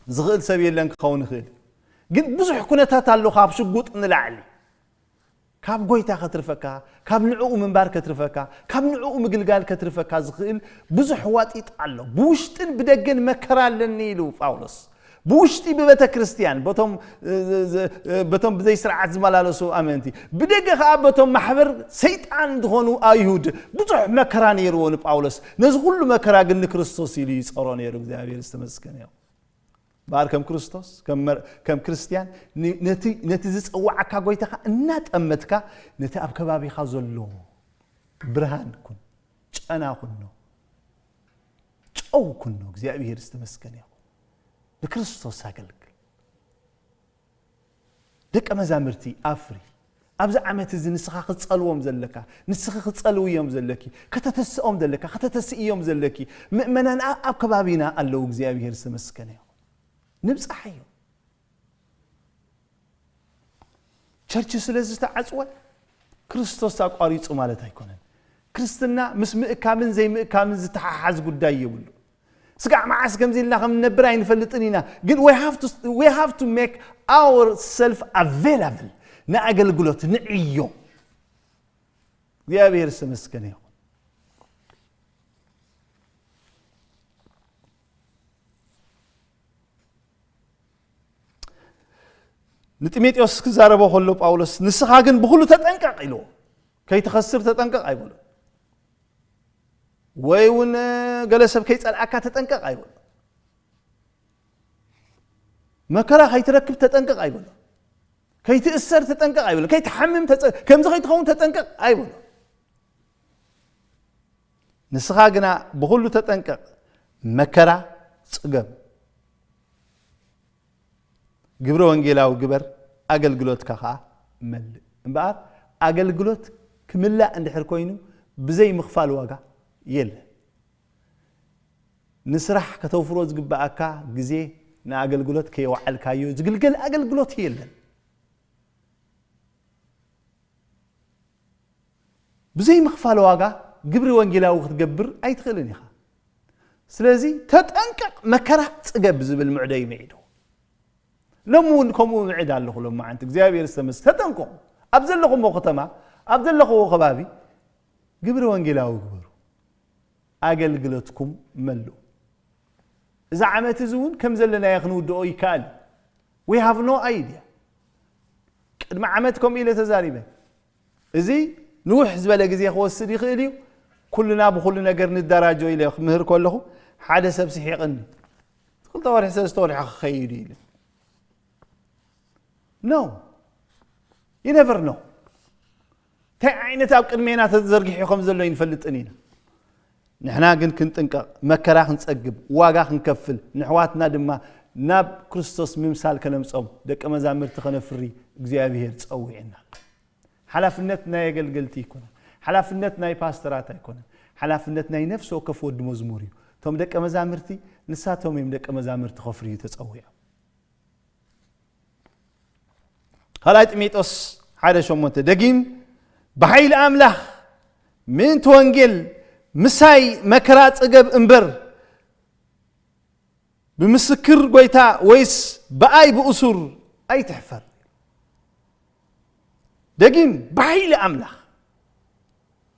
ዝኽእል ሰብ የለን ክኸውን ይኽእል። ግን ብዙሕ ኩነታት ኣሎ ካብ ሽጉጥ ንላዕሊ። ካብ ጎይታ ከትርፈካ፣ ካብ ንዕኡ ምንባር ከትርፈካ፣ ካብ ንዕኡ ምግልጋል ከትርፈካ ዝኽእል ብዙሕ ዋጢጥ ኣሎ። "ብውሽጥን ብደገን መከራ ኣለኒ" ኢሉ ጳውሎስ። ብውሽጢ ብቤተ ክርስቲያን፣ በቶም፣ በቶም ብዘይ ስርዓት ዝመላለሱ ኣመንቲ፣ ብደገ ከኣ በቶም ማሕበር ሰይጣን ዝኾኑ ኣይሁድ ብዙሕ መከራ ነይርዎ ንጳውሎስ። ነዚ ኩሉ መከራ ግን ንክርስቶስ ኢሉ ይጸሮ ነይሩ። እግዚኣብሔር ዝተመስገነ ይኹን። እምበኣር ከም ክርስቶስ፣ ከም መር-፣ ከም ክርስትያን ን-፣ ነቲ፣ ነቲ ዝጸዋዓካ ጎይታኻ እናጠመትካ ነቲ ኣብ ከባቢኻ ዘሎ ብርሃን ኩን፣ ጨና ኩኖ፣ ጨው ኩኖ። እግዚኣብሔር ዝተመስገነ ይኹን። ንክርስቶስ ኣገልግል። ደቀ መዛምርቲ ኣፍሪ። ኣብዚ ዓመት እዚ ንስኻ ክትጸልዎም ዘለካ፣ ንስኺ ክትጸልውዮም ዘለኪ፣ ከተተስኦም ዘለካ፣ ከተተስእዮም ዘለኪ ምእመናን ኣ-፣ ኣብ ከባቢና ኣለዉ። እግዚኣብሔር ዝተመስገነ ይኹን። ንብጻሓዮም። ቸርች ስለ ዝተዓጽወ ክርስቶስ ኣቋሪጹ ማለት ኣይኮነን። ክርስትና ምስ ምእካብን ዘይምእካብን ዝተሓሓዝ ጉዳይ የብሉ። ስጋዕ መዓስ ከምዚ ኢልና ከም ንነብር ኣይንፈልጥን ኢና፣ ግን we have to, we have to make ourself available ንኣገልግሎት፣ ንዕዮ። እግዚኣብሔር ዝተመስገነ ይኹን። ንጢሞቴዎስ ክዛረቦ ከሎ ጳውሎስ፣ "ንስኻ ግን ብኹሉ ተጠንቀቕ" ኢልዎ። "ከይትኸስር ተጠንቀቕ" ኣይበሎ። ወይ እውን ገለ ሰብ ከይጸልኣካ ተጠንቀቕ ኣይበሎ። መከራ ከይትረክብ ተጠንቀቕ ኣይበሎ። ከይትእሰር ተጠንቀቕ ኣይበሎ። ከይትሓምም ተጸ-፣ ከምዚ ከይትኸውን ተጠንቀቕ ኣይበሎ። ንስኻ ግና ብኹሉ ተጠንቀቕ፣ መከራ ጽገብ፣ ግብረ ወንጌላዊ ግበር፣ ኣገልግሎትካ ኸኣ መልእ። እምበኣር ኣገልግሎት ክምላእ እንድሕር ኮይኑ ብዘይ ምኽፋል ዋጋ የለን። ንስራሕ ከተውፍሮ ዝግብኣካ ግዜ ንኣገልግሎት ከየውዓልካዮ ዝግልገል ኣገልግሎት የለን። ብዘይ ምኽፋል ዋጋ ግብሪ ወንጌላዊ ክትገብር ኣይትኽእልን ኢኻ። ስለዚ ተጠንቀቕ፣ መከራ ጽገብ ዝብል ምዕዶ እዩ ምዒዱ። ሎሚ እውን ከምኡ ምዕድ ኣለኹ። ሎማዓንቲ እግዚኣብሔር ዝተመስገን፣ ተጠንቀቑ። ኣብ ዘለኹሞ ከተማ፣ ኣብ ዘለኹዎ ከባቢ ግብሪ ወንጌላዊ ግበሩ። ኣገልግሎትኩም መልኡ። እዚ ዓመት እዚ እውን ከም ዘለናዮ ክንውድኦ ይከኣል እዩ። We have no idea። ቅድሚ ዓመት ከምኡ ኢለ ተዛሪበ። እዚ ንውሕ ዝበለ ግዜ ክወስድ ይኽእል እዩ። ኩልና ብኹሉ ነገር ንደራጆ ኢለ ክምህር ከለኹ ሓደ ሰብ ስሒቕኒ። ክልተ ወርሒ፣ ሰለስተ ወርሒ ክኸይድ እዩ ኢለ። No። You never know። እንታይ ዓይነት ኣብ ቅድሜና ተዘርጊሑ ከም ዘሎ ኣይንፈልጥን ኢና። ንሕና ግን ክንጥንቀቕ፣ መከራ ክንጸግብ፣ ዋጋ ክንከፍል፣ ንሕዋትና ድማ ናብ ክርስቶስ ምምሳል ከነምጾም፣ ደቀ መዛምርቲ ከነፍሪ እግዚኣብሔር ጸዊዕና። ሓላፍነት ናይ ኣገልገልቲ ኣይኮነን። ሓላፍነት ናይ ፓስተራት ኣይኮነን። ሓላፍነት ናይ ነፍሲ ወከፍ ወዲ መዝሙር እዩ። እቶም ደቀ መዛምርቲ ንሳቶም እዮም ደቀ መዛምርቲ ከፍርዩ ተጸዊዖም። ካልኣይ ጢሞቴዎስ ሓደ ሸሞንተ፣ ደጊም ብሓይሊ ኣምላኽ ምእንቲ ወንጌል ምሳይ መከራ ጽገብ እምበር፣ ብምስክር ጐይታ ወይስ ብኣይ ብእሱር ኣይትሕፈር። ደጊም ብሓይሊ ኣምላኽ፣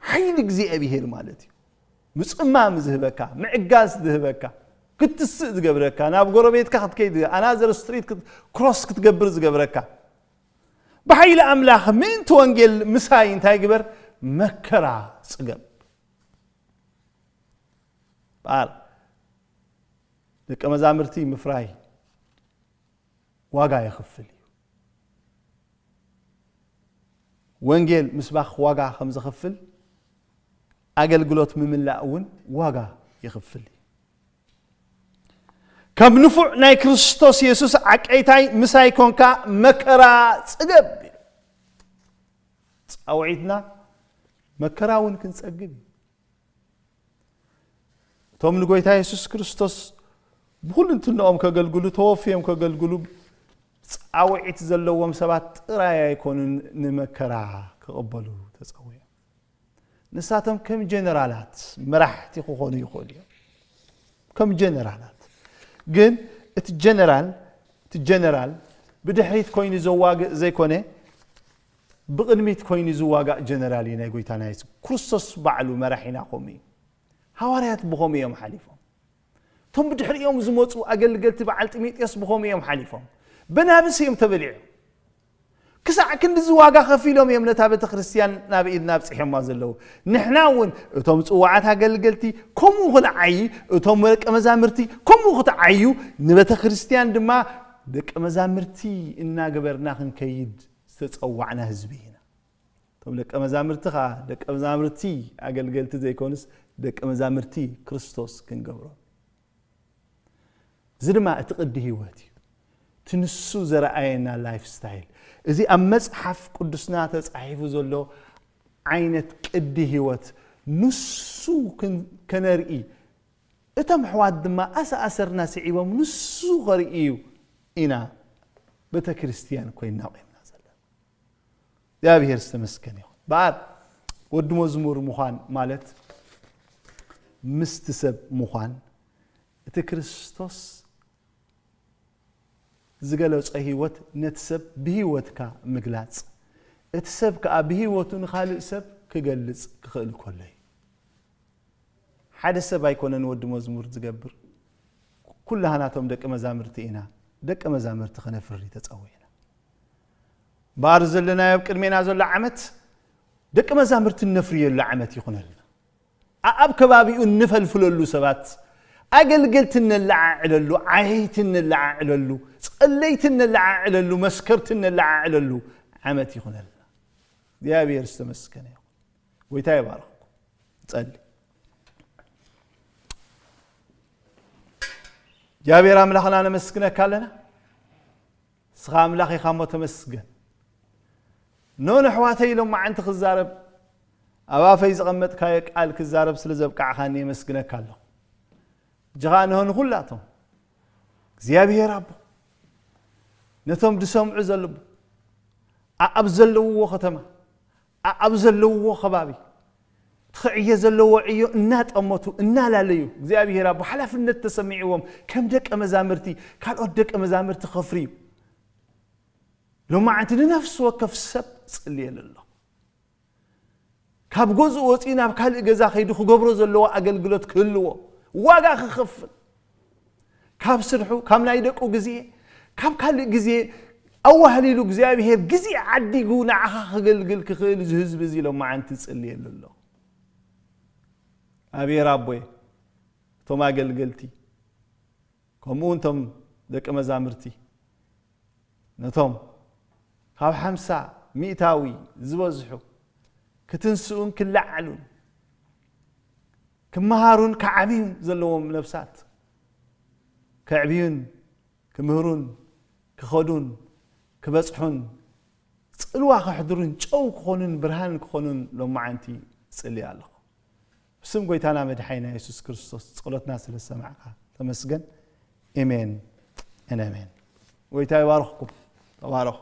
ሓይሊ እግዚኣብሔር ማለት እዩ። ምጽማም ዝህበካ፣ ምዕጋዝ ዝህበካ፣ ክትስእ ዝገብረካ፣ ናብ ጎረቤትካ ክትከይድ፣ ኣናዘር ስትሪት ክት-፣ ክሮስ ክትገብር ዝገብረካ፣ ብሓይሊ ኣምላኽ ምእንቲ ወንጌል ምሳይ እንታይ ግበር? መከራ ጽገብ። በኣር ደቀ መዛምርቲ ምፍራይ ዋጋ የኽፍል እዩ። ወንጌል ምስባኽ ዋጋ ከም ዘኽፍል፣ ኣገልግሎት ምምላእ እውን ዋጋ የኽፍል እዩ። ከም ንፉዕ ናይ ክርስቶስ የሱስ ዓቀይታይ ምሳይ ኮንካ መከራ ጽገብ። ጻውዒትና መከራ እውን ክንጸግብ እዩ። እቶም ንጎይታ የሱስ ክርስቶስ ብኹሉ እንትንኦም ከገልግሉ፣ ተወፍዮም ከገልግሉ ጻውዒት ዘለዎም ሰባት ጥራይ ኣይኮኑን ንመከራ ክቕበሉ ተጸዊዖም። ንሳቶም ከም ጀነራላት መራሕቲ ክኾኑ ይኽእሉ እዮም። ከም ጀነራላት። ግን እቲ ጀነራል፣ እቲ ጀነራል ብድሕሪት ኮይኑ ዘዋግእ ዘይኮነ፣ ብቕድሚት ኮይኑ ዝዋጋእ ጀነራል እዩ ናይ ጎይታና የሱስ ክርስቶስ ባዕሉ መራሒና ከምኡ እዩ። ሃዋርያት ብኸምኡ እዮም ሓሊፎም። እቶም ብድሕሪኦም ዝመጹ ኣገልገልቲ በዓል ጢሞቴዎስ ብኸምኡ እዮም ሓሊፎም። በናብስ እዮም ተበሊዖም። ክሳዕ ክንድዚ ዋጋ ከፊሎም እዮም ነታ ቤተ ክርስቲያን ናብ ኢድና ኣብጺሖማ ዘለዉ። ንሕና እውን እቶም ጽዋዓት ኣገልገልቲ ከምኡ ክንዓዪ፣ እቶም ደቀ መዛምርቲ ከምኡ ክትዓዩ፣ ንቤተ ክርስቲያን ድማ ደቀ መዛምርቲ እናገበርና ክንከይድ ዝተጸዋዕና ህዝቢ ኢና። እቶም ደቀ መዛምርቲ ኸኣ ደቀ መዛምርቲ ኣገልገልቲ ዘይኮኑስ ደቀ መዛምርቲ ክርስቶስ ክንገብሮም። እዚ ድማ እቲ ቅዲ ህይወት እዩ። እቲ ንሱ ዘረኣየና ላይፍ ስታይል። እዚ ኣብ መጽሓፍ ቅዱስና ተጻሒፉ ዘሎ ዓይነት ቅዲ ህይወት ንሱ ክን-፣ ከነርኢ፣ እቶም ኣሕዋት ድማ ኣሰኣሰርና ስዒቦም ንሱ ከርእዩ ኢና ቤተ ክርስቲያን ኮይንና ቆምና ዘለና። እግዚኣብሔር ዝተመስገነ ይኹን። በኣር ወዲ መዝሙር ምዃን ማለት ምስቲ ሰብ ምዃን፣ እቲ ክርስቶስ ዝገለጾ ህይወት ነቲ ሰብ ብህይወትካ ምግላጽ፣ እቲ ሰብ ከኣ ብህይወቱ ንኻልእ ሰብ ክገልጽ ክኽእል ከሎ እዩ። ሓደ ሰብ ኣይኮነን ወዲ መዝሙር ዝገብር። ኩላህናቶም ደቂ መዛምርቲ ኢና። ደቂ መዛምርቲ ከነፍሪ ተጸዊዕና። እምበኣር ዘለናዮ ኣብ ቅድሜና ዘሎ ዓመት ደቂ መዛምርቲ እነፍርየሉ ዓመት ይኹነልና። ኣኣብ ከባቢኡ እንፈልፍለሉ ሰባት፣ ኣገልገልቲ እነለዓዕለሉ፣ ዓየይቲ እነለዓዕለሉ፣ ጸለይቲ እነለዓዕለሉ፣ መስከርቲ እነለዓዕለሉ ዓመት ይኹነልና። እግዚኣብሔር ዝተመስገነ ይኹን። ጎይታ ይባርኽኩም። ጸሊ። እግዚኣብሔር ኣምላኽና ነመስግነካ ኣለና። ንስኻ ኣምላኽ ኢኻ እሞ ተመስገን። ኖ ንኣሕዋተይ ኢሎም መዓንቲ ክዛረብ ኣብ ኣፈይ ዘቐመጥካዮ ቃል ክዛረብ ስለ ዘብቃዕኻኒ የመስግነካ ኣለኹ። እጅኻ እንሆ ንኹላቶም እግዚኣብሔር ኣቦ ነቶም ዝሰምዑ ዘለቡ ኣኣብ ዘለውዎ ከተማ ኣኣብ ዘለውዎ ከባቢ ትኽዕየ ዘለዎ ዕዮ እናጠመቱ እናላለዩ እግዚኣብሔር ኣቦ ሓላፍነት ተሰሚዕዎም ከም ደቀ መዛምርቲ ካልኦት ደቀ መዛምርቲ ከፍርዩ ሎማዓንቲ ንነፍሲ ወከፍ ሰብ ጽልየሉ ኣሎ። ካብ ገዝኡ ወፂኡ ናብ ካልእ ገዛ ከይዱ ክገብሮ ዘለዎ ኣገልግሎት ክህልዎ ዋጋ ክኸፍል ካብ ስርሑ ካብ ናይ ደቁ ግዜ ካብ ካልእ ግዜ ኣዋህሊሉ እግዚኣብሔር ግዜ ዓዲጉ ንዓኻ ክገልግል ክኽእል እዚ ህዝቢ እዚ ሎማዓንቲ ይጽልየሉ ኣሎ። ኣብሔር ኣቦይ እቶም ኣገልገልቲ ከምኡ እውን እቶም ደቂ መዛምርቲ ነቶም ካብ ሓምሳ ሚእታዊ ዝበዝሑ ክትንስኡን ክለዓሉን ክመሃሩን ክዓብዩን ዘለዎም ነብሳት ከዕብዩን ክምህሩን ክኸዱን ክበጽሑን ጽልዋ ከሕድሩን ጨው ክኾኑን ብርሃን ክኾኑን ሎማዓንቲ ጽልየ ኣለኹ። ብስም ጎይታና መድሓይና የሱስ ክርስቶስ ጸሎትና ስለ ዝሰማዕካ ተመስገን። ኤሜን። ኤሜን። ጎይታ ይባርኽኩም። ተባረኹ።